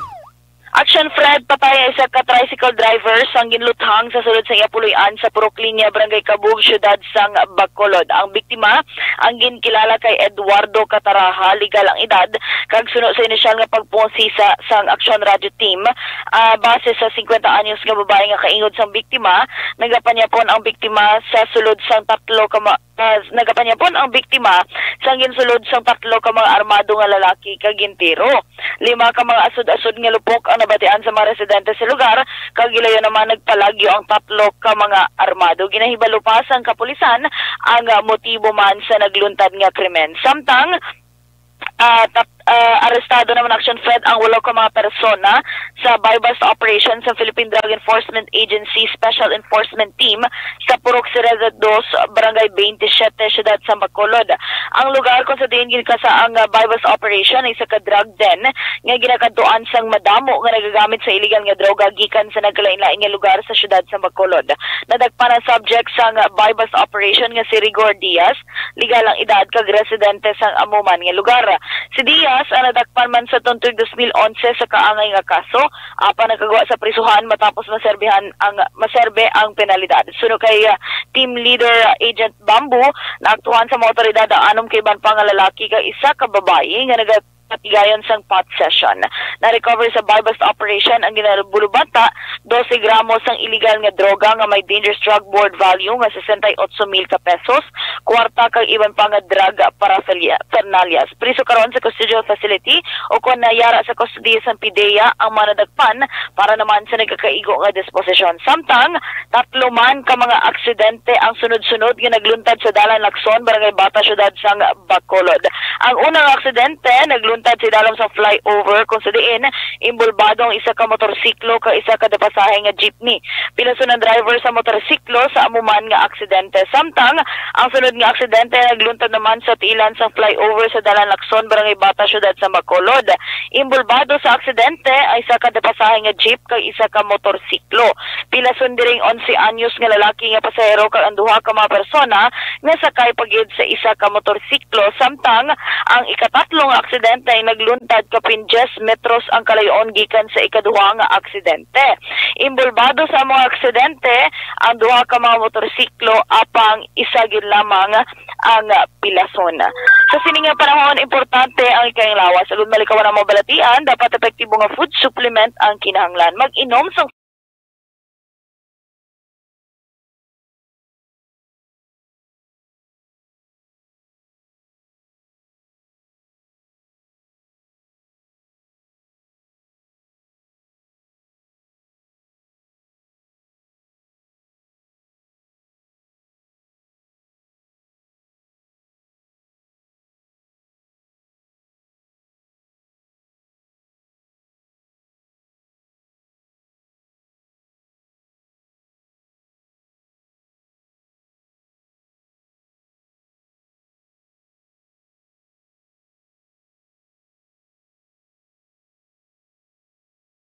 Action Fred, patay ang isa ka tricycle driver sang ginluthang sa sulod sa iya puloy-an sa Purok Linya, Barangay Kabug, Siyudad sang Bacolod. Ang biktima, ang ginkilala kay Eduardo Cataraha, legal ang edad, kag suno sa inisyal nga pagpungsi sa sang Action Radio Team, ah, base sa singkwenta anyos nga babae nga kaingod sang biktima, nagapanyapon ang biktima sa sulod sang tatlo ka ma-, ah, nagapanyapon ang biktima sang ginsulod sang tatlo ka mga armado nga lalaki kag gintiro. Lima ka mga asod-asod nga lupok ang nabatian sa mga residente sa lugar, kag gilayon naman nagpalagyo ang tatlo ka mga armado. Ginahibalo pa sang kapulisan ang, ah, motibo man sa nagluntad nga krimen. Samtang, ah, tap-, ah, arestado naman, Action Fred, ang walo ka mga persona sa buy-bust operation sa Philippine Drug Enforcement Agency Special Enforcement Team sa Purok Sireda dos, Barangay twenty-seven, Siyudad sa Bacolod. Ang lugar kung sa diin ginkasa ang, ah, buy-bust operation ay isa ka drug den nga ginakadtuan sang madamo nga nagagamit sa illegal nga droga gikan sa nagkalain-lain nga lugar sa siyudad sa Bacolod. Nadakpan ang subject sang buy-bust operation nga si Rigor Diaz, legal ang edad kag residente sang amo man nga lugar. Si Diaz ang nadakpan man sa tuig dos mil onse sa kaangay nga kaso, apan nakagwa sa prisuhan matapos maserbihan ang, maserbe ang penalidad. Suno kay, ah, Team Leader, ah, Agent Bamboo, naaktuhan sa mga awtoridad ang anom ka iban pa nga lalaki kag isa ka babayi nga nagapatigayon sang pot session. Na-recover sa buy-bust operation ang ginabulubanta, dose gramo sang iligal nga droga nga may dangerous drug board value nga sesenta y otso mil ka pesos, kwarta kag iban pa nga drug paraphernalia-, phernalias. Priso karon sa custodial facility o kon nayara sa kustodiya sang PDEA ang mga nadakpan para naman sa nagakaigo nga disposisyon. Samtang, tatlo man ka mga aksidente ang sunod-sunod nga nagluntad sa Dalan Lacson, Barangay Bata, Siyudad sang Bacolod. Ang unang aksidente nagluntad sa idalom sa flyover kung sa diin imbulbado ang isa ka motorsiklo kag isa ka depasahe nga jeepney. Pilason ang driver sa motorsiklo sa amo man nga aksidente. Samtang, ang sunod nga aksidente nagluntad naman sa tiilan sang flyover sa Dalan Lacson, Barangay Bata, Siyudad sa Bacolod. Imbulbado sa aksidente ang isa ka depasahe nga jeep kag isa ka motorsiklo. Pilason diri ang onse anyos nga lalaki nga pasahero kag ang duha ka mga persona nga sakay pa gid sa isa ka motorsiklo, samtang Ang ikatatlo nga aksidente ay nagluntad kapin diyes metros ang kalayo-on gikan sa ikaduha nga aksidente. Imbolbado sa mga aksidente ang duha ka mga motorsiklo, apang isa gyud lamang ang pilason. Sa sini nga panahon, importante ang ikayang lawas. Agud malikawan ang mga balatian, dapat epektibo nga food supplement ang kinahanglan. Mag-inom sang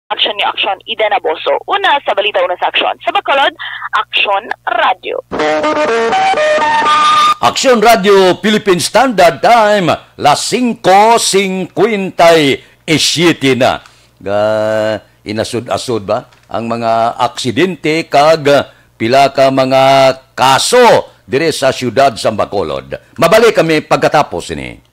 Aksyon ni Aksyon, Ida Naboso. Una sa balita, una sa aksyon. Sa Bacolod, Aksyon Radyo. Aksyon Radyo Philippine Standard Time, las singko singkwenta y siete na. Ga-, inasod-asod ba ang mga aksidente kag pila ka mga kaso dire sa siyudad sa Bacolod? Mabalik kami pagkatapos ini.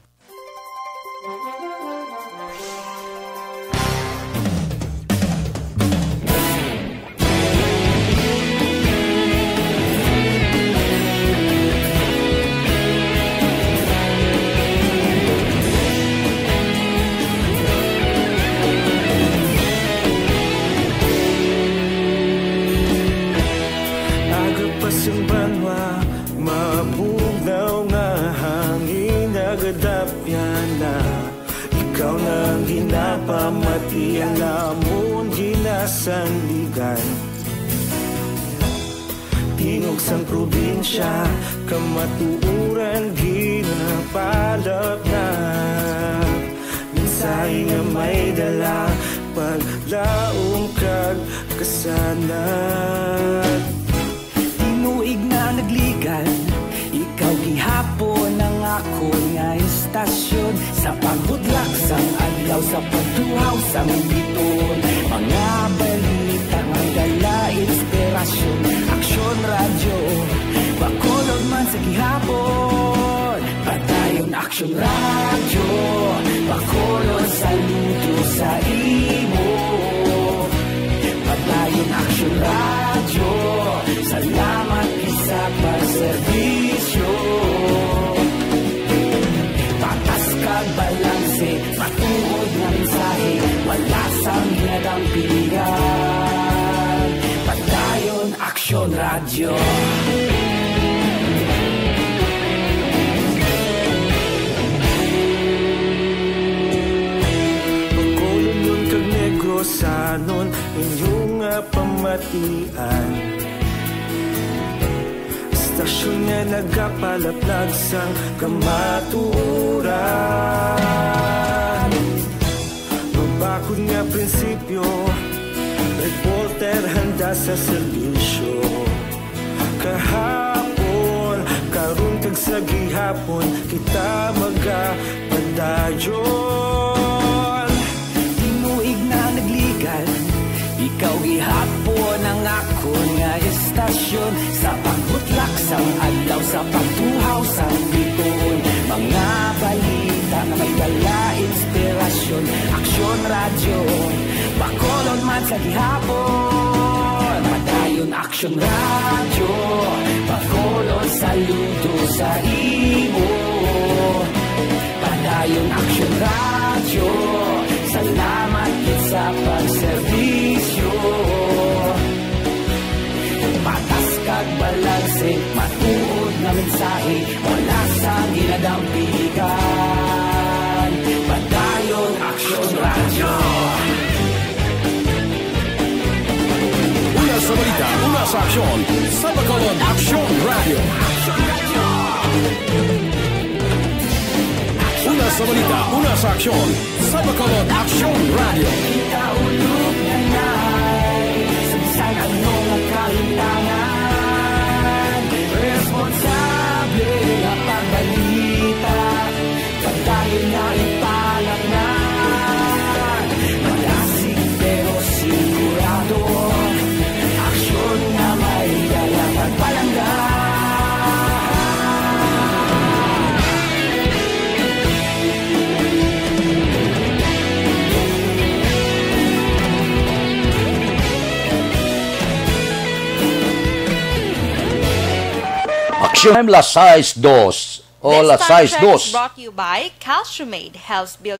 Aga pa sing banwa, mabugnaw nga hangin nagadapyan na. Ikaw na ang ginapamati, ang amon ginasandigan. Tingog sang probinsya, kamatuoran ginapalapnap. Mensahe nga may dala, paglaom kag kasanag. Tinuig na nagligan, ikaw gihapon ang akon nga estasyon. Sa pagbutlak sang adlaw, sa pagtuhaw sang biton, mga balita nga dala inspirasyon. Aksyon Radyo, Bacolod man sa gihapon. Padayon Aksyon Radyo, Bacolod, saludo sa imo. Padayon Aksyon Radyo, salamat gid sa pagserbisyo. Patas kag balanse, matuod nga mensahe, wala sang ginadampigan. Padayon Aksyon Radyo. Bacolodnon kag Negrosanon, inyo nga pamatian. Estasyon nga nagapalaplag sang kamatuoran. Mabakod nga prinsipyo, reporter handa sa serbisyo. Kahapon, karon kag sa gihapon, kita magapadayon. Tinuig na nagligan, ikaw gihapon ang akon nga estasyon. Sa pagbutlak sang adlaw, sa pagtuhaw sang biton, mga balita nga may dala inspirasyon. Aksyon Radyo, Bacolod man sa gihapon. Padayon Aksyon Radyo, Bacolod, saludo sa imo. Padayon Aksyon Radyo, salamat gid sa pagserbisyo. Patas kag balanse, matuod nga mensahe, wala sang ginadampigan. Padayon Aksyon Radyo. Una sa balita, una sa aksyon, sa Bacolod Aksyon Radyo. Una sa balita, una sa aksyon, sa Bacolod Aksyon Radyo. Sa bisan ano nga kahintangan, responsable nga pagbalita. Time, las sais dos. O, las sais dos. Brought to you by Calciumate, helps build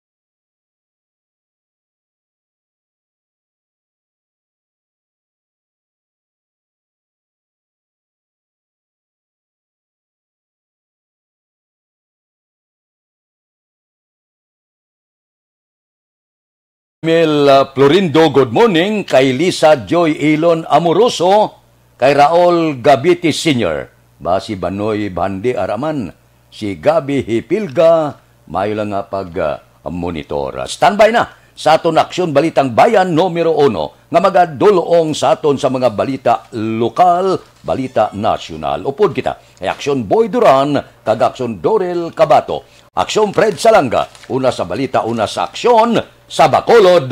Mil, uh, Florindo, good morning. Kay Lisa Joy Elon Amoroso, kay Raul Gabiti Senior, ba si Banoy Bandi Araman, si Gabi Hipilga, mayo lang nga pag, uh, monitor. Standby na sa aton Aksyon Balitang Bayan numero uno nga magadulong sa aton sa mga balita lokal, balita nasyonal. Upod kita kay Aksyon Boy Duran kag Aksyon Dorel Cabato. Aksyon Fred Salanga, una sa balita, una sa aksyon, sa Bacolod,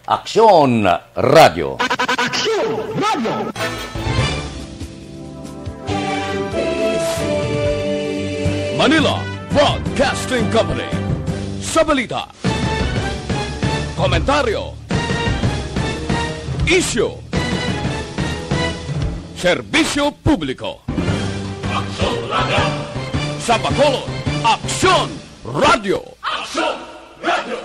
Aksyon Radyo. Aksyon Radyo. Manila Broadcasting Company. Sa balita, komentaryo, isyu, serbisyo publiko. Aksyon Radyo. Sa Bacolod, Aksyon Radyo. Aksyon Radyo.